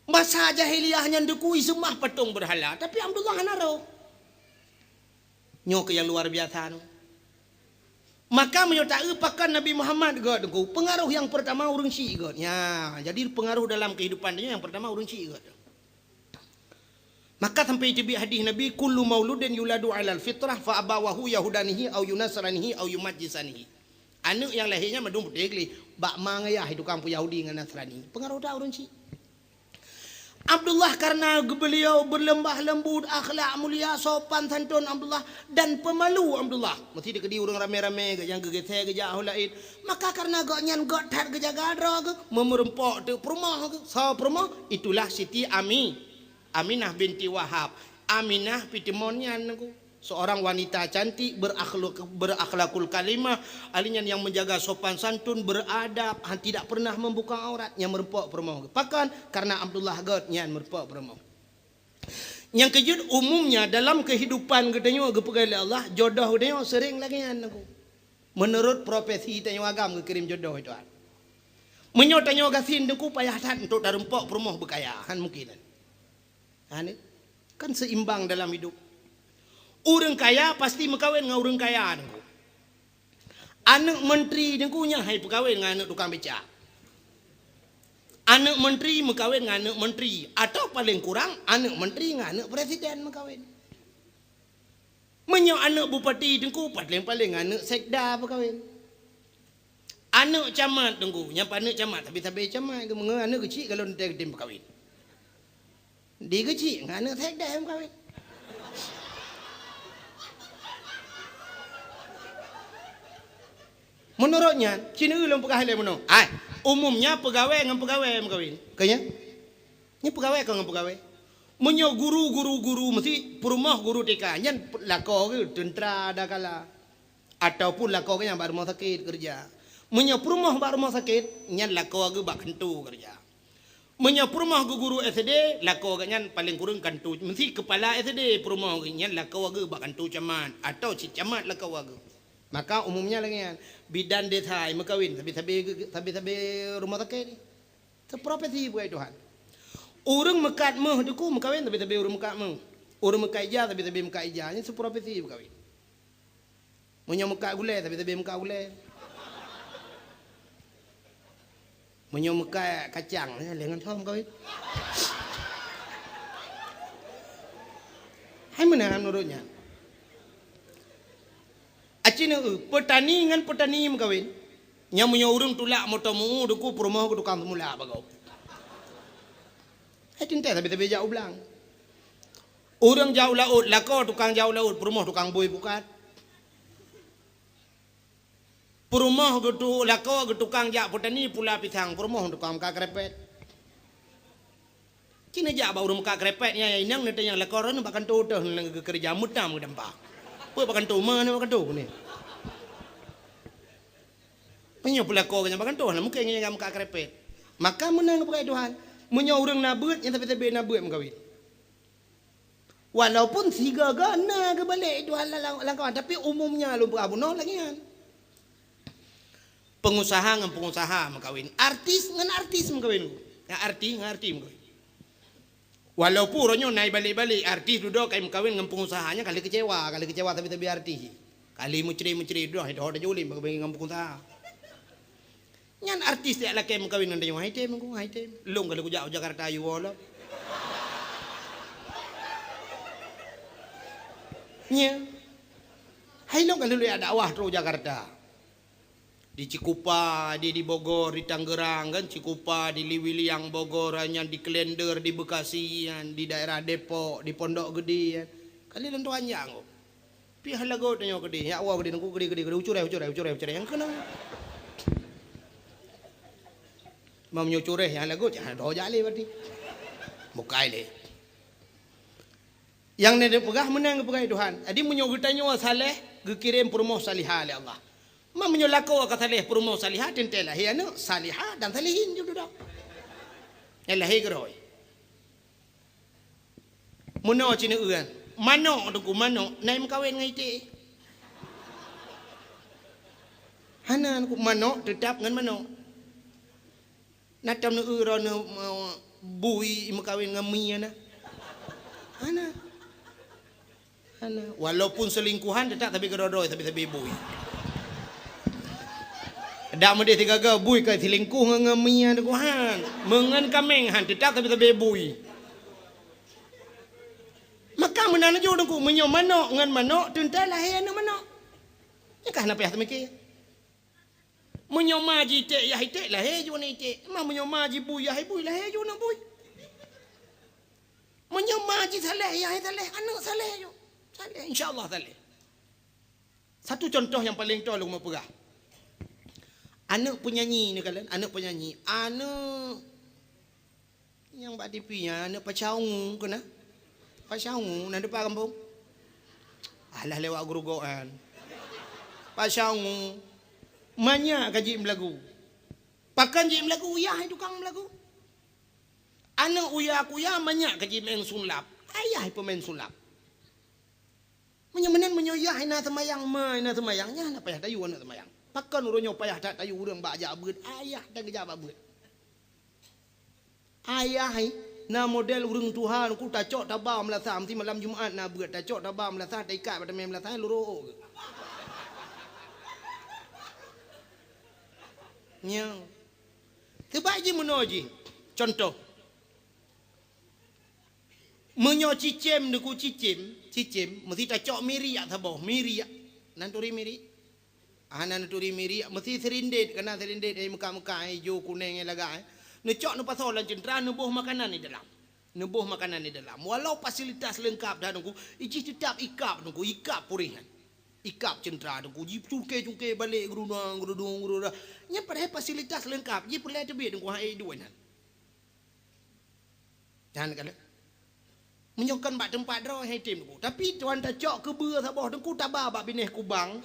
Masa jahiliyah nyan deuku iseumah patong beurhala, tapi Abdullah hana roh. Nyoe keuh nyang luar biasa nyoe. Maka meunyoe taeu pakon Nabi Muhammad gét deuku, peungaroh nyang peurtama ureuëng syiek gét. Nya, jadi peungaroh dalam keuhidupan tanyoe nyang peurtama ureuëng syiek gét. Maka sampai teubiet hadih Nabi, "Kullu mauludin yuladu 'alal fitrah fa abawahu yahudanihi au yunasranihi au yumajjisanihi." Aneuëk nyang lahé nyan mandum putéh gleh, bak ma ngon yah tukang peu Yahudi ngon Nasrani. Peungaroh that ureuëng syiek. Abdullah karena beliau berlemah lembut, akhlak mulia, sopan santun Abdullah, dan pemalu Abdullah. Mesti dikeudi ureuëng ramé-ramé nyang geugeusé geujak u laén. Maka karena gobnyan göt that geujaga droe geuh, meumeurumpok teuk peurumoh geuh, soe peurumoh, itulah Siti Ami, Aminah binti Wahab. Aminah pitimon nyan nangku. Seorang wanita cantik, berakhlak-, berakhlakul karimah, ahli nyan nyang menjaga sopan santun, beradab, han, tidak pernah membuka aurat, nyang meureumpok peurumoh geuh. Pakon? Karena Abdullah göt nyan meureumpok peurumoh. Nyang keujeuet, umumnya dalam kehidupan geutanyoe geupeugah lé Allah, jodoh geutanyoe sering lagée nyan nangku. Menurut profesi tanyoe agam geukirém jodoh itu. Meunyoe tanyoe gasien nangku payah that untuk tareumpok peurumoh beukaya, han mungkin. Aneuk kan seimbang dalam hidup. Ureuëng kaya pasti meukawen ngon ureuëng kaya nangku. Aneuk menteri nangku nyan hai peukawen ngon aneuk tukang beca. Aneuk menteri meukawen ngon aneuk menteri, atau paling kurang aneuk menteri ngon aneuk presiden meukawen. Meunyoe aneuk bupati nangku paling-paling aneuk sekda meukawen. Aneuk camat nangku, nyang aneuk camat sabe-sabe camat, meunyoe aneuk keuchik kalau nte geutem meukawen. Di keuchik ngon aneuk sekda meukawen. Meunurot nyan, cina lôn peugah lé meunoe. Ai, umumnya peugawée ngon peugawée meukawen. Keu nyan? Nyan peugawée kon ngon peugawée. Meunyoe guru, guru, guru meusti peurumoh guru T K, nyan lakoe geuh teuntra dakala. Ataupun lakoe geuh nyan bak rumoh sakét keureuja. Meunyoe peurumoh bak rumoh sakét, nyan lakoe geuh bak kantô keureuja. Meunyoe peurumoh geuh guru S D, lakoe geuh nyan paleng kureueng kantô, meusti keupala S D peurumoh geuh nyan lakoe geuh bak kantô camat, atau cit camat lakoe geuh. Maka umumnya lagée nyan, bidan desa meukawen sabe-sabe geu-, sabe-sabe rumoh sakét. Teuprofesi bukai Tuhan. Ureuëng meukat méuh teungku meukawen sabe-sabe ureuëng meukat méuh. Ureuëng meukat ija sabe-sabe meukat ija. Nyan teuprofesi meukawen. Meunyoe meukat gulée sabe-sabe meukat gulée. Meunyoe meukat kacang, eh, lé ngon soe meukawen. Hai meunan meunurot nyan. Aci neu, peutani ngon peutani meukawen. Nyang meunyoe ureuëng tulak moto meu-u teungku peurumoh geuh tukang seumulak bagoe. Hai teuntée sabe-sabe jak u blang. Ureuëng jak u laôt, lakoe tukang jak u laôt, peurumoh tukang bui pukat. Peurumoh geutu-, lakoe geutukang jak peutani pula pisang, peurumoh tukang meukat keureupat. Cina jak bak ureuëng meukat keureupat nyan, inong neutanyong lakoe droeneuh bak kantô teuh nang geukeureuja meutam geudampa. Peue bak kantô ma na bak kantô ni. Meunyoe peulakoe geuhnyan bak kantô, hana mungken geuhnyan meukat keureupat. Maka meunan geupeugah Tuhan, meunyoe ureuëng na beuet, nyan sabe-sabe na beuet meukawen. Walaupun sigoe-goe na geubalek Tuhan lam, lam, lam kawan, tapi umumnya lôn peugah bunoe lagée nyan. Pengusaha ngon pengusaha meukawen, artis ngon artis meukawen, ngon artis ngon artis meukawen. Walaupun uroe nyoe na ibalek-balek artis dudoe ka imeukawen ngon pengusaha, nyan ka lheueh keucewa, ka lheueh keucewa sabe-sabe artis. Ka lheueh meucre-meucre dudoe, hai doh tajak ulém bak ngon pengusaha. Nyan artis jak lakée meukawen ngon tanyoe, hai tem ku, hai tem. Lôn ka lheueh kujak u Jakarta yue woe lom. Nya. Hai lôn ka lheueh jak dakwah trok u Jakarta. Di Cikupa, di, di Bogor, di Tangerang kan, Cikupa, di Liwiliang Bogor, nyan di Klender, di Bekasi, nyan di daerah Depok, di Pondok Gede, kan. Kali lôn tuan nyang. Pih lagot nyoe gede, nyak woe gede, nungku gede, gede, gede, ucureh, ucureh, ucureh, ucureh, nyang keunoe. Meunyoe cureh nyang lagot, jangan doh jak lé berarti. Bukai lé. Nyang na dipeugah meunan geupeugah Tuhan. Jadi meunyoe geutanyoe saleh, geukirém peurumoh salihah lé Allah. Ma meunyoe lakoe ka saleh peurumoh salihah, teuntée lahé aneuk salihah dan salihin ju dudoe. Nyang lahé keudroe. Meunoe ci neueu, manok teungku, manok na imeukawen ngon iték? Hana, teungku, manok teutap ngon manok. Na tom neueu droeneuh, eh, bui imeukawen ngon mie na? Hana. Hana. Walaupun selingkuhan, teutap sabe keudroe-droe, sabe-sabe bui. Dak meudeh sigaga bui ka selingkuh ngon, ngon mie teungku han. Meungon kaméng han, teutap sabe-sabe bui. Maka meunan laju teungku, meunyoe manok ngon manok, teuntée lahé aneuk manok. Nyan ka hana payah teumiké. Meunyoe ma jiték yah iték, lahé ju aneuk iték. Ma meunyoe ma jibui yah ibui, lahé ju aneuk bui. Meunyoe ma jih saleh, yah saleh, aneuk saleh ju. Saleh, insya Allah saleh. Satu contoh nyang paleng toe lôn meupeugah. Aneuk penyanyi ni kalon, aneuk penyanyi, aneuk nyang bak T V nyan, aneuk Pasha Ungu keunan. Pasha Ungu, na dipat gampông? Alah lewat Geurugok nyan. Pasha Ungu. Manyak ka jeuet meulagu. Pakon jeuet meulagu, yah tukang meulagu. Aneuk uya kuya manyak ka jimeu'en sulap. Ayah peumain sulap. Meunyoe meunan, meunyoe yah hana seumayang, ma hana seumayang, nyan hana payah tayue aneuk seumayang. Pakon uroe nyoe payah that tayue ureueng bak jak beuet, ayah that geujak bak beuet. Ayah hai, na model ureueng tuha ku tacok taba meulasah, meusti malam Jumat na beuet, tacok taba meulasah, taikat bak teumé meulasah, lurok geuh. Nyoe. Teubai jih meunoe jih. Contoh. Meunyoe cicém, Teungku, cicém, cicém, meusti tacok miriak saboh, miriak. Na neuturi miriak? Hana neuturi miriak, meusti sirindét, kana sirindét, eh, meuka-meuka, eh, ijo, kuneng, eh, lagak, eh. Neucok neupasoe lam ceuntra, neuboh makanan di dalam. Neuboh makanan di dalam. Walau fasilitas leungkap dah, Teungku, ijih teutap ikab, Teungku, ikab puréh nyan. Ikab ceuntra, Teungku, jicungke-cungke balek, geurunang, geurudung, geurudung. Nyan padahai fasilitas leungkap, jih peureulèe teubiet, Teungku, hai duek nyan. Nyan kalon. Meunyoe kon bak teumpat droe hai tem, Teungku. Tapi tuan tacok keubeue saboh, Teungku, taba bak binéh kubang.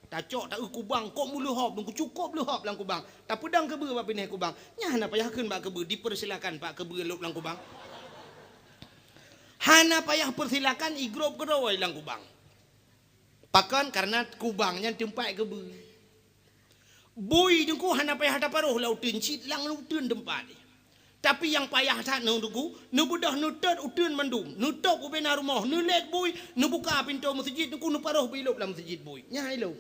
Tacok taeu kubang, kok meuleuhob, Teungku, cukôp leuhob lam kubang. Tapeudong keubeue bak binéh kubang. Nyan hana payah kheun bak keubeue, dipersilakan bak keubeue lôb lam kubang. Hana payah persilakan, igrôp keudroe lam kubang. Pakon? Karena kubang nyan teumpat keubeue. Bui, Teungku, hana payah taparoh lam uteuen, cit lam uteuen teumpat jih. Tapi nyang payah that nyoe, Teungku, neubeudôh neutot uteuen mandum, neutôp ubena rumoh, neulét bui, neubuka pintoe meuseujid, Teungku, neuparoh bui lôb lam meuseujid bui. Nyan hai lôn.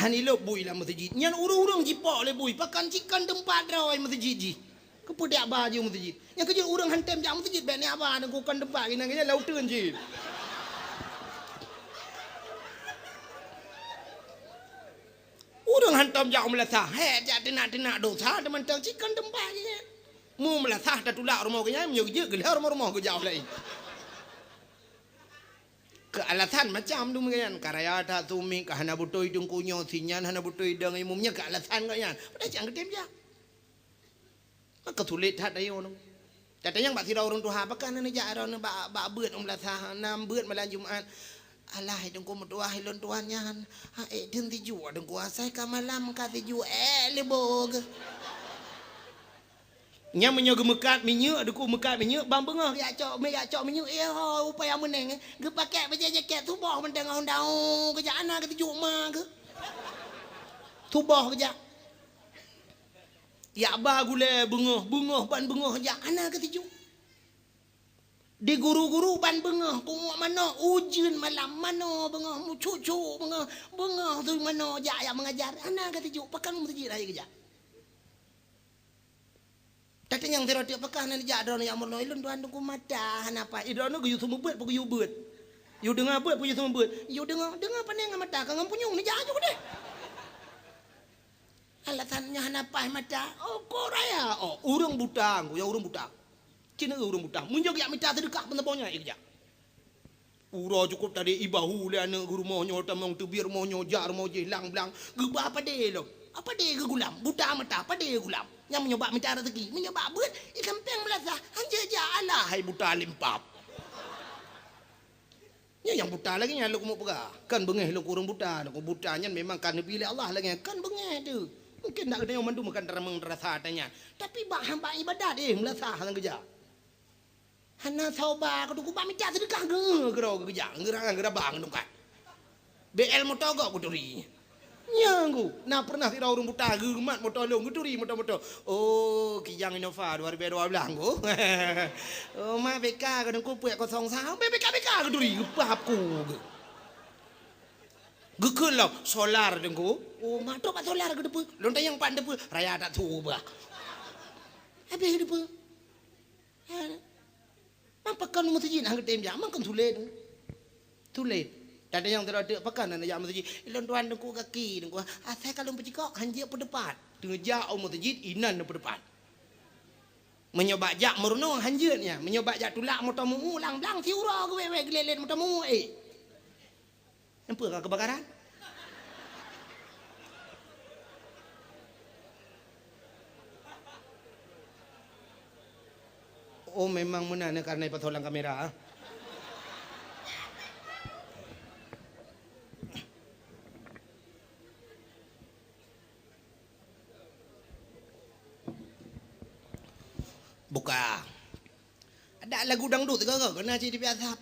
Han ilôb bui lam meuseujid. Nyan ureueng-ureueng jipok lé bui, pakon? Cit kon teumpat droe meuseujid jih. Keupeue jak ba jih meuseujid? Nyang keujeuet ureueng han tem jak meuseujid, bèk neujak ba, Teungku, kon teumpat keunan, keunan lam uteuen cit. Ureueng hantom jak u meulasah, hék jak teunak-teunak dosa, teumantong cit kon teumpat jih nyan. Mu meulasah tatulak rumoh geuh nyan, meunyoe geujeuet geulheueh rumoh-rumoh geujak laén. Keu alasan macam tu meunan, ka raya that sumiet, ka hana beutôi teungku nyoe, si nyan hana beutôi dong imum nyan, keu alasan gobnyan. Padahai cit han geutem jak. Maka sulet that ayoe nyoe. Tatanyong bak sidroe ureueng tuha, "Pakon hana neujak droeneuh bak, bak beuet u meulasah, na beuet malam Jumat?" "Alah, hai teungku meutuah, ilôn tuan nyan, ha, ék theun sijuek teungku, asai ka malam ka sijuek, ék lé boh geuh." Nyan meunyoe geumeukat minyeuk, teungku meukat minyeuk, ban beungoh geujak cok, meuyak cok minyeuk, eh, ho, upaya meuneng, eh, geupakèk bajèe jakét, suboh mantong ngon daun, geujak hana geusijuek ma geuh. Suboh geujak. Jak ba gulèe beungoh, beungoh ban beungoh jak, hana geusijuek. Di guru-guru ban beungoh, punguek manoe, ujeuen malam manoe beungoh, meucuk-cuk beungoh, beungoh su manoe jak, jak meungajar, hana geusijuek, pakon meuseujid hai geujak. Tatanyong sidroe teuk, "Pakon hana neujak droeneuh jak meurunoe?" "Ilôn tuan teungku mata hana paih." "Eh, droeneuh geuyue seumeubeuet peu geuyue beuet? Yue deungoe beuet peu yue seumeubeuet?" "Yue deungoe, deungoe pane ngon mata, ka ngon punyueng neujak aju deh." Alasan nyoe hana paih mata. Oh, kok raya. Oh, ureueng buta, ngku ya ureueng buta. Cina ureueng buta. Meunyoe geujak mita seudeukah pun saboh nyan, eh, geujak. Uroe cukôp tadi ibahu lé aneuk geuh rumoh nyoe, tamong teubiet rumoh nyoe, jak rumoh jih, lang blang. Geuba padé lom. Padé geuh gulam. Buta mata, padé geuh gulam. Nyang meunyoe bak mita raseuki, meunyoe bak beuet, i sampéng meulasah, hanjeuet jak alah hai buta limpab. Nyan nyang buta lagèe nyan lôn keumeung peugah. Kan beungèh lôn keu ureueng buta, lôn keu buta nyan memang ka neubi lé Allah lagèe nyan. Kan beungèh teuh. Mungken dak geutanyoe mandum kan taramong rasa ata nyan. Tapi bak hamba ibadat, eh, meulasah lam keujak. Hana soe ba keu teungku, bak mita seudeukah geuh keudroe geuh keujak, geuraba ngon tungkat. B L moto gob geuturi. Nyan ku, na pernah sidroe ureueng buta geumat moto lôn, geuturi moto-moto. Oh, Kijang Innova dua ribu dua belas ngku. Oh, ma B K keu teungku peuet kosong sa, B K B K geuturi, geupah ku geuh. Geukheun lom, solar teungku. Oh, ma trok bak solar geuteupeue. Lôn tanyong pat teupeu, raya that su bah. Habéh teupeu. Ha. Man pakon meuseujid hana geutem jak, man kon sulet. Sulet. Tatanyong sidroe teuk, "Pakon hana jak meuseujid?" "Ilôn tuan teungku gaki, teungku. Asai ka lôn peucikok, hanjeuet peuteupat." Teujak u meuseujid, inan peuteupat. Meunyoe bak jak meurunoe hanjeuet nyan, meunyoe bak jak tulak moto meu-ueng, blang-blang siuroe geuwèe-wèe geulét-lét moto meu-ueng, eh. Nyan peue ka keubakaran? Oh, memang meunan, eh, karena ipasoe lam kamera, ah. Buka. Ada lagu dangdut tiga ke? Kena cit dipiasap.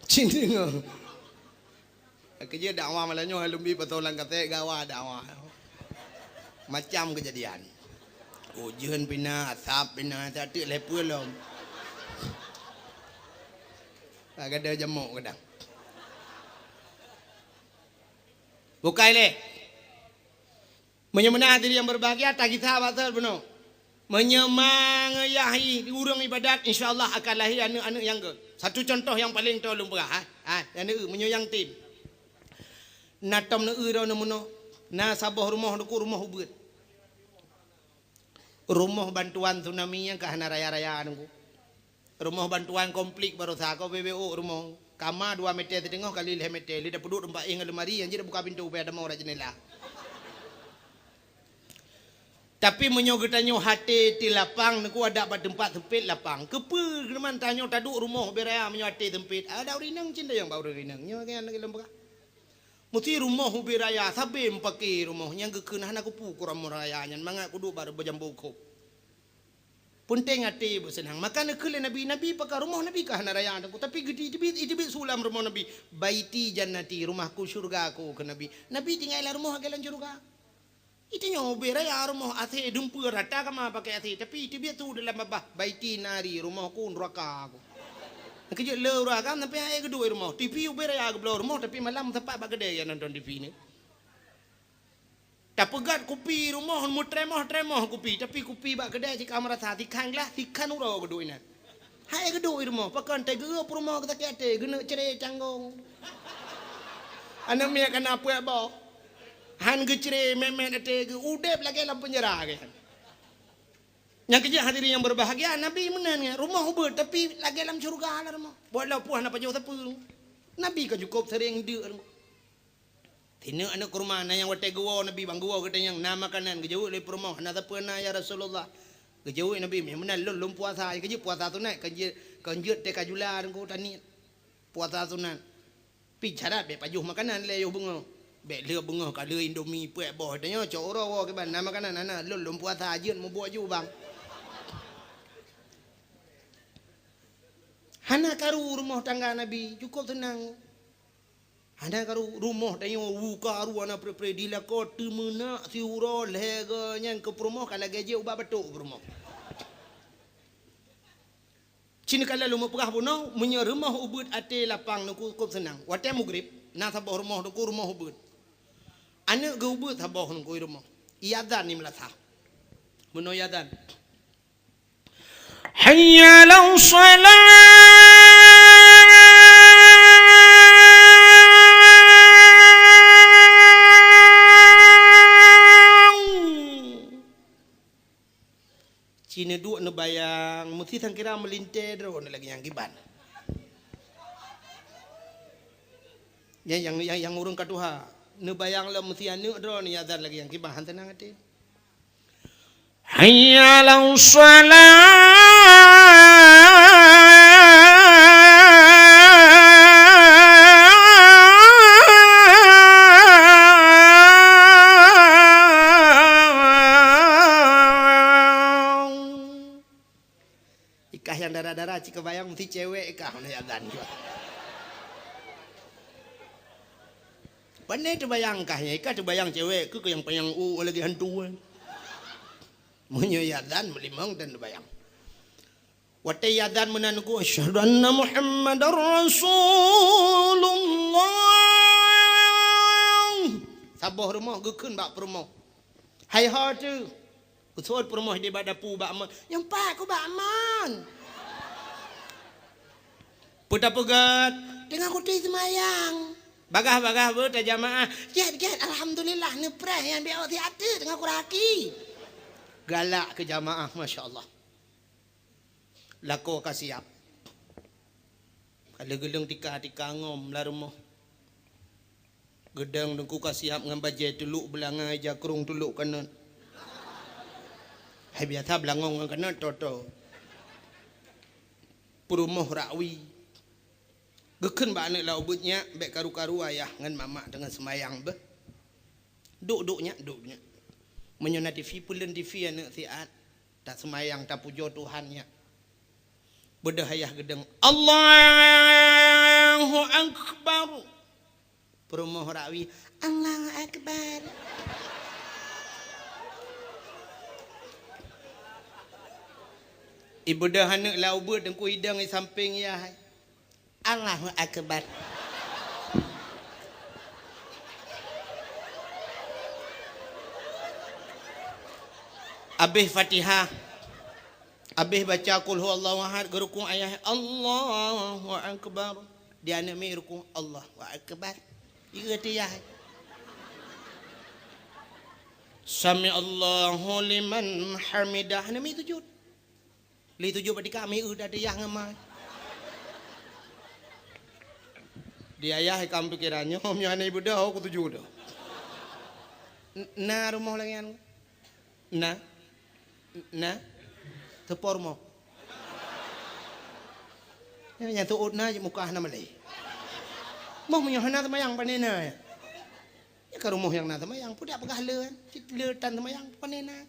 Cint deungoe. Keujeuet dakwah malam nyoe, lôn bi pasoe lam kaset gawa dakwah. Macam keujadian. Ujeuen pih na, asap pih na, asap teuk lhèe peue lom. Ka gada jamok kadang. Bukai lé. Meunyoe meunan hadirin yang berbahagia, tagisa bak sot bunoe. Meunyoe mangeuyah ureueng ibadat, insya Allah akan lahé aneuk-aneuk nyang gèt. Satu contoh nyang paleng toe lôn peugah, ha. Ha, nyang neueu, meunyoe nyang tem. Na tom neueu droeneuh meunoe, na saboh rumoh Teungku, rumoh ubeuet. Rumoh bantuan tsunami nyang ka hana raya-raya Teungku. Rumoh bantuan komplit baroesa ka B B O rumoh. Kama dua meter siteungoh kali lhèe meter, lé tapeuduek teumpat éh ngon lemari, nyang jeuet buka pintoe, bèk tamong rot jeundela. Tapi meunyoe geutanyoe até ti lapang, Teungku, adak bak teumpat seumpet lapang. Keupeue keuneman tanyoe taduek rumoh ubé raya meunyoe até seumpet? Adak ureueng inong cit nyang bak ureueng inong. Nyoe kan lagèe lôn peugah. Meusti rumoh ubé raya, sabé meupaké rumoh nyang geukheun hana kupeue keu rumoh raya nyan, mangat kuduek bak beujambu khôb. Peunteng até beuseunang. Maka neukheun lé Nabi, Nabi pakat rumoh Nabi ka hana raya Teungku, tapi geuteubiet, iteubiet su lam rumoh Nabi, "Baiti jannati, rumahku syurgaku," kheun Nabi. Nabi tinggai lam rumoh lagèe lam syeuruga. Itanyoe ubé raya rumoh, AC dumpeue rata kama pakai AC, tapi iteubiet su dalam babah, "Baiti nari, rumohku neuraka ku." Keujeuet le ureueng agam sampai hai geuduek rumoh. TV ubé raya geubloe rumoh, tapi malam sapat bak keudè nyan nonton TV nyan. Tapeugöt kupi rumoh, meutremoh-tremoh kupi, tapi kupi bak keudè cit ka meurasa, sikhan glah, sikhan uroe geuduek inan. Hai geuduek i rumoh, pakon teuh geu peurumoh sakét até, geuneuk cre canggong. Aneuk miet ka na peuet boh. Han geucre mèt-mèt até geu, udép lagèe lam peunjara geuh. Nyang keujeuet hadirin yang berbahagia, Nabi meunan nyan, rumoh ubeuet, tapi lagèe lam syeuruga lah rumoh. Walaupun hana pajoh sapeue. Nabi ka cukôp sering deuk rumoh. Sineuk aneuk kurma, na nyang watèe geuwoe Nabi, "Bang, geuwoe gata nyang na makanan," geujaweueb lé peurumoh, "Hana sapeue na, ya Rasulullah." Geujaweueb Nabi, "Meunan lôn, lôn puasa." Geujeueb puasa sunat, kon jeuet, kon jeuet teuka jula Teungku taniet. Puasa sunat. Pi syarat bèk pajoh makanan lé yoh beungoh. Bèk lheueh beungoh ka lheueh Indomie peuet boh, tanyoe cok uroe woe kiban, na makanan hana, lôn, lôn puasa jeuet mubuet ju, Bang. Hana karu rumoh tangga Nabi, cukôp seunang. Hana karu rumoh tanyoe, u karu hana pre-pre, dilakoe teumeunak siuroe lhèe goe nyan keu peurumoh ka lagèe jeuet ubat batok peurumoh. Cit ka lôn meupeugah bunoe, meunyoe rumoh ubeuet até lapang Teungku cukôp seunang. Watèe mugrib, na saboh rumoh Teungku rumoh ubeuet. Aneuk geuh ubeuet saboh Teungku i rumoh. Iazan di meulasah. Bunoe iazan. Hayya 'alas shalah. Cit neuduek neubayang, meusti sangkira meulintèe droeneuh lagèe nyang kiban. Nyang, nyang, nyang, nyang ureueng ka tuha, neubayang lom meusti aneuk droeneuh iazan lagèe nyang kiban, han seunang até. Hayya 'alas shalah. Ikah nyang dara-dara cit kabayang meusti cewek ikah na iazan jua. Pandai teubayang kah nyan, ikah teubayang cewek keu nyang panyang u lagèe hantu, eh. Meunyoe iazan meulimong dan teubayang. Watèe iazan meunan Teungku, "Asyhadu anna Muhammadar Rasulullah." Saboh rumoh geukheun bak peurumoh. Hai ho teuh. Geuseuôt peurumoh di bak dapu bak amon. Nyang pat ku bak amon. Peue tapeugöt? Teungoh kutem seumayang. Bagah-bagah beuta jamaah. Jeuet, jeuet, alhamdulillah, neupreh nyang biôh siat teuk teungoh kuraki. Galak keu jamaah, masya Allah. Lakoe ka siap. Ka lheueh geuleueng tika-tika ngom lam rumoh. Geudong teungku ka siap ngon bajée tulok beulanga, ija krong tulok keuneuk. Hai biasa beulangong ngon keuneuk, toto. Peurumoh rakwi. Geukheun bak aneuk lam ubeuet, "Nyak, bék karu-karu ayah ngon mamak teungoh seumayang beuh. Duek-duek, Nyak, duek, Nyak. Meunyoe na T V, peuleuen T V aneuk siat. Taseumayang, tapujoe Tuhan, Nyak." Beudôh ayah geudong, "Allahu Akbar." Peurumoh rakwi, "Allahu Akbar." Ibeudôh aneuk lam ubeuet, teungku idong i sampéng yah. "Allahu Akbar." Abéh Fatihah, abéh baca Qul Huwallahu Ahad, geurukuk ayah, "Allahu Akbar." Di aneuk miet rukuk, "Allahu Akbar." Ieu tiyah. "Sami Allahu liman hamidah." Aneuk miet sujud. Lé tujoh bak tika, mieu dah tiyah ngon ma. Di ayah ikam pikiran nyoe, meunyoe hana ibeudôh, ku tujoh dah. N-, na rumoh lagée nyan? Na? Na? Seupôt rumoh? Nyan, nyan teuôt na, muka hana malée. Moh meunyoe hana seumayang, pane na, ya? Nyan ka rumoh nyang na seumayang, peue dak peugah le, kan? Cit le tan seumayang, pane na.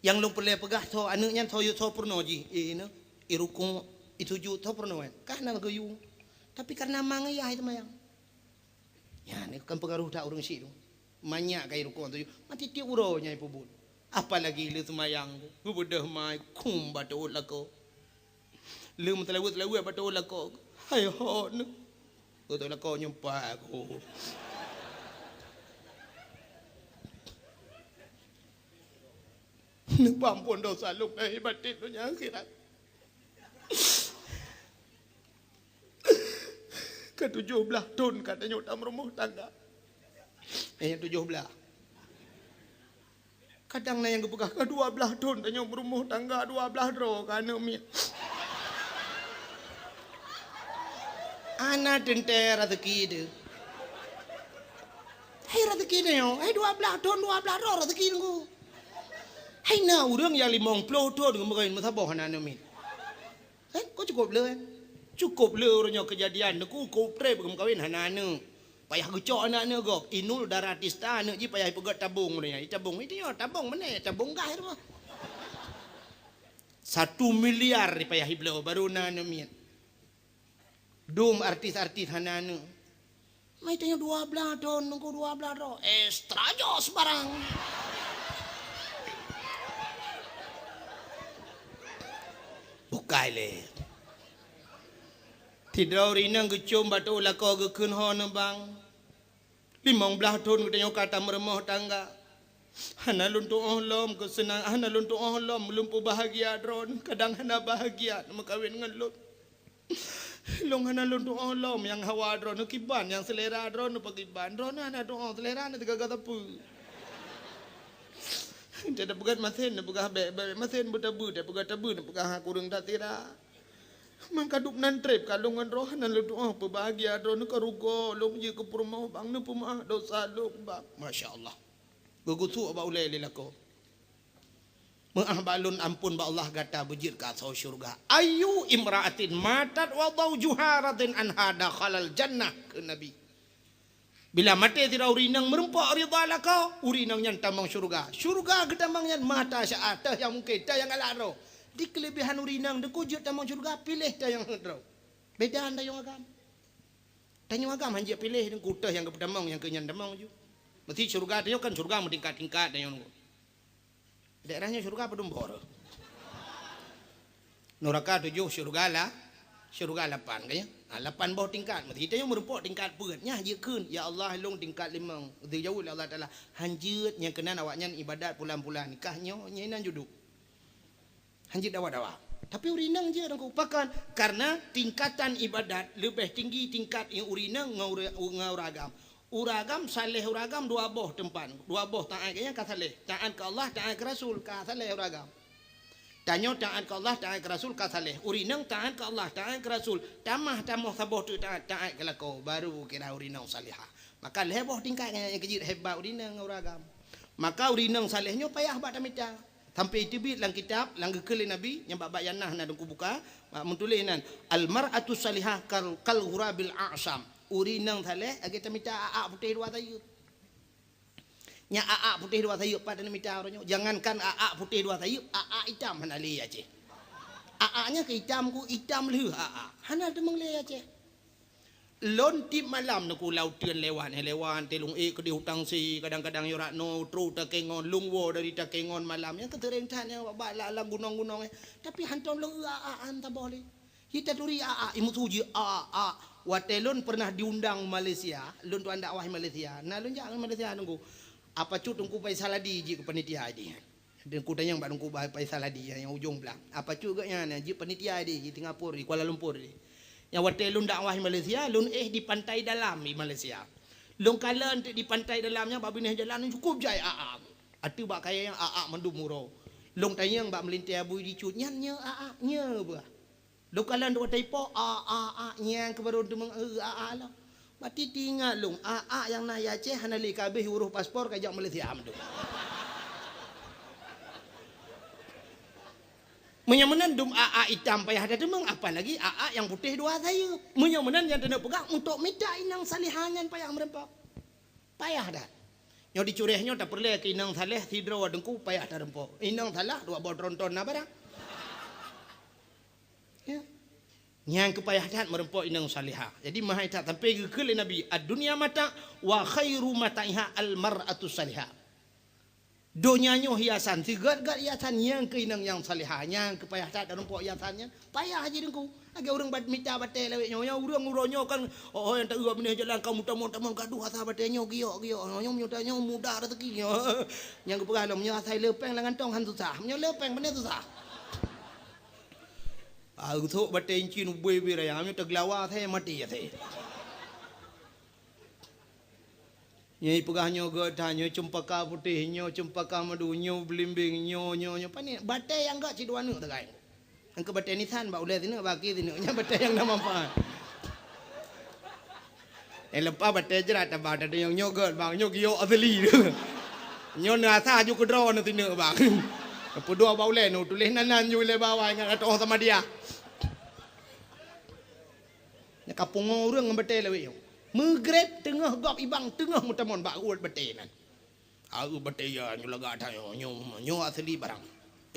Nyang lôn peureulée peugah, soe aneuk nyan, soe, soe peurunoe jih, eh, na, i rukuk, i sujud, soe peurunoe nyan. Ka na geuyue. Tapi kareuna ma ngon yah seumayang. Nyan, kan peukaroh that ureuëng syiek tu. Manyak ka i rukuk, sujud. Mati tiep uroe nyan ipeubuet. Apalagi le seumayang, geubeudôh mai, khum bak teuôt lakoe. Le meuteulaweuet-teulaweuet bak teuôt lakoe. Hai hot neuh. Teuôt lakoe nyoe pat ku. Neupeuamphon desya lôn lahé batén donya akhirat. Ka tujoh blaih thon ka tanyoe tameurumoh tangga. Eh, tujoh blaih. Kadang na nyang geupeugah, "Ka dua blaih thon tanyoe meurumoh tangga, dua blaih droe ka aneuk miet." Hana teuntée raseuki teuh. Hai raseuki tanyoe, hai dua blaih thon, dua blaih droe raseuki teungku. Hai na ureuëng nyang limong ploh thon geumeukawen meusaboh hana aneuk miet. Kan? Kok cukup le, kan? Cukup le uroe nyoe keujadian, teungku, kok treb geumeukawen hana aneuk. Payah geucok aneuk-aneuk gob. Inul Daratista aneuk jih payah ipeugét tabong uroe nyoe. Itabong, itu nyoe, tabong meunan, tabong gah itu. Satu miliar payah ibloe, baru na aneuk miet. Dum artis-artis hana aneuk. Mai tanyoe dua blaih thon, nunggu dua blaih thon. Extra jos barang. Bukai lé. Sidroe ureuëng inong geucom bak teuôt lakoe geukheun ho neubang. Limong blaih thon geutanyoe ka tameurumoh tangga. Hana lôn tuoh lom keuseunang, hana lôn tuoh lom lôn peubahgia droeneuh, kadang hana bahgia neumeukawen ngon lôn. Lôn hana lôn tuoh lom nyang hawa droeneuh kiban, nyang seulera droeneuh pakiban. Droeneuh hana tuoh, seulera na teugaga sapeue. Teupeugah masen, neupeugah bék, bék masen beutabeue, teupeugah tabeue, neupeugah kureueng that sira. Meukadup nan treb ka lôn ngon droe hana lôn tuoh peubahgia droeneuh ka rugoe lôn jeuet keu peurumoh bang neupeumeu'ah dosa lôn bang. Masya Allah. Geugusuk bak ulée lé lakoe. Meu'ah bak lôn, ampôn bak Allah gata beujeuet keu asoe syeuruga. Ayyu imra'atin matat wa zaujuha radin anha dakhalal jannah, kheun Nabi. Bila maté sidroe ureuëng inong meurumpok ridha lakoe, ureuëng inong nyan tamong syeuruga. Syeuruga geutamong nyan mata syaat, teuh nyang mungken, teuh nyang galak droe. Di keuleubehan ureuëng inong teungku jeuet tamong syeuruga, piléh teuh nyang heuet droe. Beda tanyoe agam. Tanyoe agam han jeuet piléh teungku, teuh nyang geupeutamong nyang keu nyan tamong ju. Meusti syeuruga tanyoe kan syeuruga meutingkat-tingkat tanyoe teungku. Daerah nyoe syeuruga padum bor. Nuraka tujoh, syeuruga la-, syeuruga lapan, kan ya? Ha, lapan boh tingkat. Meusti tanyoe meurumpok tingkat peuet. Nyan jikheun, "Ya Allah, lôn tingkat limong." Dijaweueb lé Allah Taala, "Han jeuet nyang keunan awaknyan ibadat pulan-pulan. Kah nyoe, nyoe inan juduk." Han jeuet dawa-dawa. Tapi ureueng inong jeuet Teungku. Pakon? Karena tingkatan ibadat leubeh tinggi tingkat ureueng inong ngon ureueng, ngon ureueng agam. Ureueng agam saleh ureueng agam dua boh teumpat. Dua boh taát, ka saleh. Taát keu Allah, taát keu Rasul, ka saleh ureueng agam. Tanyoe taát keu Allah, taát keu Rasul, ka saleh. Ureueng inong taát keu Allah, taát keu Rasul. Tamah tamoh saboh teuk taát, taát keu lakoe, baru kira ureueng inong salihah. Maka lhèe boh tingkat nyang keujeuet hebat ureueng inong ngon ureueng agam. Maka ureueng inong saleh nyoe payah bak tamita. Sampai teubiet lam kitab, lam geukheun lé Nabi, nyang bak-bak nyang na, na Teungku buka, meutuléh nan, "Al-mar'atu salihah kal, kal ghurabil a'sam." Ureueng inong saleh lagèe tamita a'ak putéh dua sayeup. Nyan a'ak putéh dua sayeup pat tamita uroe nyoe. Jangankan a'ak putéh dua sayeup, a'ak itam hana lé Aceh. A'ak nyan keu itam ku, itam lheueh a'ak. Hana teumeung lé Aceh. Lôn tiep malam Teungku lam uteuen lewat, eh, lewat, teuh lôn ék keudéh u Tangse, kadang-kadang yôh rot noe, trôk Takengon, lôn woe dari Takengon malam. Nyang keuteuréng that nyang bak, bak lam, lam gunong-gunong, eh. Tapi hantom lôn eu a'ak han saboh lé. Jih taturi a'ak, imeusu jih a'ak. Watèe lôn pernah diundang Malaysia, lôn tuan dakwah Malaysia. Na lôn jak Malaysia Teungku. Apa cut Teungku Faisal Hadi jih keu panitia jih. Teungku tanyong bak Teungku Faisal Hadi nyang ujong blang. Apa cut geuh nyan, jeuet panitia di, di Singapura, di Kuala Lumpur di. Nyang watèe lôn dakwah di Malaysia, lôn éh di Pantai Dalam di Malaysia. Lôn kalon teuk di Pantai Dalam nyan bak binéh jalan cukôp jai a'ak. Ateueh bak kayèe nyan a'ak mandum uroe. Lôn tanyong bak meulintèe bui di cut, "Nyan nyoe a'ak, nyoe beuh?" Lôn kalon dua taipo, a, a, a, nyang keubaron teumeung, e, a, a, lom. Bak titi ingat lôn, a, a, nyang na i Aceh hana lé ka abéh urôh paspor ka jak Malaysia mandum. Meunyoe meunan dum a, a, itam payah tateumeung, apalagi a, a, nyang putéh dua sayeup. Meunyoe meunan nyang taneuk peugah untuk mita inong salihah nyan payah meureumpok. Payah that. Nyoe di Curéh nyoe tapeureulèe keu inong saleh sidroe Teungku payah tareumpok. Inong salah dua boh tronton na barang. Ya. Nyang keu payah that meureumpok inong salihah. Jadi, meuhai that sampai geukheun lé Nabi, "Ad-dunya mata' wa khairu mata'iha al-mar'atus salihah." Donya nyoe hiasan, sigét-gét hiasan nyang keu inong nyang salihah, nyang keu payah that tareumpok hiasan nyan. Payah jih Teungku. Lagèe ureueng bat-, mita batèe lawét nyoe, nyoe ureueng uroe nyoe kan, oh, oh, nyang taeu binéh jalan ka meutamong-tamong gadoh asai batèe nyoe giok-giok. Nyoe, nyoe meutamong mudah rezeki nyoe. Nyang geupeugah lom, nyoe asai le pèng lam kantong han susah. Nyoe le pèng beuna susah. Ah, usok batèe incin ubé-ubé raya, nyoe teugeulawa asai maté asai. Nyoe peugah nyoe gèt that, nyoe ceumpaka putéh, nyoe ceumpaka madu, nyoe beulimbeng, nyoe, nyoe, nyoe. Pané batèe nyang gèt cit dua neuk teugai. Nyang keu batèe nisan bak ulèe sineuk, bak akhé sineuk. Nyan batèe nyang na manfaat. Eh, leupah batèe jrat tabah, tada nyang nyoe gèt, bang, nyoe giok asli. Nyoe na asai aju keudroe na sineuk, bang. Peuduek bak ulèe nyoe tuléh nan, nan ju lé bawah ingat atoh sama dia. Nyan ka pungo ureueng ngon batèe lawét nyoe. Meugreb teungoh gob ibang teungoh meutamong bak uet batèe nyan. Aeu batèe ya nyoe lagak that nyoe, nyoe, nyoe asli barang.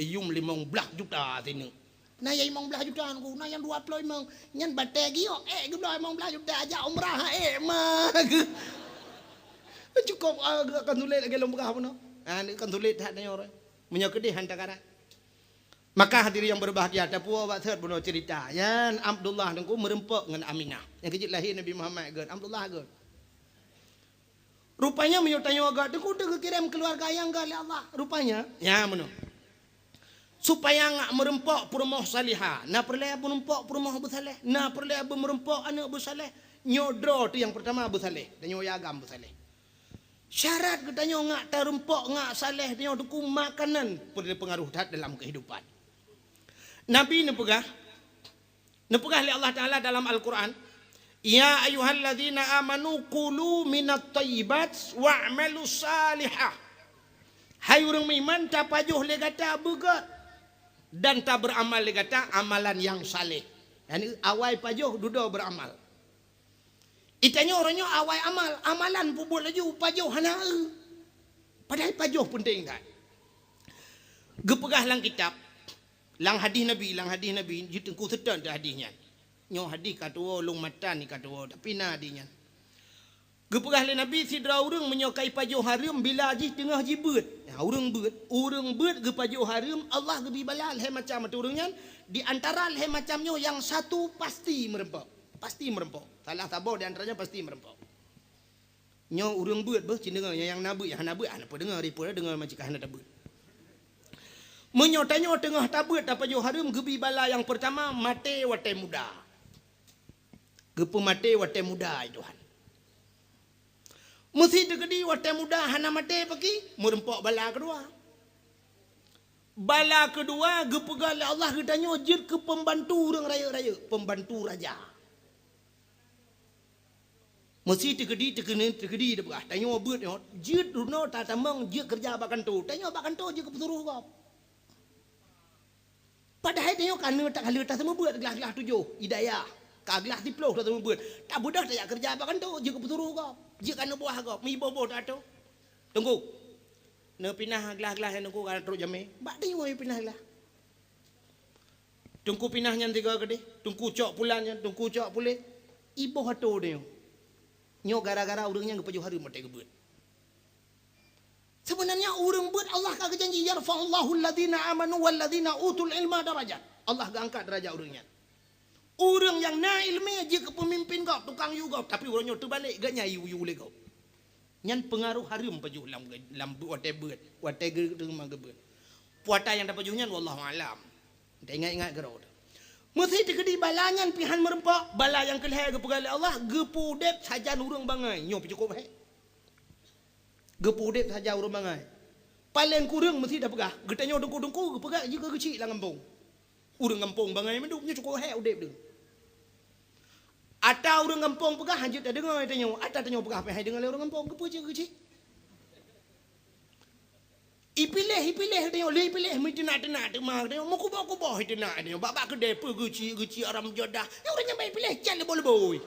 Yum limong blaih juta sineuk. Na nyang limong blaih juta Teungku, na nyang dua ploh limong. Nyan batèe giok, eh, geubloe limong blaih juta jak umrah, eh, ma. Cukôp, ah, kan sulet lagèe lôn peugah bunoe. Ah, kan sulet that nyoe. Meunyoe keudeh han takarat. Maka hadirin yang berbahagia, tapuwoe bak sot bunoe cerita. Nyan Abdullah Teungku meureumpok ngon Aminah. Nyang keujeuet lahé Nabi Muhammad gèt, Abdullah gèt. Rupanya meunyoe tanyoe gèt Teungku teuh geukirém keuluwarga nyang gèt lé Allah. Rupanya, nya meunoe. Supaya ngak meureumpok peurumoh salihah, na peureulèe meureumpok peurumoh beusaleh, na peureulèe beumeureumpok aneuk beusaleh. Nyoe droe teuh nyang peurtama beusaleh, tanyoe agam beusaleh. Syarat geutanyoe ngak tareumpok, ngak saleh tanyoe Teungku makanan peungaruh that dalam keuhidupan. Nabi neupeugah, neupeugah lé Allah Taala dalam Al-Quran, "Ya ayyuhalladzina amanu kulu minat thayyibat wa'malu salihah." Hai ureueng meuiman, tapajoh lé gata beugèt dan tabeuramal lé gata amalan nyang saleh. Yani awai pajoh dudoe beuramal. Itanyoe uroe nyoe awai amal, amalan peubuet laju, pajoh hana eu. Padahai pajoh peunteng that. Geupeugah lam kitab, lam hadih Nabi, lam hadih Nabi, jih Teungku seutôt hadih nyan. Nyoe hadih ka tuwoe, lôn matan ka tuwoe, tapi na hadih nyan. Geupeugah lé Nabi, sidroe ureueng meunyoe ka ipajoh hareuem bila jih teungoh jibeuet. Ya, ureueng beuet, ureueng beuet geupajoh hareuem, Allah geubri bala lhèe macam ateueh ureueng nyan, di antara lhèe macam nyoe nyang satu pasti meureumpok. Pasti meureumpok. Salah saboh di antaranya pasti meureumpok. Nyoe ureueng beuet beuh, cit deungoe, nyang na beuet, nyang hana beuet, hana peudeungoe, ripot deungoe macam hana tabeuet. Meunyoe tanyoe teungoh tabeuet tapajoh hareuem, geubi bala nyang peurtama maté watée muda. Geupeumaté watée muda, ai Tuhan. Meusi teukeudi watée muda hana maté paki, meurumpok bala keudua. Bala keudua geupeugah lé Allah geutanyoe jeuet keu peumbantu ureuëng rayeuk-rayeuk, peumbantu raja. Meusi teukeudi, teukeudi, teukeudi teupeugah, tanyoe beuet nyoe, jeuet runoe tatamong jeuet keureuja bak kantô. Tanyoe bak kantô jeuet keu peusuroh gob. Padahai tanyoe ka neutak ka lheueh taseumeubeuet glah-glah tujoh, hidayah. Ka glah siplôh taseumeubeuet. Tabeudôh tajak keureuja bak kantô, jeuet keu peusuroh gob. Jeuet ka neubuah gob, meuiboh-boh tato. Teungku, neupinah glah-glah nyan teungku ka trok jamé. Bak tanyoe pinah glah. Teungku pinah nyan tiga keudeh, teungku cok pulan nyan, teungku cok puléh, iboh atô tanyoe. Nyoe gara-gara ureuëng nyan geupajoh hareuem watée geubeuet. Sebenarnya ureuëng beuet Allah ka geujanji, "Yarfa'ullahu alladzina amanu walladzina utul ilma darajat." Allah geuangkat derajat ureuëng nyan. Ureuëng nyang na iéleumé jeuet keu peumimpin gob, tukang yue gob, tapi uroe nyoe teubalek, geuh nyan yue-yue lé gob. Nyan peungaroh hareuem pajoh lam, lam watée beuet, watée geuteuma geubeuet. Puata nyang tapajoh nyan wallahu alam. Taingat-ingat keudroe. Meusi teukeudi bala nyan pih han meurumpok, bala nyang keulhée geupeugah lé Allah, geupeuudeb sajan ureuëng bangai. Nyoe pih cukôp hék. Geupeuudeb sajan ureuëng bangai. Paleng kureueng meusi tapeugah, geutanyoe teungku-teungku geupeugah jeuet keu geuchik lam gampông. Ureuëng gampông bangai mandum, nyoe cukôp hék udeb deuh. Ata ureuëng gampông peugah han jeuet tadeungoe tanyoe, ata tanyoe peugah pih han deungoe lé ureuëng gampông, keupeue cit geuchik? Ipiléh, ipiléh tanyoe, lé ipiléh meuteunak-teunak teuma tanyoe, meukuboh-kuboh iteunak tanyoe, bak-bak keudée peue geuchik-geuchik haram jadah. Nyoe ureuëng nyang bak ipiléh cit leuboi-leuboi.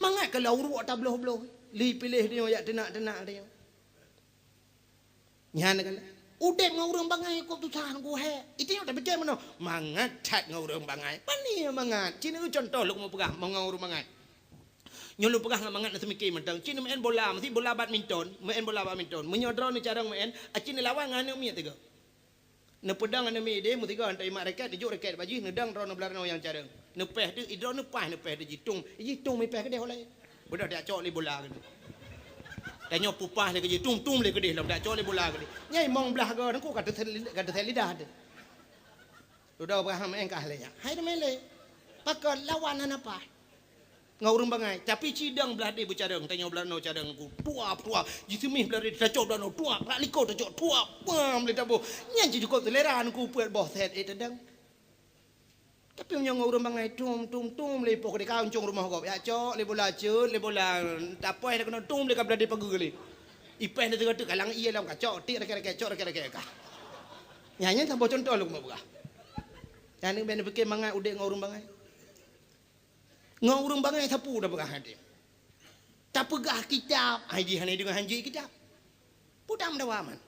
Mangat ka lheueh uruek tabloh-bloh, lé ipiléh tanyoe jak teunak-teunak tanyoe. Nyan kan, udeb ngon ureuëng bangai kok susah ngon geuhée. Itu nyang tapike meunoe, mangat that ngon ureuëng bangai. Pane mangat? Cit nyoe contoh lôn meupeugah ngon ureuëng bangai. Nyoe lôn peugah ngon mangat na seumike mantong. Cit neumeu'en bola, meusi bola badminton, meu'en bola badminton. Meunyoe droeneuh carông meu'en, a cit neulawan ngon aneuëk miet tiga. Neupeudong aneuëk miet ideh, meusigoe antara imat raket, neujok raket bak jih, neudong droeneuh blah droeneuh nyang carông. Neupéh teuk, idroeneuh paih neupéh teuk jih, tung, jih tung mipéh keudeh ulée. Beudôh tacok lé bola keudeh. Tanyoe peupah lé keudeh, tum-tum lé keudeh lom tacok lé bola keudeh. Nyai mong blah goe teungku ka teusel-, ka teusel lidah teuh. Dudoe peugah meu'en kah lé nyan. Hai teumé lé. Pakon lawan hana paih. Ngon ureuëng bangai. Tapi cidong blah deh beucarông, tanyoe blah noe carông ku. Tuap, tuap. Jiseumih blah deh tacok blah noe, tuap. Bak likot tacok, tuap. Pam lé taboh. Nyan cit cukôp seulera ngon ku peuet boh set, eh, tadong. Tapi meunyoe ngon ureuëng bangai, tum, tum, tum, lé ipoh keudeh ka uncong rumoh gob. Jak cok lé bola ceuet, lé bola tapoh dah keunoe tum lé ka blah deh pageue lé. Ipéh lé sigoe teuk kalang ié lom kacok, tik raket-raket, cok raket-raket kah. Nyan, nyan saboh contoh lôn peugah. Nyan bèk neupike mangat udeb ngon ureuëng bangai. Ngon ureuëng bangai sapeue tapeugah hadeh. Tapeugah kitab, hai jih hana deungoe han jeuet kitab. Peue tameudawa man?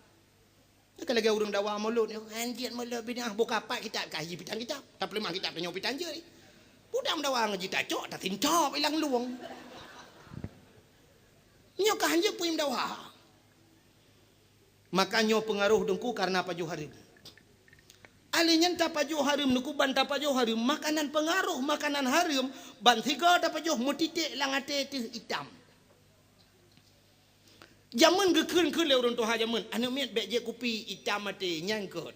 Ka lagée ureuëng dawa mulod nyoe, han jeuet mulod binéh, buka pat kitab, ka jih pitang kitab. Tapeuleumah kitab tanyoe pitang jeuet. Peue tameudawa ngon jih tacok, tasintop ilang luwong. Nyoe ka han jeuet peue meudawa. Maka nyoe peungaroh teungku kareuna pajoh hareuem. Alèh nyan tapajoh hareuem, neukuban tapajoh hareuem, makanan peungaroh makanan hareuem, ban sigoe tapajoh meutiték lam até teuh itam. Jameun geukheun-kheun lé ureuëng tuha jameun, aneuëk miet bèk jieb kupi itam até, nyan keuh.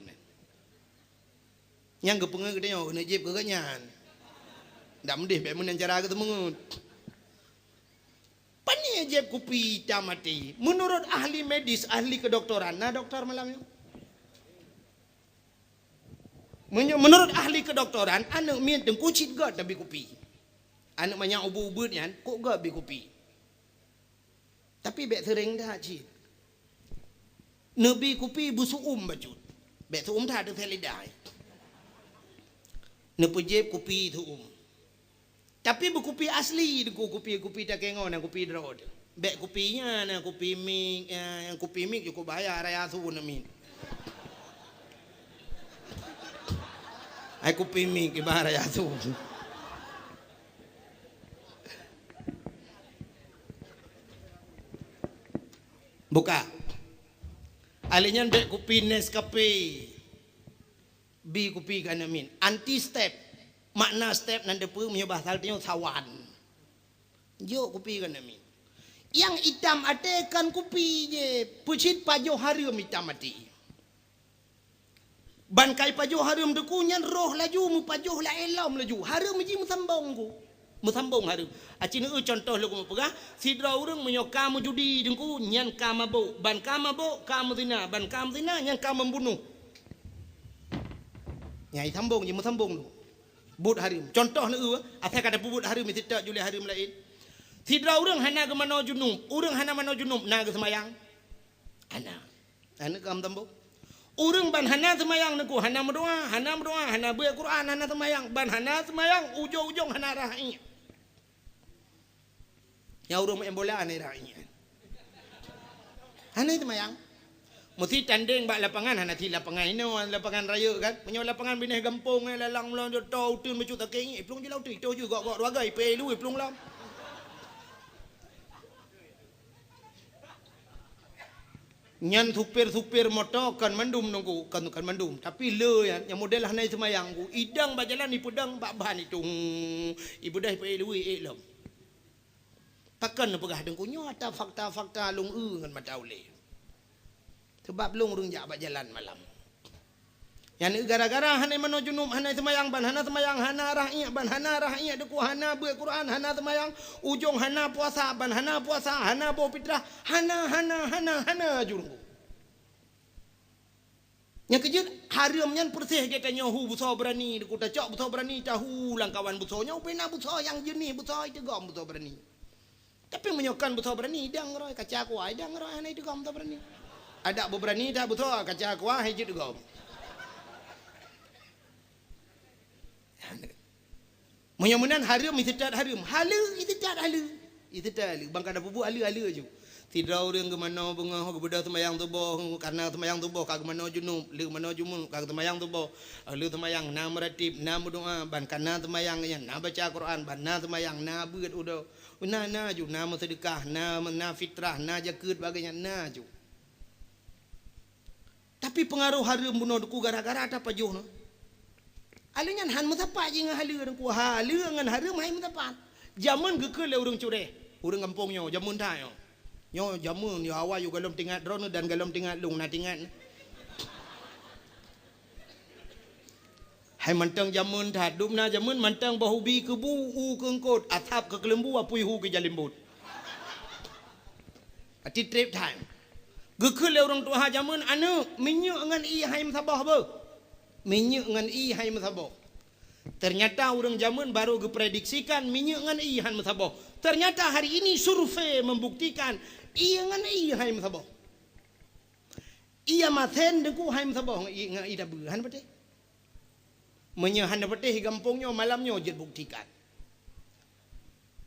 Nyang geupeungeut geutanyoe keuneuk jieb keu geuhnyan. Dak meudeh bèk meunan cara geuteumeungeut. Pane jieb kupi itam até? Meunurot ahli medis, ahli keudoktoran, na doktor malam nyoe? Meunyo-, meunurot ahli keudoktoran, aneuëk miet teungku cit göt tabi kupi. Aneuëk manyak ubeut-ubeut nyan, kok göt bi kupi. Tapi bèk seuréng that cit. Neubi kupi beusu'um bacut. Bèk su'um that, teuseuet lidah. Neupeujieb kupi su'um. Tapi beukupi asli, kupi, kupi takée ngon, kupi droe teuh. Bèk kupi nyan, kupi mik, eh, kupi mik cukôp bahaya, raya su namiet. Hai kupi mik, ibarat raya su. Buka. Alèh nyan bèk kupi Nescafe. Bi kupi keu aneuëk miet. Anti step. Makna step nan teupeue meunyoe bahasa tanyoe sawan. Jok kupi keu aneuëk miet. Nyang itam até kon kupi jih, peucit pajoh hareuem itam até. Ban kai pajoh hareuem teungku nyan roh laju meupajoh laén lom laju. Hareuem jih meusambong ku. Meusambong hareuem. Aci neu contoh lôn peugah, sidroe ureuëng meunyoe ka meujudi teungku nyan ka mabök, ban ka mabök ka meuzina, ban ka meuzina nyan ka membunuh. Nyai sambong jih meusambong tu. Buet hareuem. Contoh neu, asai ka tapeubuet hareuem, meusitak julai hareuem laén. Sidroe ureuëng hana geumanoe junub, ureuëng hana manoe junub na geuseumayang? Hana. Hana ka meusambong. Ureuëng ban hana seumayang teungku, hana meudoa, hana meudoa, hana beuet Quran, hana seumayang, ban hana seumayang ujong-ujong hana rhah iék. Nyang ureuëng main bola hana rhah iék. Hana seumayang. Meusti tandeng bak lapangan, hana sit lapangan inoe, lapangan rayeuk kan. Meunyoe lapangan binéh gampông, eh, lalang meulon jeuet to uteuen bacut sakét ngiek, iplueng jih lam uteuen, itoh jih gok-gok dua gay, ipée luwue iplueng lom. Nyan supir-supir moto kon mandum nunggu, kon, kon mandum. Tapi le nyan, nyang model hana seumayang ku, idong bak jalan ipeudong bak ban itu. Ibeudôh ipée luwue ék lom. Pakon neupeugah teungku nyoe ata fakta-fakta lôn eu ngon mata ulée. Sabab lôn ureuëng jak bak jalan malam. Nyan eu gara-gara hana manoe junub, hana seumayang, ban hana seumayang, hana rhah iék, ban hana rhah iék teungku, hana beuet Quran, hana seumayang, ujong hana puasa, ban hana puasa, hana boh fitrah, hana, hana, hana, hana ju teungku. Nyang keujeuet, hareuem nyan peureséh geutanyoe hu beusoe beurani, teungku tacok beusoe beurani tahu lamkawan beusoe nyoe, ubé na beusoe nyang jeunih beusoe iteugom beusoe beurani. Tapi meunyoe kon beusoe beurani, idong roe, kaca kuah, idong roe hana iteugom beusoe beurani. Adak beubeurani that beusoe, kaca kuah hai jeuet teugom. Meunyoe meunan hareuem, iseutôt hareuem. Haleue, iseutôt haleue. Iseutôt haleue. Ban ka tapeubuet haleue-haleue ju. Sidroe ureuëng geumanoe beungoh, geubeudôh seumayang suboh, kareuna seumayang suboh ka geumanoe junub, le manoe junub ka geuseumayang suboh. Haleue seumayang, na meuratéb, na meudoa, ban kareuna seumayang nyan, na baca Quran, ban na seumayang, na beuet udoe. Na, na ju, na meuseudeukah, na, na fitrah, na jakeuet, bagée nyan, na ju. Tapi peungaroh hareuem bunoe teungku gara-gara tapajoh nyoe. Haleue nyan han meusapat jih ngon haleue teungku. Haleue ngon hareuem hai meusapat. Jameun geukheun lé ureuëng cureh, ureuëng gampông nyoe, jameun that nyoe. Nyoe jameun nyoe awai yôh gohlom teuingat droeneuh dan gohlom teuingat lôn na teuingat. Hai mantong jameun that, dum na jameun mantong boh ubi keubu u keu eungkôt, asab keu keuleumbu apui hu keu jalimbot. Ati treb that. Geukheun lé ureuëng tuha jameun, "Aneuëk, minyeuk ngon ié hai meusaboh beuh. Minyeuk ngon ié hai meusaboh." Ternyata ureuëng jameun baru geuprediksikan minyeuk ngon ié han meusaboh. Ternyata hari ini survei membuktikan ié ngon ié hai meusaboh. Ié masen teungku hai meusaboh ngon ié, ngon ié tabeue, han patéh. Meunyoe hana patéh gampông nyoe, malam nyoe jeuet buktikan.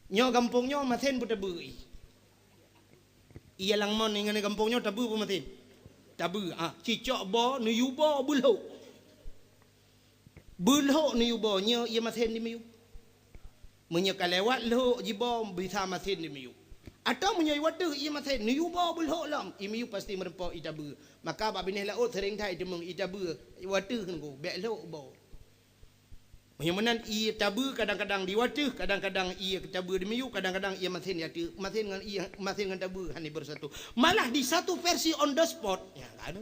Nyoe gampông nyoe masen peue tabeue ié. Ié lam mon ngon gampông nyoe tabeue peue masen? Tabeue, ah, cicok boh, neuyue boh, beulhok. Beulhok neuyue boh, nyoe ié masen di miyueb. Meunyoe ka lewat lhok jiboh bisa masen di miyueb. Atawa meunyoe ié wateuh ié masen, neuyue boh beulhok lom, ié miyueb pasti meureumpok ié tabeue. Maka bak binéh laôt seuréng that iteumeung ié tabeue, ié wateuh nunggu, bék lhok boh. Meunyoe meunan ié tabeue kadang-kadang di wateuh, kadang-kadang ié tabeue di miyueb, kadang-kadang ié masen di ateueh, masen ngon ié, masen ngon tabeue hana beusatu. Malah di satu versi on the spot, ya kan?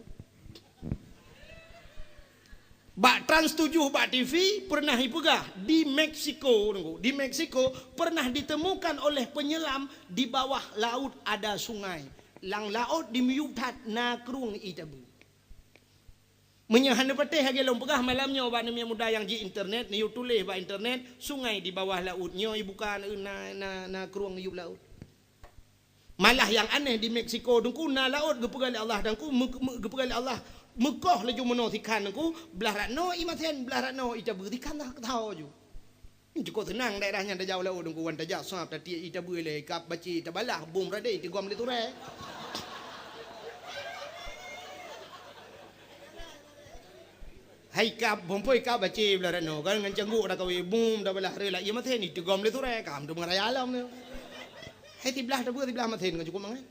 Bak Trans tujuh bak T V pernah ipeugah di Meksiko, di Meksiko pernah ditemukan oleh penyelam di bawah laut ada sungai. Lam laôt di miyueb that na krueng ié tabeue. Meunyoe hana patéh lagée lôn peugah malam nyoe bak aneuk muda nyang ji internet, neuyue tuléh bak internet, sungai di bawah laôt nyoe ibuka na, na, na krueng yueb laôt. Malah nyang aneh di Meksiko teungku na laôt geupeugah lé Allah teungku, meu-, meu-, geupeugah lé Allah meukoh laju meunoe sikhan teungku, blah rat noe ié masen, blah rat noe ié tabeue sikhan tho ju. Cukôp seunang daerah nyan tajak u laôt teungku, wan tajak sab tatiek ié tabeue ilée, kab bacée tabalah bom radée teugom lé turée. Hai kab, bom poi kab bacée blah rat noe kan ngon cangguk dak kawé bom tabalah reulah ié masen teugom lé turée, kam tu meuraya lom tu. Hai siblah tabeue siblah masen ngon cukôp mangat.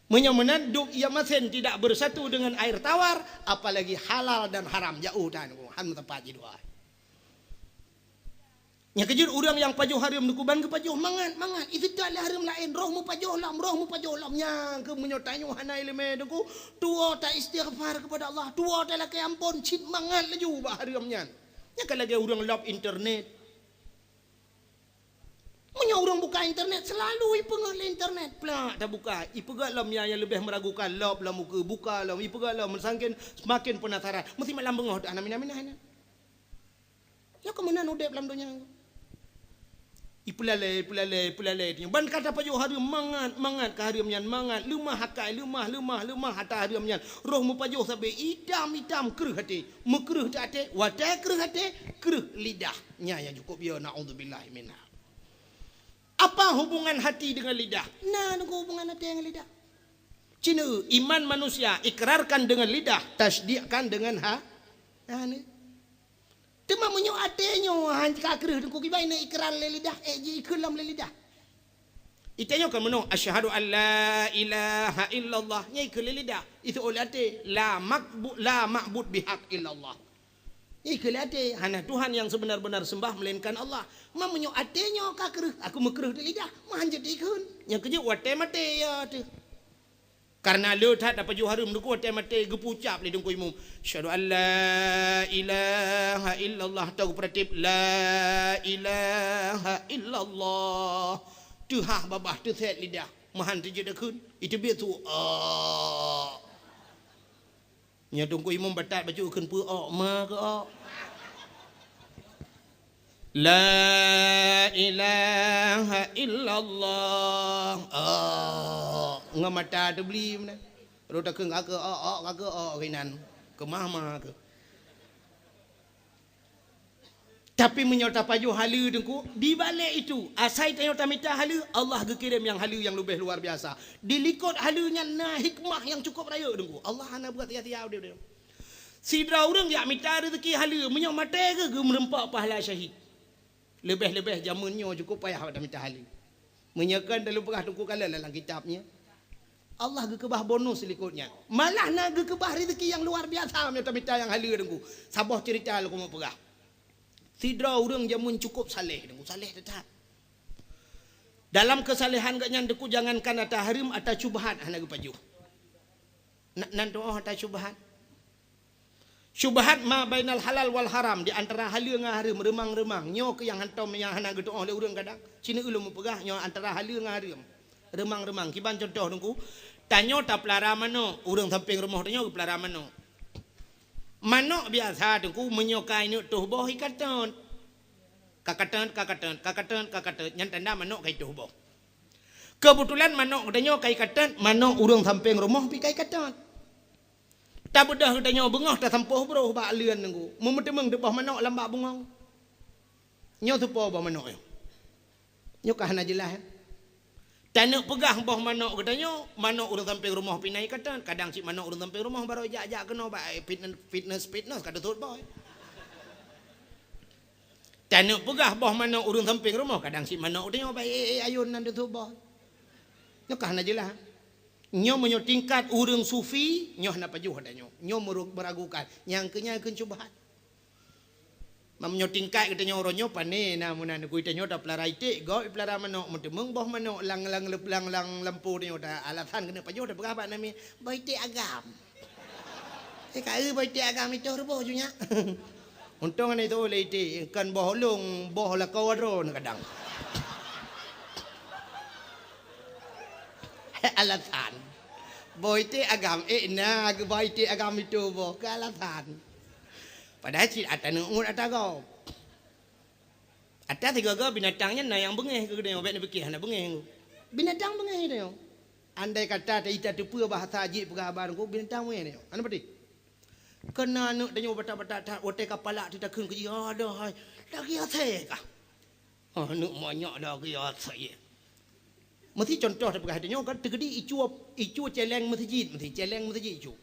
Meunyoe meunan dum ié masen tidak bersatu dengan air tawar, apalagi halal dan haram, jauh tan, han meusapat jidua. Nyang keujeuet ureuëng nyang pajoh hareuem Teungku ban geupajoh mangat-mangat. Iseutôt lé hareuem laén, roh meupajoh lom, roh meupajoh lom. Nyang keuh meunyoe tanyoe hana iéleumé Teungku, tuwoe ta istighfar keupada Allah, tuwoe ta lakée amphon, cit mangat laju bak hareuem nyan. Nyang ka lagée ureuëng lop internet. Meunyoe ureuëng buka internet, seulalu ipeungeut lé internet. Plak tabuka, ipeugah lom nyang, nyang leubeh meuragukan, lop lom ukeue, buka lom, ipeugah lom, meusangken seumaken peunasaran. Meusti malam beungoh teuh hana mina-mina nyan. Nyoe keuh meunan udeb lam donya. Ipeulalée, ipeulalée, ipeulalée. Ban ka tapajoh hareuem mangat, mangat ka hareuem nyan, mangat. Leumah akai, leumah, leumah, leumah ata hareuem nyan. Roh meupajoh sabe itam-itam kreueh até. Meukreueh teuh até, watée kreueh até, kreueh lidah. Nyan nyang cukup yo, naudzubillahi minha. Apa hubungan hati dengan lidah? Na Teungku hubungan até ngon lidah. Cina, iman manusia ikrarkan dengan lidah, tasdikkan dengan ha-, hana. Teuma meunyoe até nyoe han ka kreueh Teungku, kiban na ikrar lé lidah, ék ji ikheun lom lé lidah. Ita nyoe kan meunoe, "Asyhadu an la ilaha illallah." Nyan ikheun lé lidah. Itu oleh até, "La makbu-, la ma'bud bihaq illallah." Ikheun lé até, "Hana Tuhan yang sebenar-benar sembah melainkan Allah." Ma meunyoe até nyoe ka kreueh, aku meukreueh di lidah, ma han jeuet ikheun. Nyang keujeuet watée maté ya teuh. Karena le that tapajoh hareuem Teungku, watée maté geupeucap lé Teungku Imum, "Asyhadu an la ilaha illallah," atau geupeuratéb, "La ilaha illallah." Teuhah babah, teusét lidah, ma han teujeuet takheun, iteubiet su, "Ah." Nyoe Teungku Imum batat bacut kheun peu-ok ma keu-ok. La ilaha illallah. Ok. Ngon mata teubli meunan. Rot takheun ka keu-ok, ok, ka keu-ok keunan. Keumah ma keu. Tapi meunyoe tapajoh haleue Teungku, di balek itu, asai tanyoe tamita haleue, Allah geukirém nyang haleue nyang leubeh luar biasa. Di likot haleue nyan na hikmah nyang cukup rayeuk Teungku. Allah hana buat sia-sia udeb-udeb. Sidroe ureuëng jak mita rezeki haleue, meunyoe maté geuh geumeureumpok pahala syahid. Leubeh-leubeh jameun nyoe cukup payah bak tamita haleue. Meunyoe kon tapeugah Teungku kalon lam kitab nyan, Allah geukeubah bonus likot nyan. Malah na geukeubah rezeki nyang luar biasa meunyoe tamita nyang haleue Teungku. Saboh ceurita lôn keuneuk peugah. Sidroe ureuëng jameun cukup saleh Teungku, saleh teutab. Dalam keusalehan gobnyan Teungku jangankan ata hareuem, ata syubhat hana geupajoh. Na-, nan tuoh ata syubhat. Syubhat ma bainal halal wal haram, di antara haleue ngon hareuem, reumang-reumang. Nyoe keuh nyang hantom nyang hana geutuoh lé ureuëng kadang. Cina ulôn meupeugah nyoe antara haleue ngon hareuem. Reumang-reumang. Kiban contoh Teungku, tanyoe tapeulara manok, ureuëng sampéng rumoh tanyoe geupeulara manok. Manok biasa Teungku meunyoe ka ineuk toh boh ikatot. Kakatot, kakatot, kakatot, kakatot. Nyan tanda manok ka itoh boh. Keubeutulan manok geutanyoe ka ikatot, manok ureuëng sampéng rumoh pi ka ikatot. Tabeudôh geutanyoe beungoh tasampôh broh bak leuen Teungku. Meuteumèe teuboh manok lam bak bungong. Nyoe soe po boh manok nyoe? Nyoe ka hana jeulaih, eh? Taneuk peugah boh manok geutanyoe, manok ureuëng sampéng rumoh pi na ikatot, kadang cit manok ureuëng sampéng rumoh barô jak-jak keunoe bak, eh, fitnes-, fitnes-fitnes ka teusut boh. Taneuk peugah boh manok ureuëng sampéng rumoh, kadang cit manok geutanyoe bak, eh, eh, ayôn nan teusut boh. Nyoe ka hana jeulaih. Nyoe meunyoe tingkat ureuëng sufi, nyoe hana pajoh geutanyoe. Nyoe meru-, meuragukan. Nyang keu nyan kheun syubhat. Meunyoe tingkat geutanyoe uroe nyoe pane na meunan geutanyoe tapeulara iték, gob ipeulara manok, meuteumèe boh manok lam, lam, lam, lam lampôh tanyoe ta alasan keuneuk pajoh tapeugah bak namiet, boh iték agam. Eh, ka eu boh iték agam itoh ruboh ju nyak. Untông hana itoh lé iték, kon boh ulông, boh lakoe droeneuh kadang. Alasan. Boh iték agam, eh, na geuboh iték agam itoh boh, keu alasan. Padahai cit ata neuk ngut ata gob. Ata sigoe-goe binatang nyan na nyang beungéh keu geutanyoe, bék neupike hana beungéh. Binatang beungéh geutanyoe. Andai kata ta-, ita teupeue bahasa jih peugah haba Teungku, binatang beungéh geutanyoe. Hana pati. Keu na aneuk tanyoe batat-batat that, watée ka palak teutakheun keu jih, "Aduh hai, lagée asèe kah?" Aneuk manyak lagée asèe. Meusi contoh tapeugah tanyoe kan teukeudi icu, icu céléng meuseujid, meusi céléng meuseujid icu.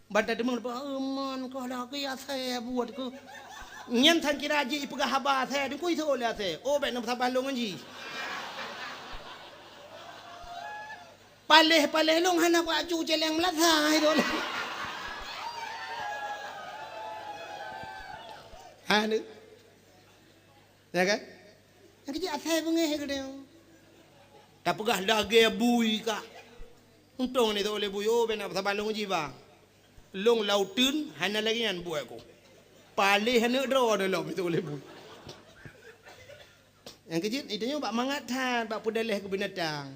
Ban tadeungoe, "Eh, man kah lagée asèe buet keuh." Nyan sang kira jih ipeugah haba asèe, Teungku itoh lé asèe. Oh, bék na meusaban lôn ngon jih. Paléh-paléh lôn hana kuacu céléng meulasa itoh lé. Ha, ni. Ya kan? Nyang keuh jih asai beungéh geutanyoe. Tapeugah lagée bui kah. Untông ni teuoleh bui, oh, bena saban lôn uji bang. Lôn lauteun hana lagée nyan buet ku. Paléh aneuk droe lom teuoleh bui. Nyang keuh jih, geutanyoe bak mangat that, bak peudaleh keu binatang.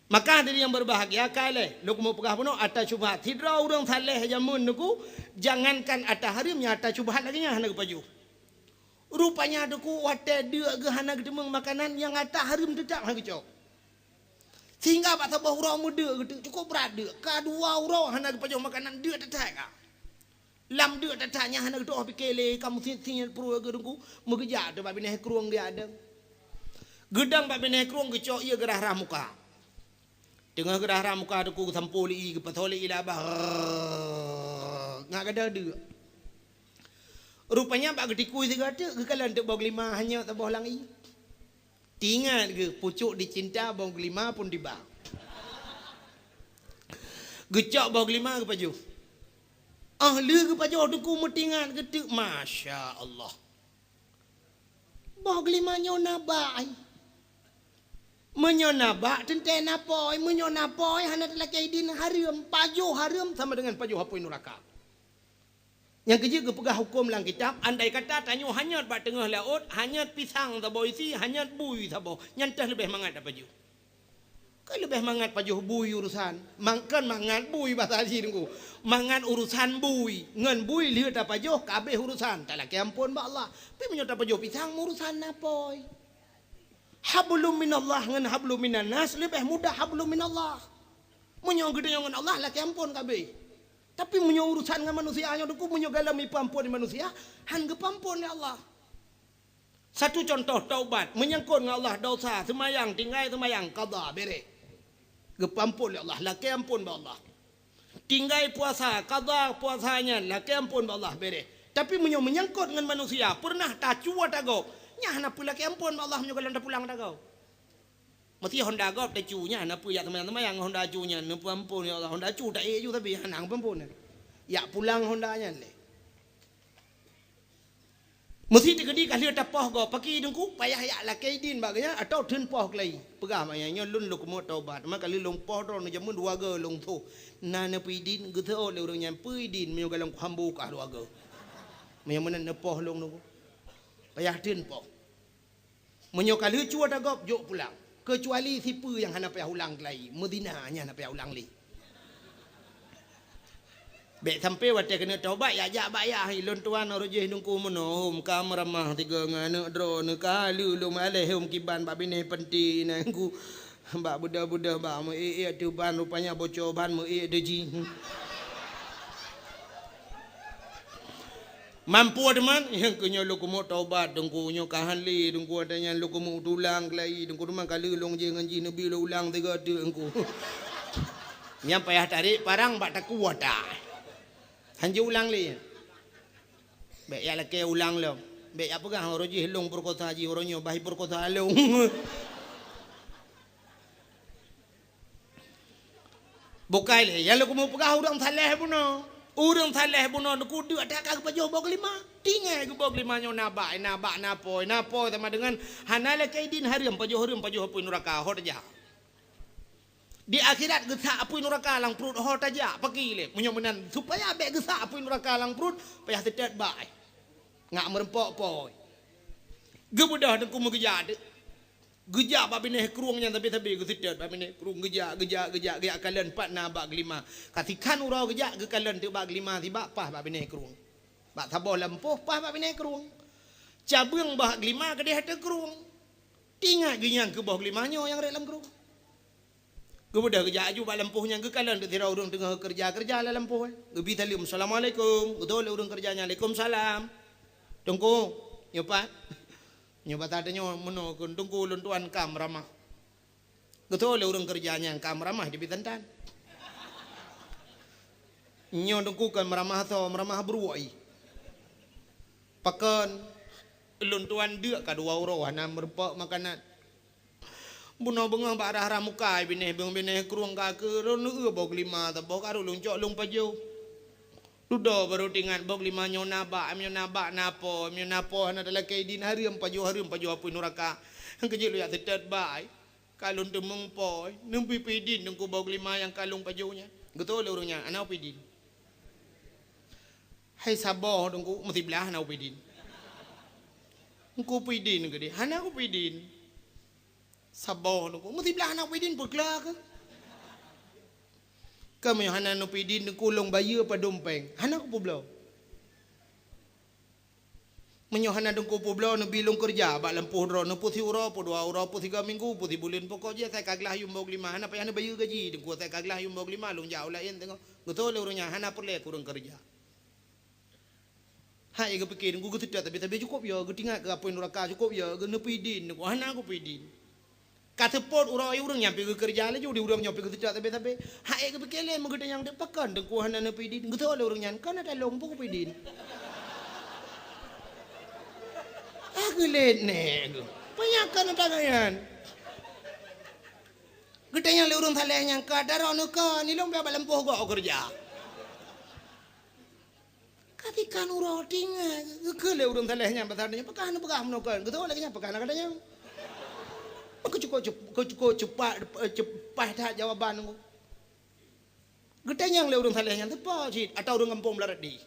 Maka hadirin yang berbahagia, ka lheueh lôn keumeung peugah bunoe ata syubhat. Sidroe ureuëng saleh jameun Teungku, jangankan ata hareuem, nyang ata syubhat lagée nyan hana geupajoh. Rupanya Teungku, watée deuk geuh hana geuteumeung makanan, nyang ata hareuem teutap hana geucok. Sehingga bak saboh uroe meudeuk geuteuk, cukup brat deuk. Ka dua uroe hana geupajoh makanan, deuk teutap ka. Lam deuk that-that nyan hana geutoh pike lé, ka meusit-sit pruet geuh Teungku, meugeujak teuk bak binéh krueng geujak dong. Geudong bak binéh krueng geucok ié geurah-rah muka. Teungoh geurah-rah muka Teungku geusampoe lé ié, geupasoe lé ié lam babah. Rrrr, ngat gadôh deuk. Rupanya bak geutikui sigoe teuk geukalon teuk boh geulima hanyot saboh lam ié. Teuingat geuh, pucuk dicinta boh geulima pun tiba. Geucok boh geulima geupajoh. Oh lheueh geupajoh Teungku meuteuingat geuteuk, masya Allah. Boh geulima nyoe na bak ai. Meunyoe na bak teuntée na pôi, meunyoe na pôi hana teulakée idin hareuem, pajoh hareuem sama dengan pajoh apui nuraka. Nyang keuh jih geupeugah huköm lam kitab, andai kata tanyoe hanyot bak teungoh laôt, hanyot pisang saboh isi, hanyot bui saboh, nyan teuh leubeh mangat tapajoh. Keu leubeh mangat pajoh bui urosan, mang-, kon mangat bui basa jih Teungku. Mangat urosan bui, ngon bui lheueh tapajoh ka abéh urosan, talakée amphon bak Allah. Tapi meunyoe tapajoh pisang, urosan na pôi. Hablum minallah ngon hablum minannas leubeh mudah hablum minallah. Meunyoe geutanyoe ngon Allah lakée amphon ka abéh. Tapi meunyoe urosan ngon manusia nyoe Teungku, meunyoe gohlom ipeuamphon lé manusia, han geupeuamphon lé Allah. Satu contoh taubat, menyangkut ngon Allah, dosa, seumayang, tinggai seumayang, qadha, bereh. Geupeuamphon lé Allah, lakée amphon bak Allah. Tinggai puasa, qadha puasa nyan, lakée amphon bak Allah, bereh. Tapi meunyoe menyangkot ngon manusia, peureunah tacu ata gob, nyan hana peue lakée amphon bak Allah meunyoe gohlom tapulang ata gob. Meusé honda gob tacu, nyan hana peue, jak seumayang-seumayang ngon honda cu nyan, neupeuamphon, ya Allah, honda cu taék ju, tapi hana geupeuamphon. Jak pulang honda nyan lé. Meusé teukeudi ka lheueh tapoh gob, paki Teungku, payah jak lakée idin bak geuh nyan, atawa theun poh keulayi. Peugah bak nyan, "Nyoe lôn lôn keumeung taubat, teuma ka lheueh lôn poh droeneuh jameun dua goe lôn tho." Na neupeuidin, geuseuôt lé ureuëng nyan, "Peue idin, meunyoe gohlom kuhambo kah dua goe? Meunyoe meunan neupoh lôn Teungku." Payah theun poh. Meunyoe ka lheueh cu ata gob, jok pulang. Keucuali sipeue nyang hana payah ulang keulayi, meuzina nyan hana payah ulang lé. Bék sampoe watée keuneuk taubat, jak-jak bak yah, "Lôn tuan, uroe jih Teungku meunoe, hom ka meuramah tiga ngon aneuk droeneuh, ka lheueh lôn aleh hom kiban bak binéh panti nyan Teungku. Bak beudôh-beudôh bak meu-ék-ék ateueh ban, rupanya bocor ban meu-ék teuh jih." Mampu teuma, nyang keu nyoe lôn keumeung taubat Teungku, nyoe ka han lé Teungku, watée nyan lôn keumeung tulang keulayi Teungku, teuma ka lheueh lôn jih ngon jih neubi lôn ulang tiga teuk Teungku. Nyan payah tarek parang bak takue ata. Han jiulang lé. Bék jak lakée ulang lom. Bék jak peugah, "Uroe jih lôn peurekosa jih, uroe nyoe bah jipeurekosa lôn." Bukai lé, nyang lôn keumeung peugah ureuëng saleh bunoe. Ureuëng saleh bunoe Teungku deuk that ka geupajoh boh geulima. Tinggai geuboh geulima nyoe na bak, na bak, na pôi, na pôi sama dengan hana lakée idin hareuem, pajoh hareuem, pajoh apui nuraka, ho tajak. Di akhirat geusak apui nuraka lam pruet ho tajak, paki lé. Meunyoe meunan, supaya bék geusak apui nuraka lam pruet, payah seutôt bak. Ngat meurumpok pôi. Geubeudôh Teungku meugeujak teuk. Geujak bak binéh krueng nyan sabe-sabe geuseutôt bak binéh krueng, geujak, geujak, geujak, geujak kalon pat na bak geulima. Ka sikhan uroe geujak geukalon teuk bak geulima sibak paih bak binéh krueng. Bak saboh lampôh paih bak binéh krueng. Cabeueng bak geulima keudeh ateueh krueng. Teuingat geuh nyang keu boh geulima nyoe nyang rhot lam krueng. Geubeudôh geujak aju bak lampôh nyan geukalon teuk sidroe ureuëng teungoh keureuja-keureuja lam lampôh. Geubri saleuem, "Assalamualaikum." Geutôh lé ureuëng keureuja nyan, "Waalaikumsalam." "Teungku, nyoe pat." Nyoe basa tanyoe meunoe kheun, "Teungku, lôn tuan ka meuramah." Geutôh lé ureuëng keureuja nyan, "Ka meuramah di bitantan." "Nyoe Teungku kon meuramah asoe, meuramah bruek." "Pakon?" "Lôn tuan deuk ka dua uroe hana meurumpok makanan. Bunoe beungoh bak rhah-rhah muka binéh, beungoh binéh krueng ka keu lôn eu boh geulima saboh ka rhot lôn cok lôn pajoh." Dudoe barô teuingat boh lima nyoe na bak, nyoe na bak na po, nyoe na po hana talakée idin, hareuem pajoh, hareuem pajoh apui nuraka. Keujeuet lôn jak seutôt bak, ka lôn teumeung po, neubi pui idin teungku boh lima nyang ka lôn pajoh nyan. Geutôi lé ureuëng nyan, hana pui idin. Hai saboh teungku, meusiblah hana pui idin. Teungku pui idin keudeh, hana pui idin. Saboh teungku, meusiblah hana pui idin peukla keuh. Ka meunyoe hana neupui idin teungku lôn bayeue padum péng, hana kupeubloe. Meunyoe hana teungku peubloe neubi lôn keureuja bak lampôh droe, neupeu siuroe, peu dua uroe, peu sigoe minggu, peu sibuleuen, pokok jih asai ka glah yum boh lima, hana payah neubayeue gaji teungku asai ka glah yum boh lima lôn jak u laén teungoh. Geutôi lé ureuëng nyan hana peureulée keu ureuëng keureuja. Hai geupike teungku geuseutôt sabe-sabe cukôp yo, geutingat keu apui nuraka cukôp yo, geuneupui idin teungku hana geupui idin. Ka seupôt uroe ureuëng nyan pi geukeureuja laju di ureuëng nyoe pi geuseutôt sabe-sabe. Hai geupike lé meugeutanyong teuk pakon teungku hana neupui idin. Geutôi lé ureuëng nyan, "Kon ata lôn peue geupui idin?" Ah geulét nèk geuh. Peue nyang kon ata geuh nyan? Geutanyong lé ureuëng saleh nyan, "Ka daroe neuka ni lôn piah bak lampôh goe keureuja." Ka tikan uroe tingai, geukheun lé ureuëng saleh nyan pasal nyan, "Pakon neupeugah meunoe kon?" Geutôi lagée nyan, "Pakon na gata nyan?" Keucukôp, keucukôp cepat, cepat that jawaban teungku. Geutanyong lé ureuëng saleh nyan, "Teupeue cit, ata ureuëng gampông Meularadi?"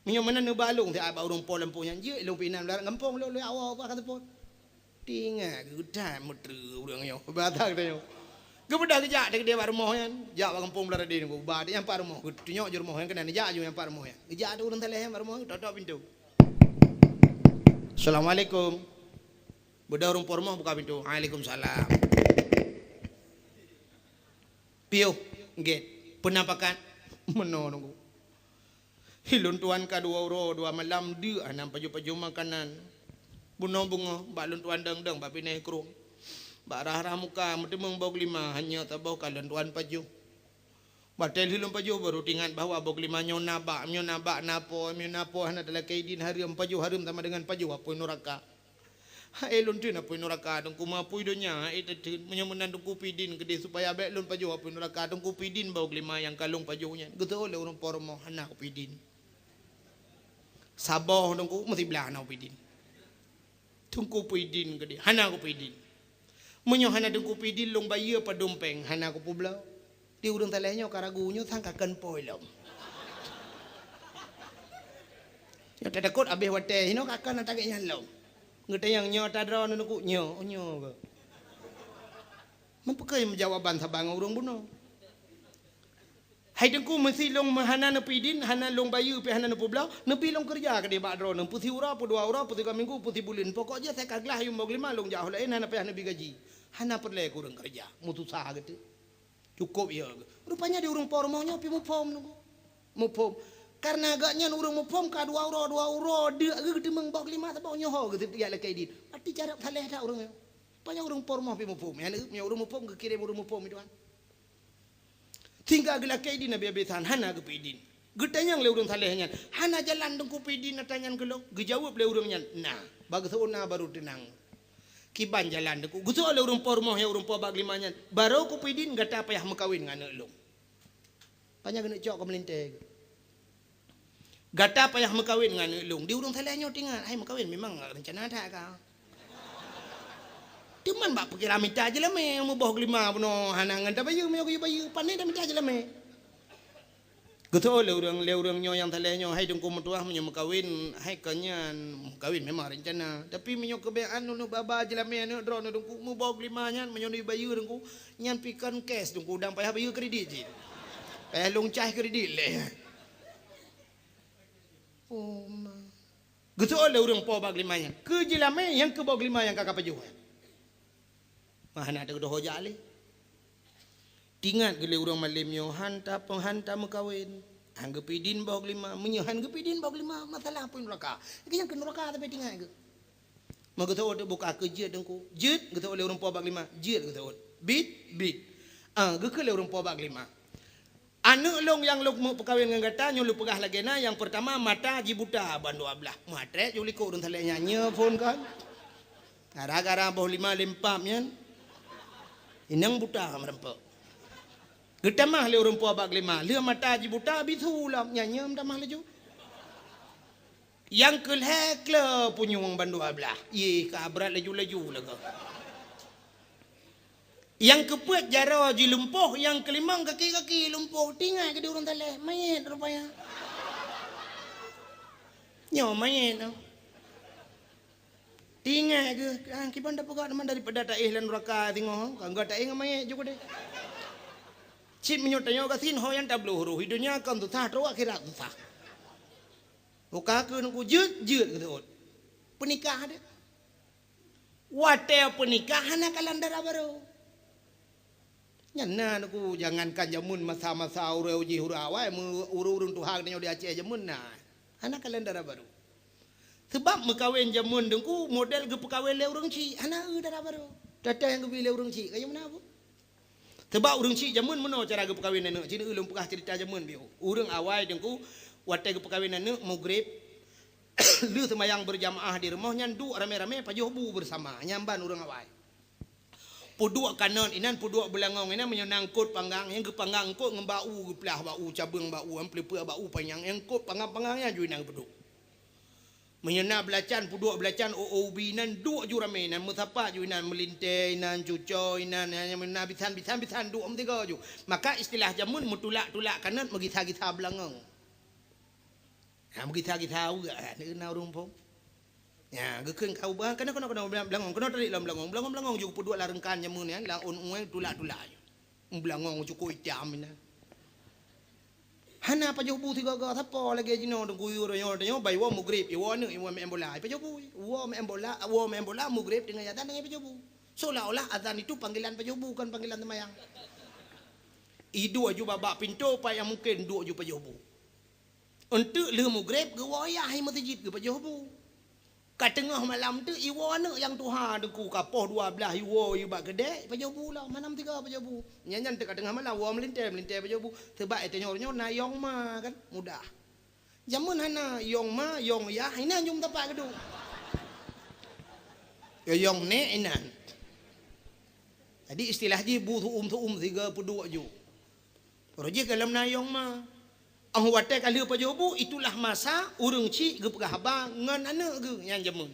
Meunyoe meunan neuba lôn siat bak ureuëng po lampôh nyan, jeuet lôn pih inan lam gampông lôn, lôn awak ka seupôt. Tingat geutanyoe meutreue ureuëng nyoe. Bahasa geutanyoe. Geubeudôh geujak teukeudeh bak rumoh nyan, jak bak gampông Meularadi nyan, ba nyan pat rumoh, geutunyok jih rumoh nyan keunan, jak jih nyan pat rumoh nyan. Geujak ateueh ureuëng saleh nyan bak rumoh, totok pintoe. "Assalamualaikum." Beudôh ureuëng po rumoh buka pintoe. "Waalaikumsalam." "Piôh, gét. Peue na pakat?" "Meunoe teungku." Hi lôn tuan ka dua uroe dua malam deuk hana pajoh-pajoh makanan. Bunoe beungoh bak lôn tuan dong-dong bak binéh krueng. Bak rhah-rhah muka meuteumeung boh lima hanya saboh ka lôn tuan pajoh. Watée lheueh lôn pajoh baru teuingat bahwa boh lima nyoe na bak, nyoe na bak na po, nyoe na po hana talakée idin, hareuem pajoh, hareuem sama dengan pajoh apui nuraka. Hai lôn teun apui nuraka teungku, meupui donya hai tateun. Meunyoe meunan teungku pui idin keudeh supaya bék lôn pajoh apui nuraka, teungku pui idin boh lima nyang ka lôn pajoh nyan. Geutôi lé ureuëng po rumoh hana kupui idin. Saboh teungku meusiblah hana kupui idin. Teungku pui idin keudeh, hana kupui idin. Meunyoe hana teungku pui idin lôn bayeue padum péng, hana kupeubloe. Di ureuëng saleh nyoe ka ragu nyoe sang ka kon po lom. Nyoe tatakot abéh watée hinoe ka kon atagét nyan lom. Geutanyong nyoe ata droeneuh teungku, nyoe, nyoe. Meupeukeue jawaban saban ngon ureuëng bunoe. Hai teungku, meusi lôn hana neupui idin, hana lôn bayeue pih hana neupeubloe, neubi lôn keureuja keudeh bak droeneuh, peusiuroe, peudua uroe, peusigoe minggu, peusibuleuen. Pokok jih asai ka glah yum boh lima lôn jak u laén hana payah neubi gaji. Hana peureulée keu ureuëng keureuja, meususah geuteuk. Cukôp ya. Rupanya di ureuëng po rumoh nyoe pih muphom teungku. Muphom. Karena gobnyan ureuëng muphom ka dua uroe, dua uroe deuk geuh geuteumeung boh lima saboh nyoe ho geuh tiep lakée idin. Berarti carông saleh that ureuëng nyoe. Rupanya ureuëng po rumoh pih muphom. Nyan ureuëng muphom geukirém ureuëng muphom itu kan. Sehingga geulakée idin habéh-habésan hana geupui idin. Geutanyong lé ureuëng saleh nyan, "Hana jalan teungku pui idin ata nyan keu lôn?" Geujaweueb lé ureuëng nyan, "Na." Bak geuseuôt na baru teunang. Kiban jalan teungku. Geuseuôt lé ureuëng po rumoh nyang ureuëng po bak lima nyan, "Baru kupui idin gata payah meukawen ngon aneuëk lôn." Panyang keuneuk cok keu meulintée. "Gata payah meukawen ngon aneuëk lôn." Di ureuëng saleh nyoe teuingat, hai meukawen memang rencana that ka. Teuma bak pikiran mita jeulamé, muboh geulima bunoe hana ngon tabayeue, meunyoe geuyue bayeue, pane tamita jeulamé. Geutôi lé ureuëng, lé ureuëng nyoe nyang saleh nyoe, hai teungku meutuah meunyoe meukawen, hai kon nyan meukawen memang rencana. Tapi meunyoe keubeunaran uneuk baba jeulamé aneuëk droeneuh teungku, muboh geulima nyan meunyoe neubayeue teungku, nyan pih kon cash teungku, dang payah bayeue kredit cit. Payah lôn cah kredit lé. Oh ma. Geuseuôt lé ureuëng po bak lima nyan. Keu jeulamé nyang keu boh lima nyang ka kapajoh nyan. Mah hana teudoho jak lé. Tingat geulé ureuëng malém nyoe han ta-, han tameukawen. Han geupui idin boh lima. Meunyoe han geupui idin boh lima, masalah apui nuraka. Lagée nyang keu nuraka tapi tingat geuh. Mah geuseuôt buka keu jeuet teungku. Jeuet geuseuôt lé ureuëng po bak lima. Jeuet geuseuôt. Bit, bit. Ah, geukheun lé ureuëng po bak lima. Aneuëk lôn nyang lôn meupeukawen ngon gata nyoe lôn peugah lagée na, nyang peurtama mata jibuta ban dua blaih. Meuatrek ju likot ureuëng saleh nyan nyoe phon kan. Gara-gara boh lima lempam nyan. Inong buta meureumpok. Geutamah lé ureuëng po bak glema, lheueh mata jibuta bisu lom, nyan nyam tamah laju. Nyang keu lhée klo punyueng ban dua blaih, yeh ka brat laju-laju lagoe. Nyang keupeuet jaroe jilumpoh, nyang keulimong kaki-kaki lumpoh, tinggai keu di ureuëng saleh, manyét rupanya. Nyoe manyét nyoe. Tinggai keu, ah, kiban tapeugah teuma daripada taéh lam nuraka singoh, ka gata éh ngon manyét ju keudeh. Cit meunyoe tanyoe gasien ho nyang tabloe roh, di donya kon susah, troh akhirat susah. Buka keu nuku jeuet, jeuet keu seuôt. Peunikah deh. Watée peunikah hana kalon dara barô. Nyan na nuku, jangankan jameun masa-masa ureuëng jih ureuëng awai, meu-, ureuëng-ureuëng tuha geutanyoe di Aceh jameun na. Hana kalon dara barô. Sabab meukawen jameun teungku model geupeukawen lé ureuëng chik, hana eu dara barô. Tata nyang geubi lé ureuëng chik, kayém na bu. Sabab ureuëng chik jameun meunoe cara geupeukawen aneuëk, cit ulôn peugah ceurita jameun biôh. Ureuëng awai teungku, watée geupeukawen aneuëk, mugreb, lheueh seumayang beurjamaah di rumoh nyan duek ramé-ramé pajoh bu beusama, nyan ban ureuëng awai. Peuduek kanot inan, peuduek beulangong inan, meunyoe na eungkot panggang, nyang geupanggang eungkot ngon bak u, geuplah bak u, cabeueng bak u, nyang peuleupeuk bak u panyang, nyang eungkot panggang-panggang nyan ju inan geupeuduek. Meunyoe na beulacan, peuduek beulacan, o-o ubi inan, duek ju ramé inan, meusapat ju inan, meulintée inan, cucoe inan, nyan, nyan, na bisan, bisan, bisan, duek meusigoe ju. Maka istilah jameun meutulak-tulak kanot, meugisa-gisa beulangong. Ha, meugisa-gisa uek, ha, na ureuëng phon. Ya, geukheun ka ubah, keunoe, keunoe, keunoe beulangong, keunoe tarik lom beulangong. Beulangong-beulangong ju geupeuduek lam reungkan jameun nyan, lam ôn ueng tulak-tulak ju. Beulangong cukôp itam inan. Hana pajoh bu sigoe-goe, sapo lagée jinoe teungku yue nyoe, nyoe bai woe mugreb, iwoe aneuëk, iwoe meu'en bola, ipajoh bu. Woe meu'en bola, woe meu'en bola, mugreb teungoh azan, teungoh ipajoh bu. Seolah-olah azan itu panggilan pajoh bu, kon panggilan seumayang. Iduek ju bak, bak pintoe, pat nyang mungken duek ju pajoh bu. Eunteuk lheueh mugreb geuwoe yah i meuseujid geupajoh bu. Ka teungoh malam teuk iwoe aneuëk nyang tuha teungku ka poh dua blaih iwoe i bak keudée pajoh bu lom, hana meusigoe pajoh bu. Nyan, nyan teuk ka teungoh malam woe meulintée, meulintée pajoh bu. Sabab tanyoe nyoe na yong ma kan, mudah. Jameun hana yong ma, yong yah, inan ju meusapat geuduek. Ya yong nék inan. Jadi istilah jih bu su'um-su'um sigoe peuduek ju. Roh jih gohlom na yong ma. Óh watée ka lheueh pajoh bu, itulah masa ureuëng chik geupeugah haba ngon aneuëk geuh nyang jameun.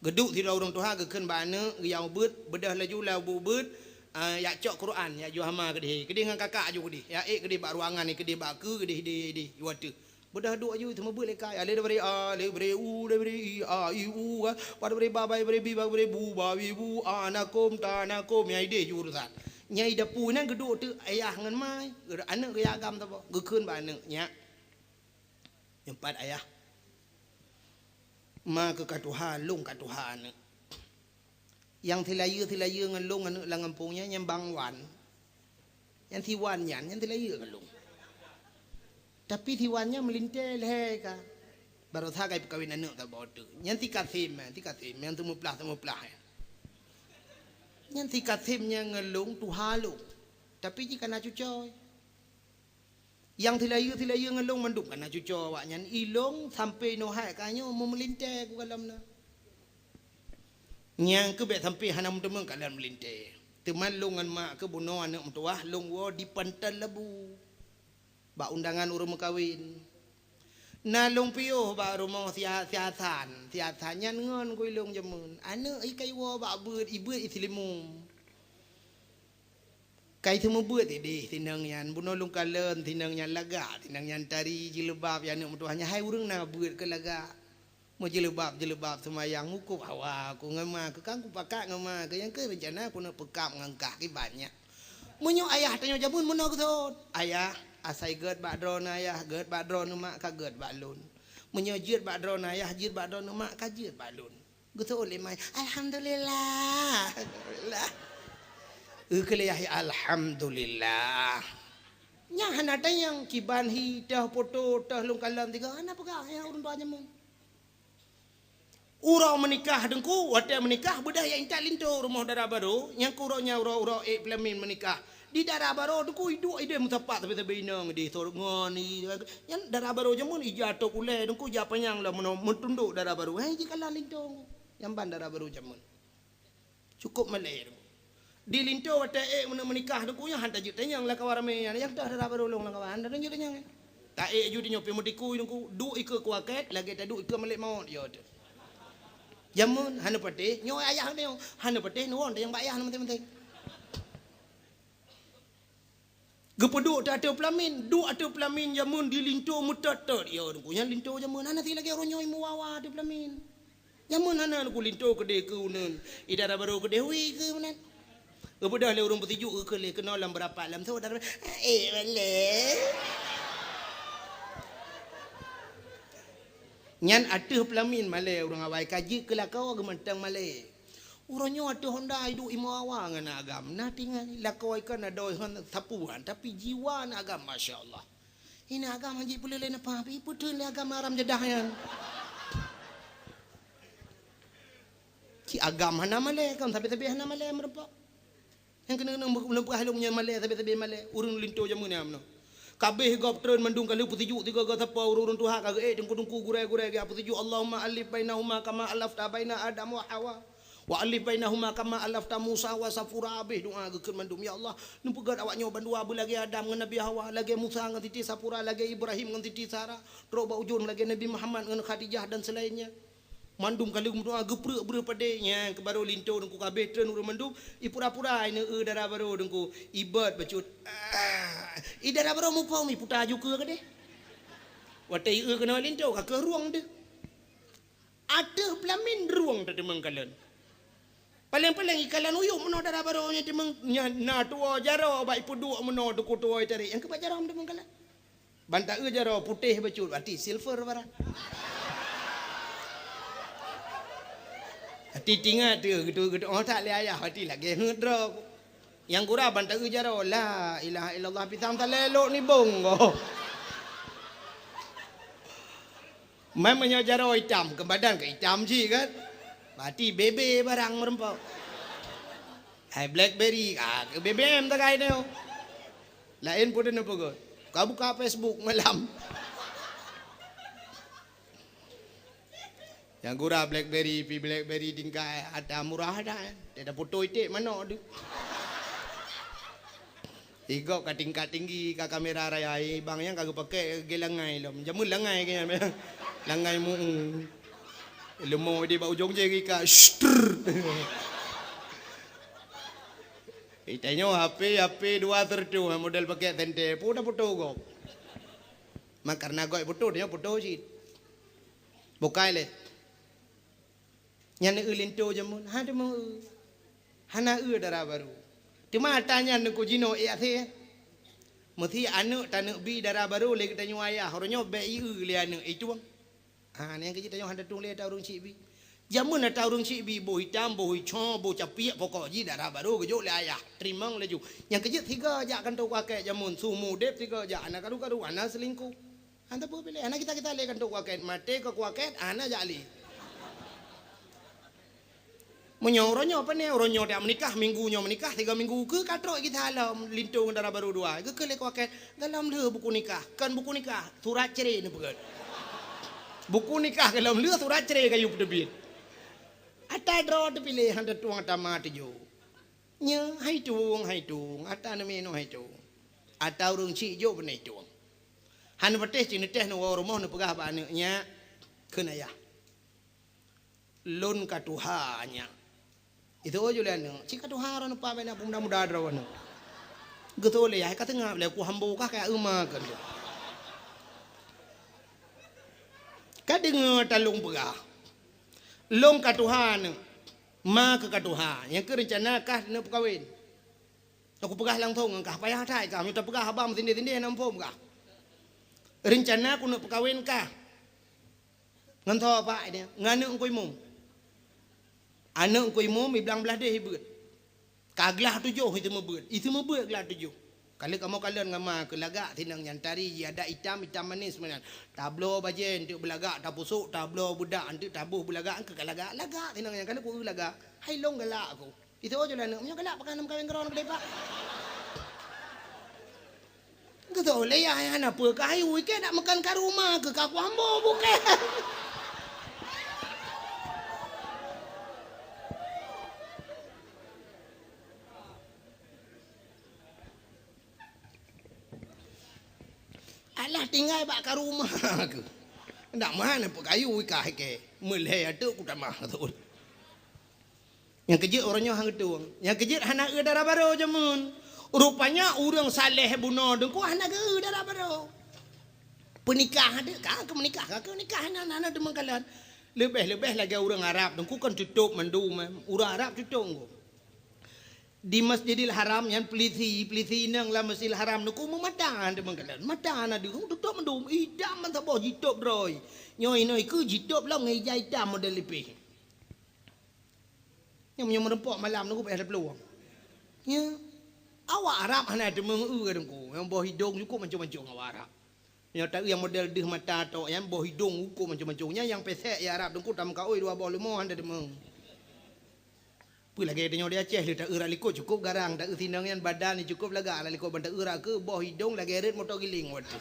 Geuduek sidroe ureuëng tuha geukheun bak aneuëk, geuyue beuet, beudôh laju lam bu beuet, ah, jak cok Quran, jak ju hama keudeh, keudeh ngon kakak ju keudeh, jak ék keudeh bak ruangan, keudeh bak keue, keudeh, keudeh, keudeh, watée. Beudôh duek ju, teumeubeuet lé ka, ya, lé daripada a, lé daripada u, lé daripada i, a, i, u, ka. Pada daripada ba, ba, daripada bi, ba, daripada bu, ba, bi, bu, a, na, kom, ta, na, kom, ya, ideh ju urusan. Nyang i dapu nyan geuduek teuk ayah ngon ma, aneuëk geuyue agam saboh, geukheun bak aneuëk, "Nyak, nyoe pat ayah. Ma keuh ka tuha, lôn ka tuha aneuëk. Nyang silayeue-silayeue ngon lôn aneuëk lam gampông nyan, nyan Bang Wan. Nyang si Wan nyan, nyan silayeue ngon lôn. Tapi si Wan nyan meulintée lhée ka. Baroesa ka ipeukawen aneuëk saboh teuk. Nyan si Kasem, si Kasem, nyang seumeuplah-seumeuplah nyan. Nyan si Kasem nyan ngon lôn tuha lôn. Tapi jih ka na cucoe. Nyang silayeue-silayeue ngon lôn mandum ka na cucoe awaknyan, i lôn sampoe nyoe hai ka nyoe meumeulintée kukalon na. Nyang keuh bék sampoe hana meuteumé kalon meulintée. Teuma lôn ngon mak keuh bunoe aneuëk meutuwah lôn woe di Pantai Labu bak undangan ureuëng meukawen. Na lôn piôh bak rumoh si Ha-, si Hasan. Si Hasan nyan ngon keu i lôn jameun. Aneuëk i ka iwoe bak beuet, i beuet i Seulimeum. Ka i seumeubeuet ideh, sinong nyan bunoe lôn kalon, sinong nyan lagak, sinong nyan tari, jilbab, ya aneuëk meutuwah nyan hai ureuëng na beuet keu lagak. Meujeulbab-jeulbab seumayang, mukub hawa ku ngon ma keuh, kan kupakat ngon ma keuh, nyang keuh reuncana kuneuk peukab ngon kah kiban nyan. Meunyoe ayah tanyoe jameun meunoe geuseuôt, "Ayah, asai gét bak droeneuh ayah, gét bak droeneuh mak, ka gét bak lôn. Meunyoe jeuet bak droeneuh ayah, jeuet bak droeneuh mak, ka jeuet bak lôn." Geuseuôt lé ma, "Alhamdulillah." Alhamdulillah. Geukheun lé yah, "Alhamdulillah." Nyan hana tanyong kiban hi, toh poto, toh lôn kalon tiga, hana peugah nyang ureuëng tuha jameun. Uroe meunikah teungku, watée meunikah beudôh jak intat linto rumoh dara barô, nyang keu uroe nyan uroe-uroe ék peulamin meunikah. Di dara barô teungku iduek ideh meusapat sabe-sabe inong ideh sot ngon i, nyan dara barô jameun ija tok ulée teungku ija panyang lom meuno-, meutundok dara barô. Hai jikalon linto teungku. Nyan ban dara barô jameun. Cukôp malée teungku. Di linto watèe ék meunikah Teungku nyan han tajeuet tanyong lam kawan ramè nyan. Nyang toh dara barô lôn lam kawan, han tajeuet tanyong. Ta ék ju tanyoe pih meutikui Teungku, duek ikeue kuakét lagèe taduek ikeue malaikat maut, yo teuh. Jameun hana patéh, nyoe ayah nyoe hana patéh, neuwon tanyong bak ayah neuh manteng-manteng. Geupeuduek ateueh peulamin, duek ateueh peulamin jameun di linto meutot-tot. Ya, Teungku, nyan linto jameun hana silagèe uroe nyoe meuwawa ateueh peulamin. Jameun hana Teungku linto keudeh keu uneun, i dara barô keudeh wi keu uneun. Geubeudôh lé ureueng peusijuek geukheun lé keunoe lam beurapat lam sô dara, eh, malèe. Nyan ateueh peulamin malèe ureueng awai ka jeuet keu lakoe geumantong malèe. Uroe nyoe ateueh honda iduek i meuwawa ngon agam. Na tinggai lakoe kan adoe hon sapuan, tapi jiwa na agam, masya Allah. Ina agam han jipeuleuleh napa, ipeuteun lé agam haram jadah nyan. Ci agam hana malèe, kan sabe-sabe hana malèe meureumpok. Nyang keuneuk-keuneuk meunyoe peugah lôn nyan malèe, sabe-sabe malèe, ureueng linto jameun nyan meunoe. Kabeh gob treun mandum ka lheueh peusijuek tiga-tiga sapo ureueng-ureueng tuha ka geuék teungku-teungku gurèe-gurèe geuék peusijuek, Allahumma allif bainahuma kama allafta baina Adam wa Hawa. Wa allif bainahuma kama allafta Musa wa Safura, abéh doa geukheun mandum, "Ya Allah, neupeugöt awak nyoe bandua beulagèe Adam ngon Nabi Hawa, lagèe Musa ngon Siti Safura, lagèe Ibrahim ngon Siti Sara, trok bak ujông lagèe Nabi Muhammad ngon Khadijah dan selainnya." Mandum ka lheueh meudoa geupreuek breueh padé, nyan keuh barô linto teungku kabéh treun ureueng mandum, ipura-pura ineuk eu dara barô teungku, ibot bacut. Ah, i dara barô muphom iputa ju keue keudeh. Watèe ieu keunoe linto ka keuh rueng deuh. Ateueh peulamin rueng tateumeung kalon. Paleng-paleng ikalon uyueb meunoe dara barô nyan teumeung, nyan na tuwoe jaroe bak ipeuduek meunoe teungku tuwoe itarek, nyang keuh bak jaroe teumeung kalon. Ban taeu jaroe putéh bacut, berarti silver barang. Hati tingat tu, gitu-gitu. Oh, tak lé ayah, hati lagèe ngeut droe. Nyang gura ban taeu jaroe, la ilaha illallah, pisang talé lok nibong ko. Mai meunyoe jaroe itam, keu badan keu itam cit kan. Berarti bebe barang meureumpok. Hai BlackBerry, ah, keu B B M tagai nyoe. Laén peue neupeugah. Ka buka Facebook malam. Nyang gura BlackBerry, pi BlackBerry tingkai ata murah dah. Dia dah foto iték manok tu. Igok ka tingkat tinggi, ka kamera raya, eh, bang nyang ka geupakè geulangai lom. Jameun langai ke nyan, langai mu. Leumo di bak ujong je ka. Shtr. Itanyoe H P, H P dua sertus, model pakè senter, pun dah foto gop. Mak karena gop foto, dia foto cit. Bukai lé. Nyan eu linto jameun, ha teumeung eu. Hana eu dara barô. Teuma ata nyan neukujinoe ék asé. Meusi aneuk taneuk bi dara barô lé geutanyoe ayah, uroe nyoe bèk i eu lé aneuk, i tueng. Ha, nyang keuh jih tanyoe hana tueng lé ata ureueng syiek bi. Jameun ata ureueng syiek bi, boh itam, boh ico, boh capiek, pokok jih dara barô geujok lé ayah. Teurimong laju. Nyang keuh jih sigoe jak kantô kuakét jameun, su mudép sigoe jak, hana karu-karu, hana seulingkuh. Hana peue piléh, hana kita-kita lé kantô kuakét, maté keu kuakét, hana jak lé. Meunyoe uroe nyoe pane, uroe nyoe dak meunikah, minggu nyoe meunikah, tiga minggu keu ka trok gita lom linto ngon dara barô dua. Geukheun lé kuakét, golom lheueh buku nikah, kon buku nikah, surat cre neupeugöt. Buku nikah golom lheueh, surat cre ka yue peuteubiet. Ata droe teupiléh, han teutueng ata ma teujoh. Nyoe hai tueng, hai tueng, ata neuminoe hai tueng. Ata ureueng syiek jok beunai tueng. Han patéh cit neutéh neuwoe rumoh neupeugah bak aneuk nyak, kheun ayah. Lôn ka tuha nyak. Itu jih lé aneuk, cit ka tuha droe neupa bak na peumuda-muda droe aneuk. Geutôh lé yah ka teungab lé ku hambo kah ka euma keu lôn. Ka deungoe talôn peugah. Lôn ka tuha aneuk. Ma keu ka tuha, nyang keuh reuncana kah neupeukawen. Aku peugah langsong ngon kah, payah that kah, meunyoe tapeugah haba meusindeh-sindeh na muphom kah. Reuncana ku neupeukawen kah. Ngon soe pak nyan, ngon aneuk Teungku Imum. Aneuk Teungku Imum i blang blaih deh i beuet. Ka glah tujoh i teumeubeut, i teumeubeut glah tujoh. Ka lheueh kamoe kalon ngon ma keu lagak sinong nyan tari jih adat itam, itam manis meunan. Tabloe bajèe eunteuk beulagak, tapusok, tabloe beudak eunteuk taboh beulagak, keu ka lagak, lagak sinong nyan ka lheueh ku eu lagak. Hai lôn galak aku. Itu jih lé aneuk, meunyoe galak pakon neumeukawen keudroe keudeh pak. Geutôh lé yah hana peue keu ayu, ikei dak meukan karu ma keu ka ku hambo bukée. Alah tinggai bak karu uma keuh. Ndak meuhan peukayu ikah ikée. Meulhée ateueh kutamah teuh. Nyang keujeuet uroe nyoe han geutueng. Nyang keujeuet hana eu dara barô jameun. Rupanya ureuëng saleh bunoe Teungku hana geu dara barô. Peunikah deuek ka keu meunikah, ka keu nikah hana, hana teumeung kalon. Leubeh-leubeh lagée ureuëng Arab Teungku kan tutôp mandum, eh. Ureuëng Arab tutôp Teungku. Di Masjidil Haram nyan peulisi, peulisi inong lam Masjidil Haram Teungku meumata han teumeung kalon. Mata hana deuek, tutôp mandum, itam mantong boh jitôp droe. Nyoe inoe keuh jitôp lom ngon ija itam model lipeh. Nyang meunyoe meureumpok malam Teungku payah taplueng. Nya. Awak Arab hana teumeung eu Teungku. Nyang boh idong cukôp mancong-mancong awak Arab. Nyoe taeu nyang model deuh mata tok nyan boh idong cukôp mancong-mancong. Nyan nyang pesek ya Arab Teungku tameukaôi dua boh leumo han teumeung. Peue lagée tanyoe di Aceh lé taeu rak likot cukôp garang, taeu sinong nyan badan cukôp lagak rak likot ban taeu rak keuh boh idong lagée rot moto giling watée.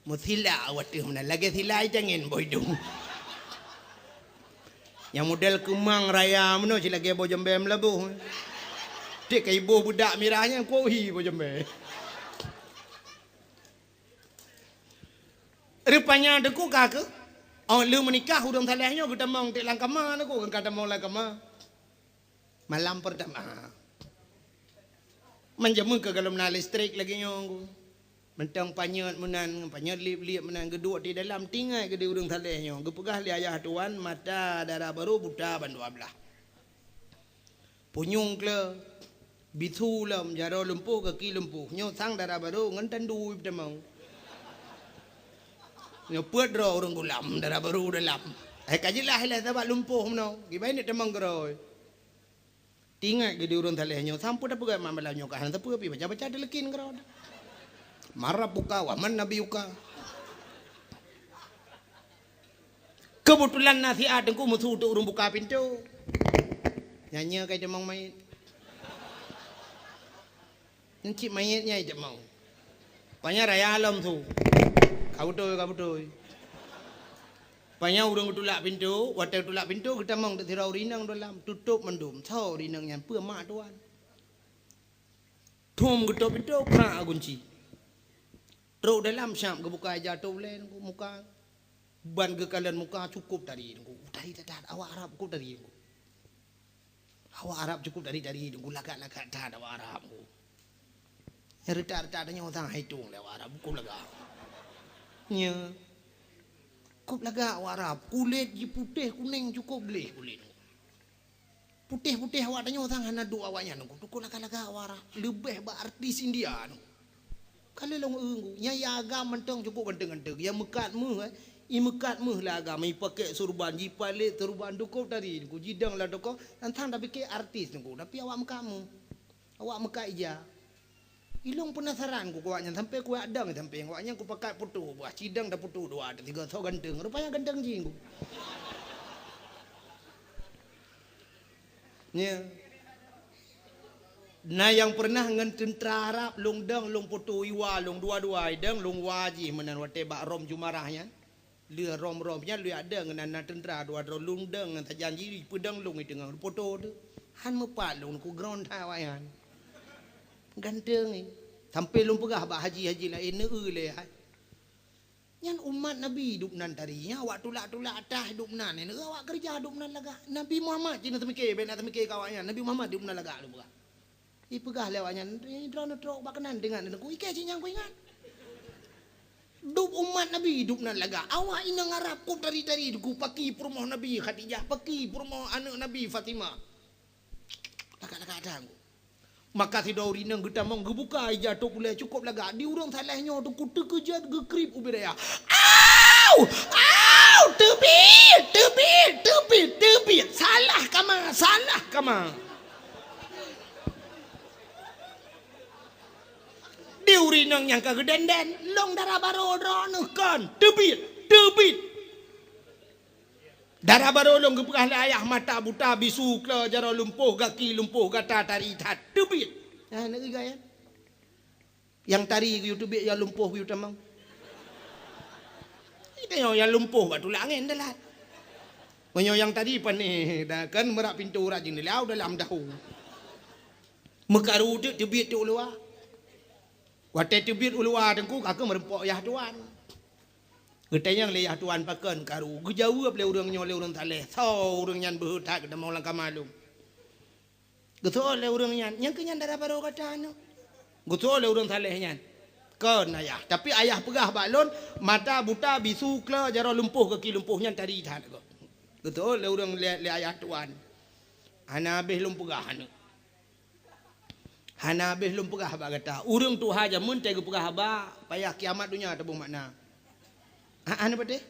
Meusila watée meunan lagée sila itangen boh idong. Nyang model keumang raya meunoe cit lagée boh jambée meulaboh. Tiek ka iboh beudak mirah nyan kuohi boh jambée. Rupanya Teungku ka keuh, oh lheueh meunikah ureuëng saleh nyoe geutamong tiek lam kama Teungku, ka tamong lam kama. Malam pertama. Manjameun keu galom na listrik lagée nyoe Teungku. Mantong panyöt meunan, panyöt lieb-lieb meunan geuduek di dalam tinggai geude ureuëng saleh nyoe. Geupeugah lé ayah tuan mata dara barô buta ban dua blaih. Punyueng kle, bisu lom, jaroe lumpoh, gaki lumpoh. Nyoe sang dara barô ngon tandu tamong. Nyoe peuet droe ureuëng gulam dara barô dalam. Hai ka jeulaih lé sabab lumpoh meunoe. Kiban neuk tamong keudroe. Tingat geude ureuëng saleh nyoe sampoe tapeugah mak malam nyoe ka hana sapeue pi baca-baca teuleukin keudroe. Marab buka wa man nabi uka. Keubeutulan na siat Teungku meusu teuk ureuëng buka pintoe. Nyan nyoe ka itamong manyét. Nyan cit manyét nyan itamong. Panya raya lom su. Ka beutôi, ka beutôi. Panya ureuëng geutulak pintoe, watée geutulak pintoe geutamong teuk sidroe ureuëng inong dalam, tutôp mandum. Soe ureuëng inong nyan? Peue mak tuan. Thom geutôp pintoe, krak gunci. Trok dalam syab geubuka ija tôb lé Teungku muka. Ban geukalon muka cukôp tari Teungku. Tari that-that awak Arab cukôp tari Teungku. Awak Arab cukôp tari-tari Teungku lagak-lagak that awak Arab Teungku. Nyang reutak-reutak tanyoe sang hai tueng lé awak Arab cukôp lagak. Nya. Cukôp lagak awak Arab. Kulét jih putéh kunéng cukôp gleh kulét. Putéh-putéh awak tanyoe sang hana duek awaknyan, Teungku. Teungku lagak-lagak awak Arab. Leubeh bak artis India, Teungku. Ka lheueh lôn eu, Teungku. Nyang ya agam mantong cukôp ganteng-ganteng. Nyang meukat méuh, eh. I meukat méuh lé agam. I pakèk surban, jipalét surban, cukôp tari, Teungku. Jidong lam toko, nyan sang tapike artis, Teungku. Tapi awak meukat méuh. Awak meukat ija. Ilôn peunasaran ku awaknyan sampai kuyak dong sampai awaknyan kupakat putôh buah cidong dan putôh dua tiga soe ganteng. Rupanya ganteng jih Teungku. Nya. Na nyang pernah ngon teuntra Arab lôn dong lôn putôh iwa lôn dua-dua idong lôn wa jih meunan watée bak Rom Jumarah nyan. Lheueh Rom-Rom nyan lheueh ada ngon na teuntra dua droe lôn dong ngon sajan jih peudong lôn i teungoh putôh tu. Han meupat lôn ku ground that awaknyan. Ganteng eh. Sampai lôn peugah bak haji-haji laén neu lé hai. Nyan umat Nabi dubnan tari nyan awak tulak-tulak atah dubnan neu awak keureuja dubnan lagak. Nabi Muhammad cit na teumike bèk na teumike keu awaknyan. Nabi Muhammad dubnan lagak lôn peugah. Ipeugah lé awaknyan, "Eh, droeneuh trok bak keunan teuingat Teungku, ikei cit nyang kuingat." Dub umat Nabi dubnan lagak. Awak inong Arab cukôp tari-tari Teungku paki peurumoh Nabi Khadijah, paki peurumoh aneuëk Nabi Fatimah. Lagak-lagak that Teungku. Maka sidroe ureuëng inong geutamong geubuka ija tôb ulée cukôp lagak. Di ureuëng saleh nyoe Teungku teukeujot geukrip ubit raya. Au! Au! Teubiet! Teubiet! Teubiet! Teubiet! Salah kama! Salah kama! Di ureuëng inong nyang ka geudenden, lôn dara barô droeneuh kon, teubiet, teubiet. Dara barô lôn geupeugah lé ayah mata buta bisu klo jaroe lumpoh gaki lumpoh gata tari that, teubiet. Nah, neu gaya. Nyang tari geuyue teubiet nyang lumpoh geuyue tamong. Itu nyang, nyang lumpoh bak tulak angén dalat. Meunyoe nyang tari panéh dah kan meurah pintoe urat jeuneula dalam dahu. Meukaru teuk teubiet teuk luwa. Watée teubiet u luwa teungku, ka keuh meureumpok yah tuan. Geutanyong lé yah tuan pakon karu. Geujaweueb lé ureuëng nyoe lé ureuëng saleh. Soe ureuëng nyan beuhe that geutamong lam kama lom. Geuseuôt lé ureuëng nyan, "Nyang keu nyan dara barô gata nyoe?" Geuseuôt lé ureuëng saleh nyan, "Kon ayah, tapi ayah peugah bak lôn, mata buta, bisu, klo, jaroe lumpoh, gaki lumpoh, nyan tari that." Geuseuôt lé ureuëng lé, lé ayah tuan, "Hana habéh lôn peugah aneuëk. Hana habéh lôn peugah bak gata. Ureuëng tuha jameun teuh geupeugah haba, payah kiamat donya taboh makna." Ah, hana patéh?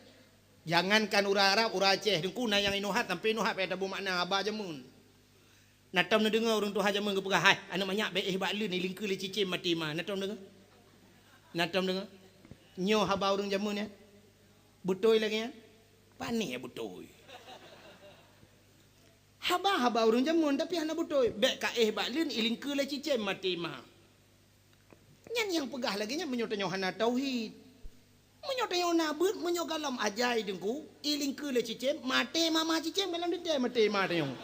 Jangankan ureuëng Arab, ureuëng Aceh, teungku na nyang inoe hat sampai inoe hat payah taboh makna haba jameun. Na tom neudeungoe ureuëng tuha jameun geupeugah, "Hai, aneuëk manyak, bék éh bak leuen, ilingkeue lé cicém maté ma." Na tom deungoe? Na tom deungoe? Nyoe haba ureuëng jameun nyan? Beutôi lagée nyan? Pane beutôi. Haba-haba ureuëng jameun, tapi hana beutôi. "Bék ka éh bak leuen, ilingkeue lé cicém maté ma." Nyan nyang peugah lagée nyan meunyoe tanyoe hana tauhid. Meunyoe tanyoe na beuet, meunyoe gohlom ajai teungku, ilingkeue lé cicém, maté ma, ma cicém gohlom teuntée maté ma tanyoe.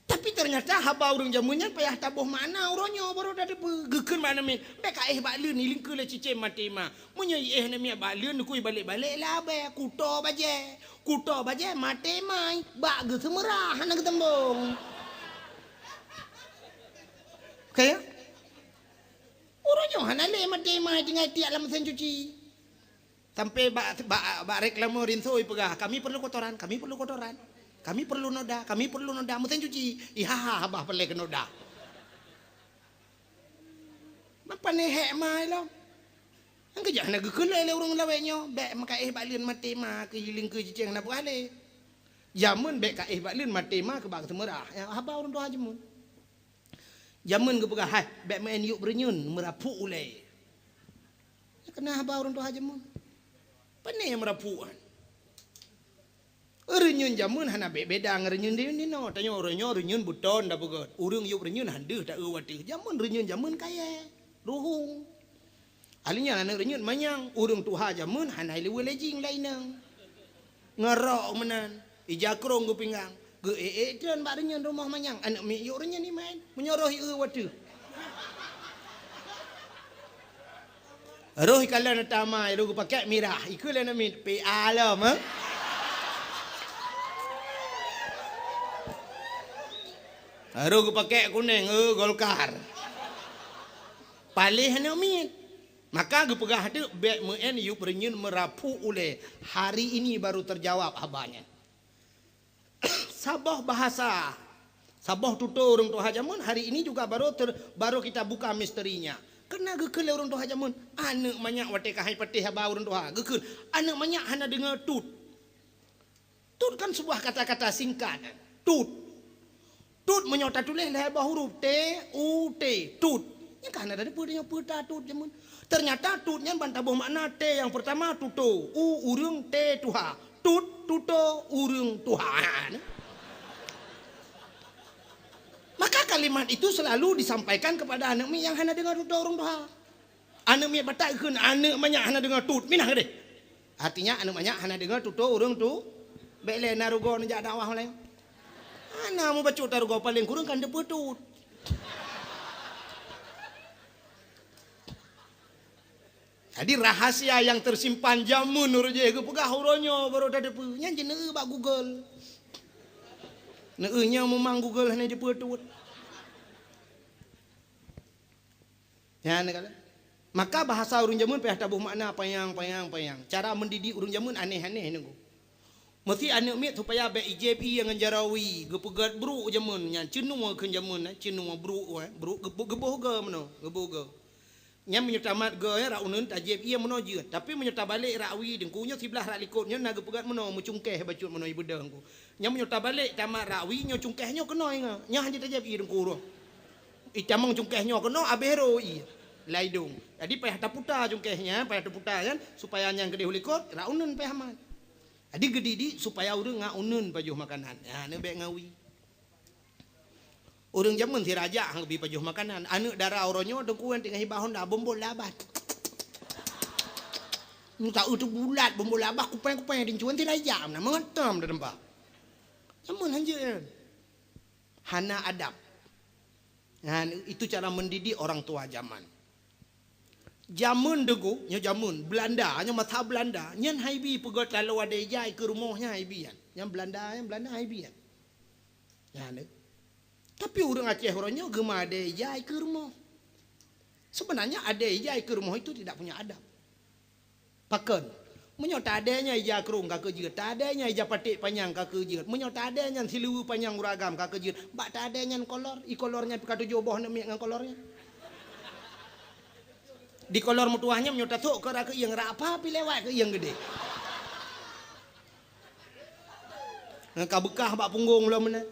Tapi ternyata haba ureuëng jameun nyan payah taboh makna uroe nyoe baru tateupeue. Geukheun bak aneuëk miet, "Bék ka éh bak leuen, ilingkeue lé cicém maté ma." Meunyoe iéh aneuëk miet bak leuen, neukui balek-balek labée, kuto bajée. Kuto bajée maté ma, bak geuseumeurah hana geuteumbong. Ka ya? Uroe nyoe hana lé maté ma tinggai tiak lam mesin cuci. Sampai bak, bak, bak reklame rinso ipeugah, "Kami perlu kotoran, kami perlu kotoran. Kami perlu noda, kami perlu noda." Mesin cuci, ihaha haba paleng keu noda. Mapa neuhek ma ilong? Nyang keujak hana geukheun lé ureuëng lawét nyoe, "Bék meuka éh bak leuen maté ma keu ilingkeue cicém hana peugah lé." Jameun bék ka éh bak leuen maté ma keu bak seumeurah. Nyang haba ureuëng tuha jameun. Jameun geupeugah, "Hai, bék meu'en yup reunyeun meurapuk ulée." Keunan haba ureuëng tuha jameun. Pane meurapuk nyan? Reunyeun jameun hana beda ngon reunyeun di, di noe. Tanyoe uroe nyoe reunyeun beuton da beugöt. Ureuëng yup reunyeun han deuh ta-eu watèe. Jameun reunyeun jameun kayèe, ruhueng. Alinyan aneuëk reunyeun manyang, ureuëng tuha jameun hana ileuweue lejing lam inong. Ngon rok meunan, ija krong geupinggang. Geu-ék-ék treun bak reunyeun rumoh manyang, aneuëk miet yup reunyeun imaén. Meunyoe roh i-eu watèe. Roh ikalon ata ma, roh geupakèk mirah, ikheun lé aneuëk miet, "P A lom, eh?" Roh geupakèk kunèng, "Eh, Golkar." Paléh aneuëk miet. Maka geupeugah teuk, "Bék meu'en yup reunyeun meurapuk ulée." Hari ini baru terjawab haba nyan. Saboh bahasa, saboh tutoe ureuëng tuha jameun hari ini juga baru ter-, baru kita buka misterinya. Keunan geukheun lé ureuëng tuha jameun, aneuëk manyak watèe ka hai patéh haba ureuëng tuha, geukheun, aneuëk manyak hana deungoe tut. Tut kan sebuah kata-kata singkat. Tut. Tut meunyoe tatuléh lhèe boh huruf, T, U, T, tut. Nyan ka hana tateupeue tanyoe peue ta tut jameun. Ternyata tut nyan ban taboh makna, T nyang peurtama tutoe, U ureuëng, T tuha. Tut, tutoe, ureuëng tuha. Maka kalimat itu selalu disampaikan kepada aneuëk miet nyang hana deungoe tutoe ureuëng tuha. Aneuëk miet batat geukheun, aneuëk manyak hana deungoe tut, minah keudeh. Artinya aneuëk manyak hana deungoe tutoe ureuëng tu, bék lé na rugoe neujak dakwah laén. Hana mubacut ta rugoe, paléng kureueng kan teupeue tut. Jadi rahasia nyang tersimpan jameun ureuëng jih geupeugah uroe nyoe baru tateupeue. Nyan jeuet neueu bak Google. Neueu nyang meumang Google hana jiteupeue tut. Nyan kala. Maka bahasa ureuëng jameun payah taboh makna panyang, panyang, panyang. Cara mendidik ureuëng jameun aneh-aneh nunggu. Meusti aneuëk miet supaya bék ijép ie ngon jaroe wie, geupeugöt brôk jameun nyan, ceunua kheun jameun, eh, ceunua brôk, eh, brôk geuboh, geuboh goe meunoe, geuboh goe. Nyan meunyoe tamat goe, eh, rot uneuen tajép ie meunoe jeuet. Tapi meunyoe tabalek rot wie teungku nyoe siblah rot likot nyoe na geupeugöt meunoe, meucungkéh bacut meunoe ibeudôh teungku. Nyan meunyoe tabalek tamat rot wie nyoe cungkéh nyoe keunoe ingat. Nyan han jeuet tajép ie teungku roh. Itamong cungkéh nyoe keunoe abéh roh ie lam idông. Jadi payah taputa cungkéh nyan, payah taputa nyan supaya nyan keudeh u likot, rot uneuen payah mat. Jadi geudidik supaya ureuëng ngat uneuen pajoh makanan. Nyan, neubék ngawi. Ureuëng jameun sira jak han geubi pajoh makanan. Aneuëk dara uroe nyoe teungku nyan teungoh hibah honda, bombol labah. Muta eu teubulat, bombol labah, kupéng-kupéng, dincuan sira jak, na meungetam da teumpat. Jameun han jeuet nyan. Hana adab. Nah, itu cara mendidik orang tua zaman. Jameun teungku, nyoe jameun Belanda, nyoe masa Belanda, nyan haibi peugöt laloe adèe ija ikeue rumoh nyan haibi nyan. Nyan Belanda, nyan Belanda haibi nyan. Nyan, eh. Tapi ureueng Aceh uroe nyoe geumeuadèe ija ikeue rumoh. Sebenarnya adèe ija ikeue rumoh itu tidak punya adab. Pakon? Meunyoe tadèe nyan ija krông ka keu jeuet, tadèe nyan ija paték panyang ka keu jeuet, meunyoe tadèe nyan siluweue panyang ureueng agam ka keu jeuet, bak tadèe nyan kolor, ikolor nyan pih ka tujoh boh aneuk miet ngon kolor nyan. Di kolor meutuwah nyan meunyoe tasôk keu rot keuieng, rot apa pih lewat keuieng geudeh. Ngon ka beukah bak punggong lom meunan.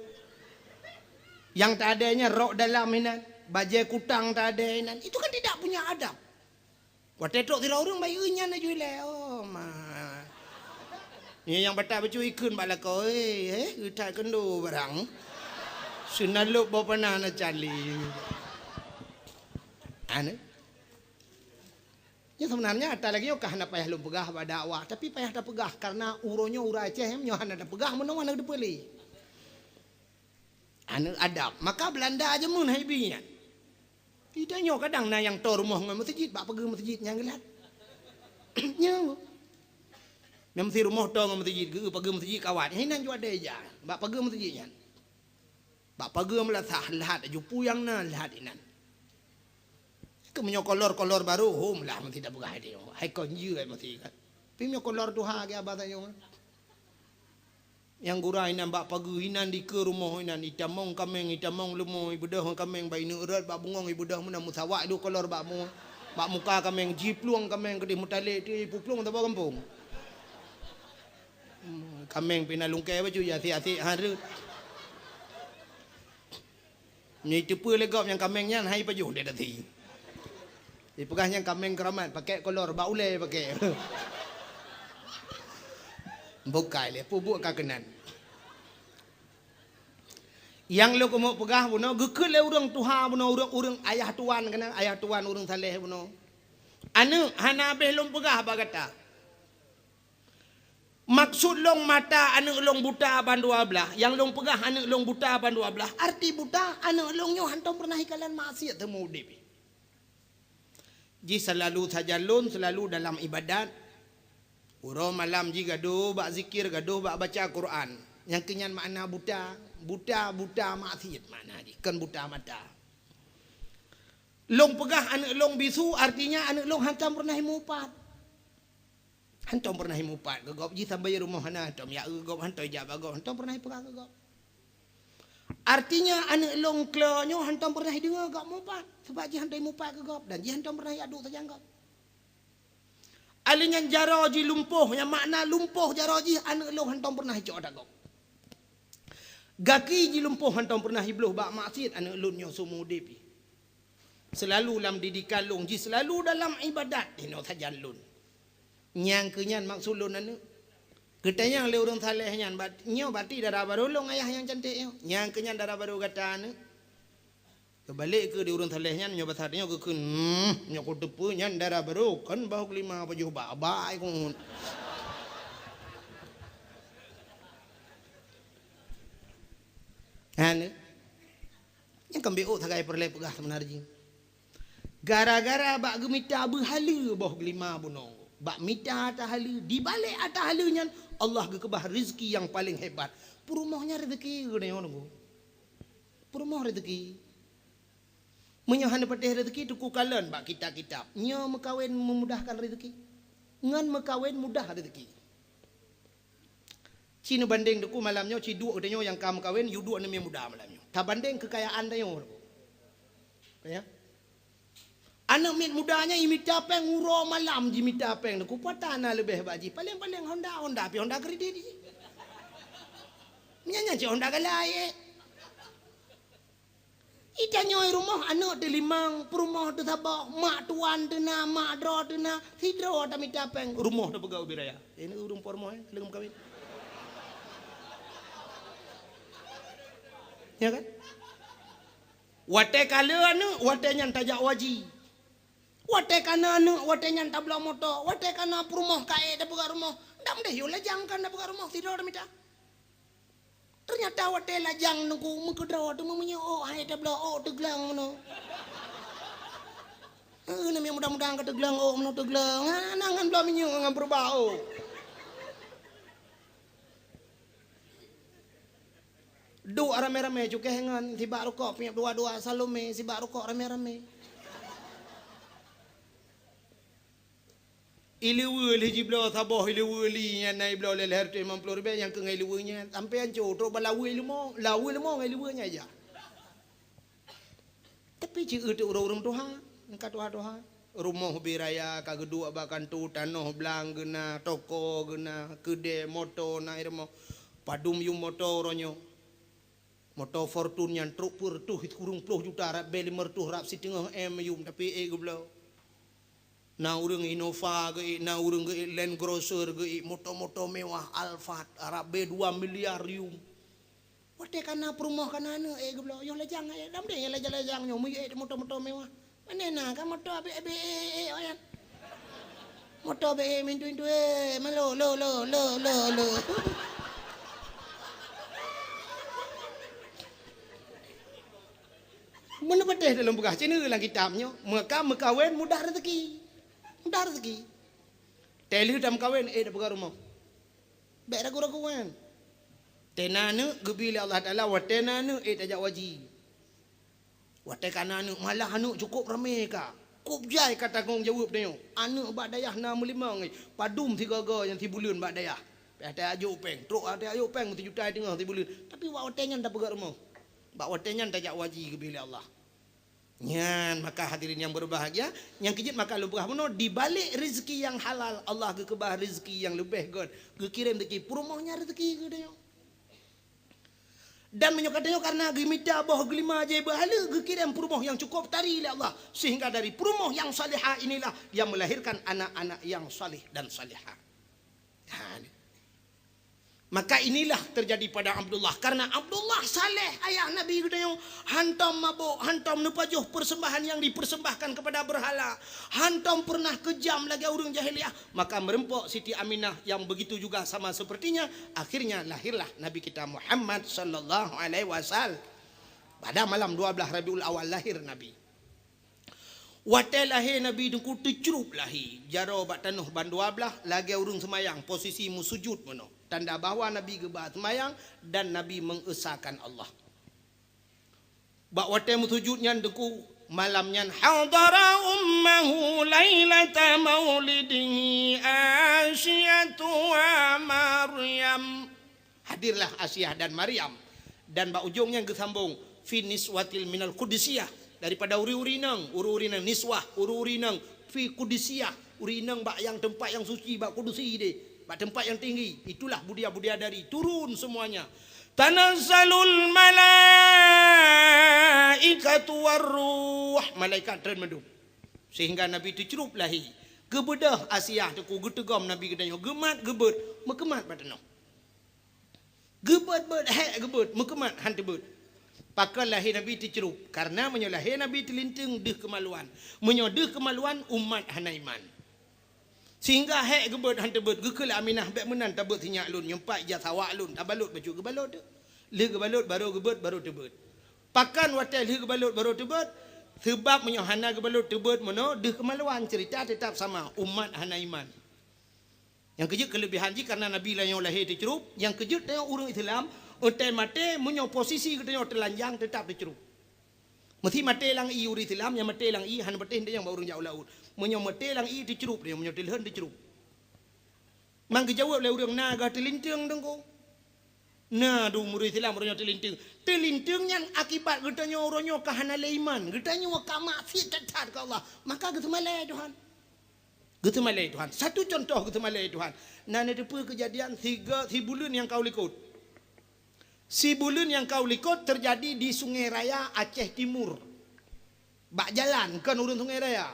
Nyang tadèe nyan rok dalam inan, bajèe kutang tadèe inan. Itu kan tidak punya adab. Watèe trok sidroe ureueng bayeue nyan laju ilèe, "Oh, ma." Nyan nyang batat bacut ikheun bak lakoe, "Eh, eh, geutat keundo barang. Seunalop boh panah na cali." Aneuk. Nyan seubeunarnya ata lagèe nyoe ka hana payah lôn peugah bak dakwah, tapi payah tapeugah karena uroe nyoe ureueng Aceh nyoe hana tapeugah meunoe hana teupeu lé. Aneuk adab. Maka Belanda jameun haibi nyan. Di tanyoe kadang na nyang toe rumoh ngon meuseujid, bak pageue meuseujid nyang geulat. Nyan. Nyang meusi rumoh toe ngon meuseujid, geu pageue meuseujid kawat. Hinan jua dèh ija, bak pageue meuseujid nyan. Bak pageue meulasah, lhat laju puyang na, lhat inan. Keu meunyoe kolor-kolor barô, hom lah meusi tapeugah idéh. Hai kon jeuet meusi kan. Tapi meunyoe kolor tuha geuh abah tanyoe. Nyang gura inan bak pageue inan dikeue rumoh inan, itamong kaméng, itamong leumo, ibeudôh kaméng bak ineuk rot, bak bungong ibeudôh meunan, meusawak dua kolor bak mu-, bak muka kaméng, jiplueng kaméng keudéh meutalek, ti ipuplueng saboh gampông. Hmm, kaméng pih na lungkée bacut, ya asik-asik ha rot. Nyoe iteupeue lé gob nyang kaméng nyan hai pajoh di dati. Ipeugah nyang kaméng keuramat, pakék kolor, bak ulée pakék. Bukai lé, peubuet ka keunan. Nyang lôn keumeuk peugah bunoe, geukheun lé ureuëng tuha bunoe, ureuëng, ureuëng ayah tuan keunan, ayah tuan ureuëng saleh bunoe. Aneuk, hana habéh lôn peugah bak gata. Maksud lôn mata aneuk lôn buta bandua blaih, nyang lôn peugah aneuk lôn buta bandua blaih, arti buta aneuk lôn nyoe hantom peureunah ikalon maksiat teuma udeb. Jih seulalu sajan lôn, seulalu dalam ibadat. Uroe malam jih gadoh bak zikir, gadoh bak baca Quran. Nyang keu nyan makna buta, buta, buta maksiat makna jih, kon buta mata. Lôn peugah aneuk lôn bisu, artinya aneuk lôn hantom peureunah imupat. Hantom peureunah imupat keu gob, jih sambai rumoh hana hantom, ya, keu gob hantom ijak bak gob, hantom peureunah ipeugah keu gob. Artinya aneuk lôn klo nyoe hantom peureunah ideungoe gob mupat, sabab jih hantom imupat keu gob dan jih hantom peureunah iadu sajan gob. Alèh nyan jaroe jih lumpoh, nyang makna lumpoh jaroe jih aneuk lôn hantom peureunah icok ata gob. Gaki jih lumpoh hantom peureunah ibloh bak maksiat aneuk lôn nyoe seumeu udeb jih. Seulalu lam didikan lôn jih, seulalu dalam ibadat inoe sajan lôn. Nyang keu nyan maksud lôn aneuk. Geutanyong lé ureuëng saleh nyan, bat-, nyoe bati dara barô lôn ayah nyang cantik nyoe. Nyang keu nyan dara barô gata aneuk. Geubalek keu di ureuëng saleh nyan, nyoe basa nyoe geukheun, hmm, nyoe kuteupeue nyan dara barô, kon bahu keulima pajoh bak, bak ai keuhun. Aneuk. Nyang keumbeuôk sagai peureulée peugah seumeunar jih. Gara-gara bak geumita beuhaleue boh geulima bunoe, bak mita ata haleue, dibalek ata haleue nyan Allah geukeubah rezeki nyang paleng hebat. Peurumoh nyan rezeki geutanyoe nunggu. Peurumoh rezeki. Meunyoe hana patéh rezeki, teungku kalon bak kitab-kitab. Nyoe meukawen memudahkan rezeki. Ngon meukawen mudah rezeki. Ci neubandeng teungku malam nyoe, ci duek geutanyoe nyang ka meukawen, yue duek aneuk miet muda malam nyoe. Tabandeng keukayaan tanyoe. Ya. Aneuk miet muda nyan imita péng uroe malam jimita péng teungku, pat na leubeh bak jih. Paleng-paleng Honda, Honda pih Honda kredit jih. Nyan, nyan cit Honda galai, eh. Itanyoe rumoh aneuk teulimong, peurumoh teusaboh, mak tuan teuna, mak droe teuna, sidroe tamita péng, rumoh tapeugah ubit raya. Ini ureuëng peurumoh, eh, leueng meukawen. Ya kan? Watée ka le aneuk, watée nyan tajak haji. Watée ka na aneuk, watée nyan tabloe moto, watée ka na peurumoh ka ék tapeugah rumoh. Dam deh yue lajang kan tapeugah rumoh, sidroe tamita. Teunyata watée lajang Teungku meukeudroe teuma meunyoe ôk hai tabloe ôk teugleueng meunoe. Heueh, namiet muda-muda ka teugleueng ôk meunoe teugleueng. Hana ngon bloe minyeuk ngon peureubah ôk. Duek ramé-ramé cukéh ngon sibak rukok, piep dua-dua Salome sibak rukok ramé-ramé. Ileue lheueh jibloe saboh ileue li nyan na ibloe lé lhèe reutôh limong ploh ribèe nyang keu ngon ileue nyan. Sampoe ancô trok bak laweue leumo, laweue leumo ngon ileue nyan ija. Tapi ci eu teu ureueng-ureueng tuha, ka tuha-tuha. Rumoh ubé raya ka geuduek bak kantô, tanoh blang geuna, toko geuna, keudè, moto na i rumoh. Padum yum moto uroe nyoe. Moto Fortuner nyan trok peureutôh sikureueng ploh juta, rab bèe limong reutôh, rab siteungoh M yum, tapi ék geubloe. Na ureueng Innova geuék, na ureueng geuék Land Cruiser geuék, moto-moto mewah Alphard, rab bèe dua miliar yum. Watèe ka na peurumoh ka na aneuk ék geubloe, yoh lajang ék, dam deh lajang-lajang nyoe meuék moto-moto mewah. Pane na ka moto abéh-abéh ék, ék, ék, nyan. Moto bék ék mintu-mintu ék, malo, lo, lo, lo, lo, lo. Meuneuk patéh dalam peugah cina lam kitab nyoe, meuka meukawen mudah rezeki. Mudah rezeki. Teuh lheueh tameukawen, ék tapeugah rumoh. Bék ragu-ragu kan. Teuh na aneuk geubri lé Allah Taala, watèe na aneuk ék tajak haji. Watèe ka na aneuk, malah aneuk cukôp ramé ka. Kôp jai ka tanggong jaweueb tanyoe. Aneuk bak dayah na meulimong, padum sigoe-goe nyang sibuleuen bak dayah. Pih tajak jok péng, trok tajak jok péng sijuta teungoh sibuleuen. Tapi bak watèe nyan tapeugah rumoh. Bak watèe nyan tajak haji geubri lé Allah. Nyan maka hadirin nyang berbahagia, nyang keujeuet maka lôn peugah bunoe, di balek rezeki nyang halal, Allah geukeubah rezeki nyang leubeh göt, geukirém rezeki peurumoh nyan rezeki geutanyoe. Dan meunyoe ka tanyoe karena geumita boh geulima jai beuhala, geukirém peurumoh nyang cukôp tari lé Allah, sehingga dari peurumoh nyang salihah inilah yang melahirkan anak-anak yang saleh dan salihah. Ha, ni. Maka inilah terjadi pada Abdullah. Karena Abdullah saleh ayah Nabi geutanyoe, hantom mabök, hantom neupajoh persembahan yang dipersembahkan kepada berhala, hantom pernah kejam lagèe ureueng jahiliyah, maka meureumpok Siti Aminah yang begitu juga sama sepertinya, akhirnya lahirlah Nabi kita Muhammad sallallahu alaihi wasallam. Pada malam dua belas Rabiul Awal lahir Nabi. Watèe lahé Nabi Teungku teucrup lahé, jaroe bak tanoh ban dua blaih lagèe ureueng seumayang, posisi meusujut meunoe. Tanda bahwa Nabi geuba seumayang dan Nabi mengesahkan Allah. Bak watèe meusujut nyan Teungku, malam nyan hadara ummahu lailata maulidihi Asiyatu wa Maryam. Hadirlah Asiah dan Maryam. Dan bak ujong nyan geusambong, fi niswatil minal qudusiyah, daripada uri-uri inong, uri-uri inong niswah, uri-uri inong fi qudusiyah, uri inong bak nyang teumpat nyang suci, bak kudusi deh, bak teumpat nyang tinggi. Itulah budia-budia dari turun semuanya. Tanazzalul malaikatu warruh, malaikat treun mandum. Sehingga Nabi teucrup lahé. Geubeudôh Asiah Teungku, geuteugom Nabi geutanyoe, geumat geubeuet, meukeumat bak tanoh. Geubeuet-beuet, hék geubeuet, meukeumat han teubeuet. Pakon lahé Nabi teucrup? Karena meunyoe lahé Nabi teulinteung deuh keumaluan. Meunyoe deuh keumaluan, umat hana iman. Sehingga hék geubeuet han teubeuet, geukheun lé Aminah, "Bèk meunan tabeuet sinyak lôn, nyoe pat ija sawak lôn, tabalot bacut geubalot teuh." Lheueh geubalot, barô geubeuet, barô teubeuet. Pakon watèe lheueh geubalot, barô teubeuet? Seubab meunyoe hana geubalot teubeuet meunoe, deuh keumaluan, ceurita teutap sama, umat hana iman. Nyang keujeuet keuleubihan jih karena Nabi lagèe nyoe lahé teucrup, nyang keujeuet tanyoe ureueng Islam, watèe maté meunyoe posisi geutanyoe teulanjang teutap teucrup. Meusi maté lam ié ureueng Islam, nyang maté lam ié hana patéh nyang bak ureueng jak u laôt. Meunyoe maté lam ié teucrup, meunyoe teulheueh teucrup. Mang geujaweueb lé ureueng na geuh teulinteung Teungku. Na dum ureueng Islam uroe nyoe teulinteung. Teulinteung nyan akibat geutanyoe uroe nyoe ka hana lé iman. Geutanyoe ka maksiet that-that keu Allah. Maka geuseumalée Tuhan. Geuseumalée Tuhan. Satu contoh geuseumalée Tuhan. Na neuteupeue keujadian siga sibuleuen nyang ka u likot. Sibuleuen nyang ka u likot teujadi di Sungai Raya, Aceh Timur. Bak jalan, kon ureueng Sungai Raya.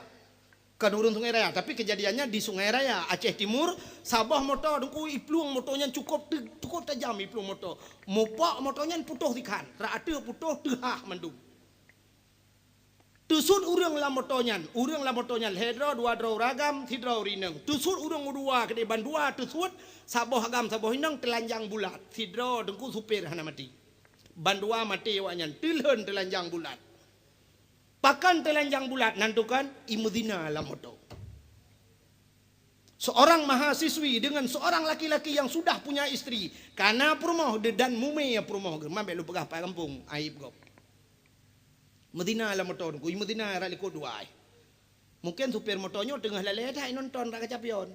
Kon ureueng Sungai Raya, tapi keujadiannya di Sungai Raya, Aceh Timur, saboh moto Teungku iplueng moto nyan cukôp te-, cukôp tajam iplueng moto. Mupok moto nyan putôh sikhan, rak ateueh putôh teuhah mandum. Teusuet ureuëng lam moto nyan, ureuëng lam moto nyan lhée droe, dua droe ureuëng agam, sidroe ureuëng inong. Teusuet ureuëng u dua keudeh bandua, teusuet saboh agam saboh inong teulanjang bulat. Sidroe teungku supir hana maté. Bandua maté awaknyan, teulhon teulanjang bulat. Pakon teulanjang bulat nan tukon? Imeuzina lam moto. Seorang mahasiswi dengan seorang laki-laki yang sudah punya istri, kana peurumoh de dan mumé peurumoh geuh, man bék lôn peugah pat gampông, aib gob. Meuzina lam moto teungku, meuzina rot likot dua ai. Mungkin supir moto nyoe teungoh lalée that nonton rot kaca pion.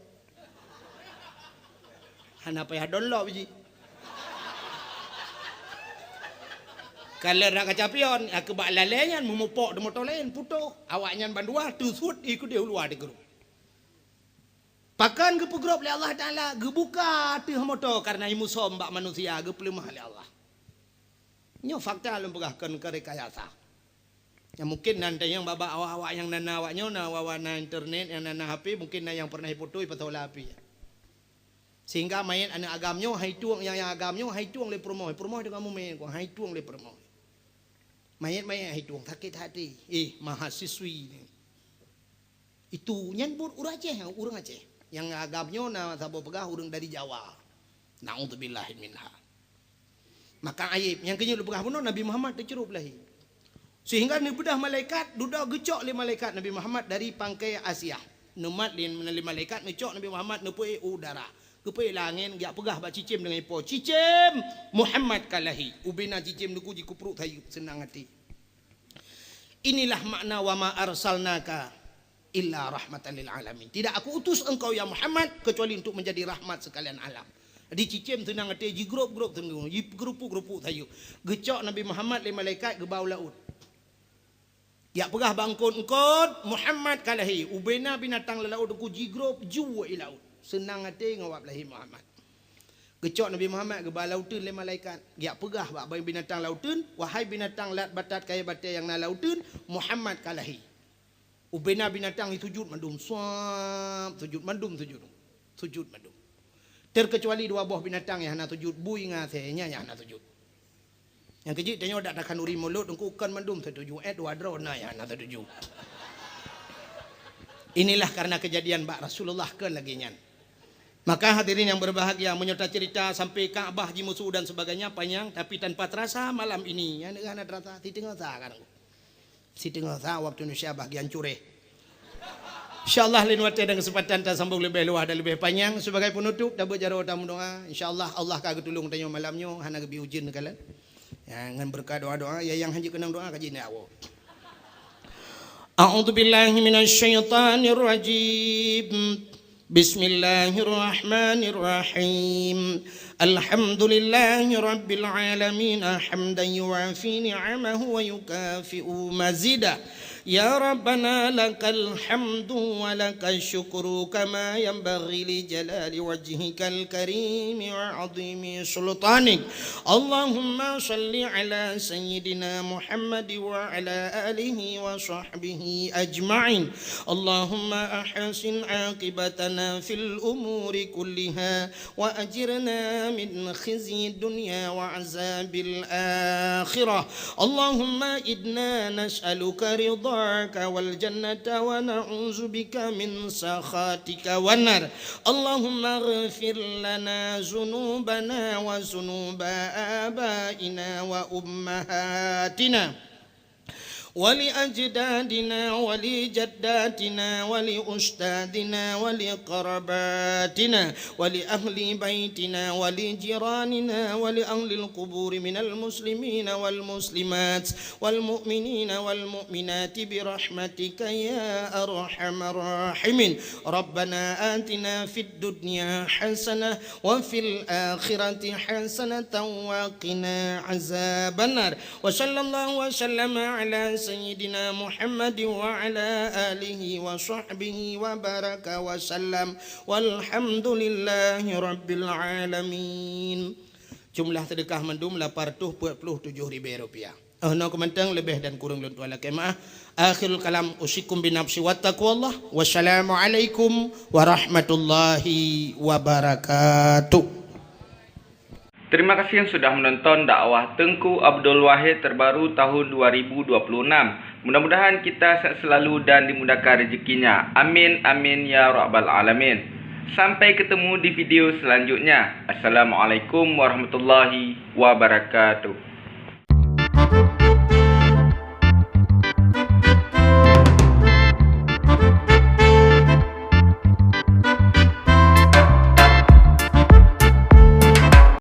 Hana payah download biji. Kalon rot kaca pion, nyang keubak lalée nyan meumupok di moto laén, putôh. Awaknyan bandua teusuet ikeudeh u luwa di grup. Pakon geupeugrob lé Allah Taala, geubuka ateueh moto kareuna imusom bak manusia, geupeuleumah lé Allah. Nyoe fakta lôn peugah, kon keu rekayasa. Ya, mungkin nan tanyong bak-bak awak-awak nyang na, na awak nyoe, na awak-awak na internet, nyang na, na H P, mungkin na nyang pernah ifoto, ipasoe lam H P. Sehingga manyét aneuëk agam nyoe hai tueng, nyang, nyang agam nyoe hai tueng lé peurumoh, peurumoh deungon mumé, hai tueng lé peurumoh. Manyét-manyét hai tueng, sakét hati. Eh, mahasiswi ni. Itu nyan buet ureuëng Aceh, ureuëng Aceh. Nyang agam nyoe na saboh peugah ureuëng dari Jawa. Naudzubillah minha. Maka aib. Nyang keunyoe lôn peugah bunoe, Nabi Muhammad teucurôb lahé. Sehingga neubeudôh malaikat, dudoe geucok lé malaikat Nabi Muhammad dari pangkai Asia. Neumat lé, lé malaikat neucok Nabi Muhammad neupeuék u udara. Geupeuék lam angén, geujak peugah bak cicém deungon ipo, "Cicém, Muhammad ka lahé." Ubena cicém teungku jikeuprok sayeuep, seunang até. Inilah makna, "Wa ma arsalnaka illa rahmatan lil alamin." Tidak aku utus engkau, ya Muhammad, kecuali untuk menjadi rahmat sekalian alam. Di cicém seunang até, jigrob-grob teungku, jigeurupuk-geurupuk sayeuep. Geucok Nabi Muhammad lé malaikat geuba u laôt. Jak peugah bak eungkot-eungkot, "Muhammad ka lahé." Ubena binatang lam laôt teungku jigrob ju i laôt. Seunang até ngon wab lahé Muhammad. Geucok Nabi Muhammad geuba lam uteuen lé malaikat. Jak peugah bak binatang lam uteuen, "Wahai binatang laôt batat kayée batée nyang na lam uteuen, Muhammad ka lahé." Ubena binatang jisujut mandum, suab, sujut mandum, sujut. Sujut mandum. Terkecuali dua boh binatang nyang hana sujut, bui ngon asée, nyan nyang hana sujut. Nyang keujeuet tanyoe dak takhanduri mulod teungku, kon mandum satuju, eh, dua droe na nyang hana satuju. Inilah karena kejadian bak Rasulullah kon lagée nyan. Maka hadirin yang berbahagia, meunyoe tacerita sampai Ka'bah jimusu dan sebagainya panjang, tapi tanpa terasa malam ini, nyang hana terasa, siteungoh sa ka teungku. Siteungoh sa waktu Indonesia bahagian cureh. Insya Allah lain watée dan kesempatan tasambung leubeh luwah dan leubeh panyang. Sebagai penutup, tabeuet jaroe tameudoa. Insya Allah, Allah ka geutulông tanyoe malam nyoe, hana geubi ujeuen kalon. Ya, ngon beureukat doa-doa, ya nyang hanjeuet keunong doa ka jeuet nyan. A'udzubillahi minasyaitonirrajim. بسم الله الرحمن الرحيم. الحمد لله رب العالمين، حمدا يوافي نعمه ويكافئ مزيده. يا ربنا لك الحمد ولك الشكر كما ينبغي لجلال وجهك الكريم وعظيم سلطانك. اللهم صل على سيدنا محمد وعلى آله وصحبه أجمعين. اللهم أحسن عاقبتنا في الأمور كلها وأجرنا من خزي الدنيا وعذاب الآخرة. اللهم إنا نسألك رضاك والجنة ونعوذ بك من سخطك والنار. اللهم اغفر لنا ذنوبنا وذنوب آبائنا وأمهاتنا ولأجدادنا ولجداتنا ولأستاذنا ولقراباتنا ولأهل بيتنا ولجيراننا ولأهل القبور من المسلمين والمسلمات والمؤمنين والمؤمنات برحمتك يا أرحم الراحمين. ربنا آتنا في الدنيا حسنة وفي الآخرة حسنة وقنا عذاب النار. وصلى الله وسلم على سيدنا محمد وعلى آله وصحبه وبارك وسلم. والحمد لله رب العالمين. Jumlah seudeukah mandum lapan reutôh peuet ploh tujoh ribée rupiah. Oh, nyoe keuh mantong, leubeh dan kureueng lôn tuan lakée meu'ah. Akhirul kalam, usikum binafsi wattaqwallah. Wassalamualaikum warahmatullahi wabarakatuh. Terima kasih yang sudah menonton dakwah Teungku Abdul Wahid terbaru tahun dua ribu dua puluh enam. Mudah-mudahan kita sehat selalu dan dimudahkan rezekinya. Amin, amin, ya rabbal alamin. Sampai ketemu di video selanjutnya. Assalamualaikum warahmatullahi wabarakatuh.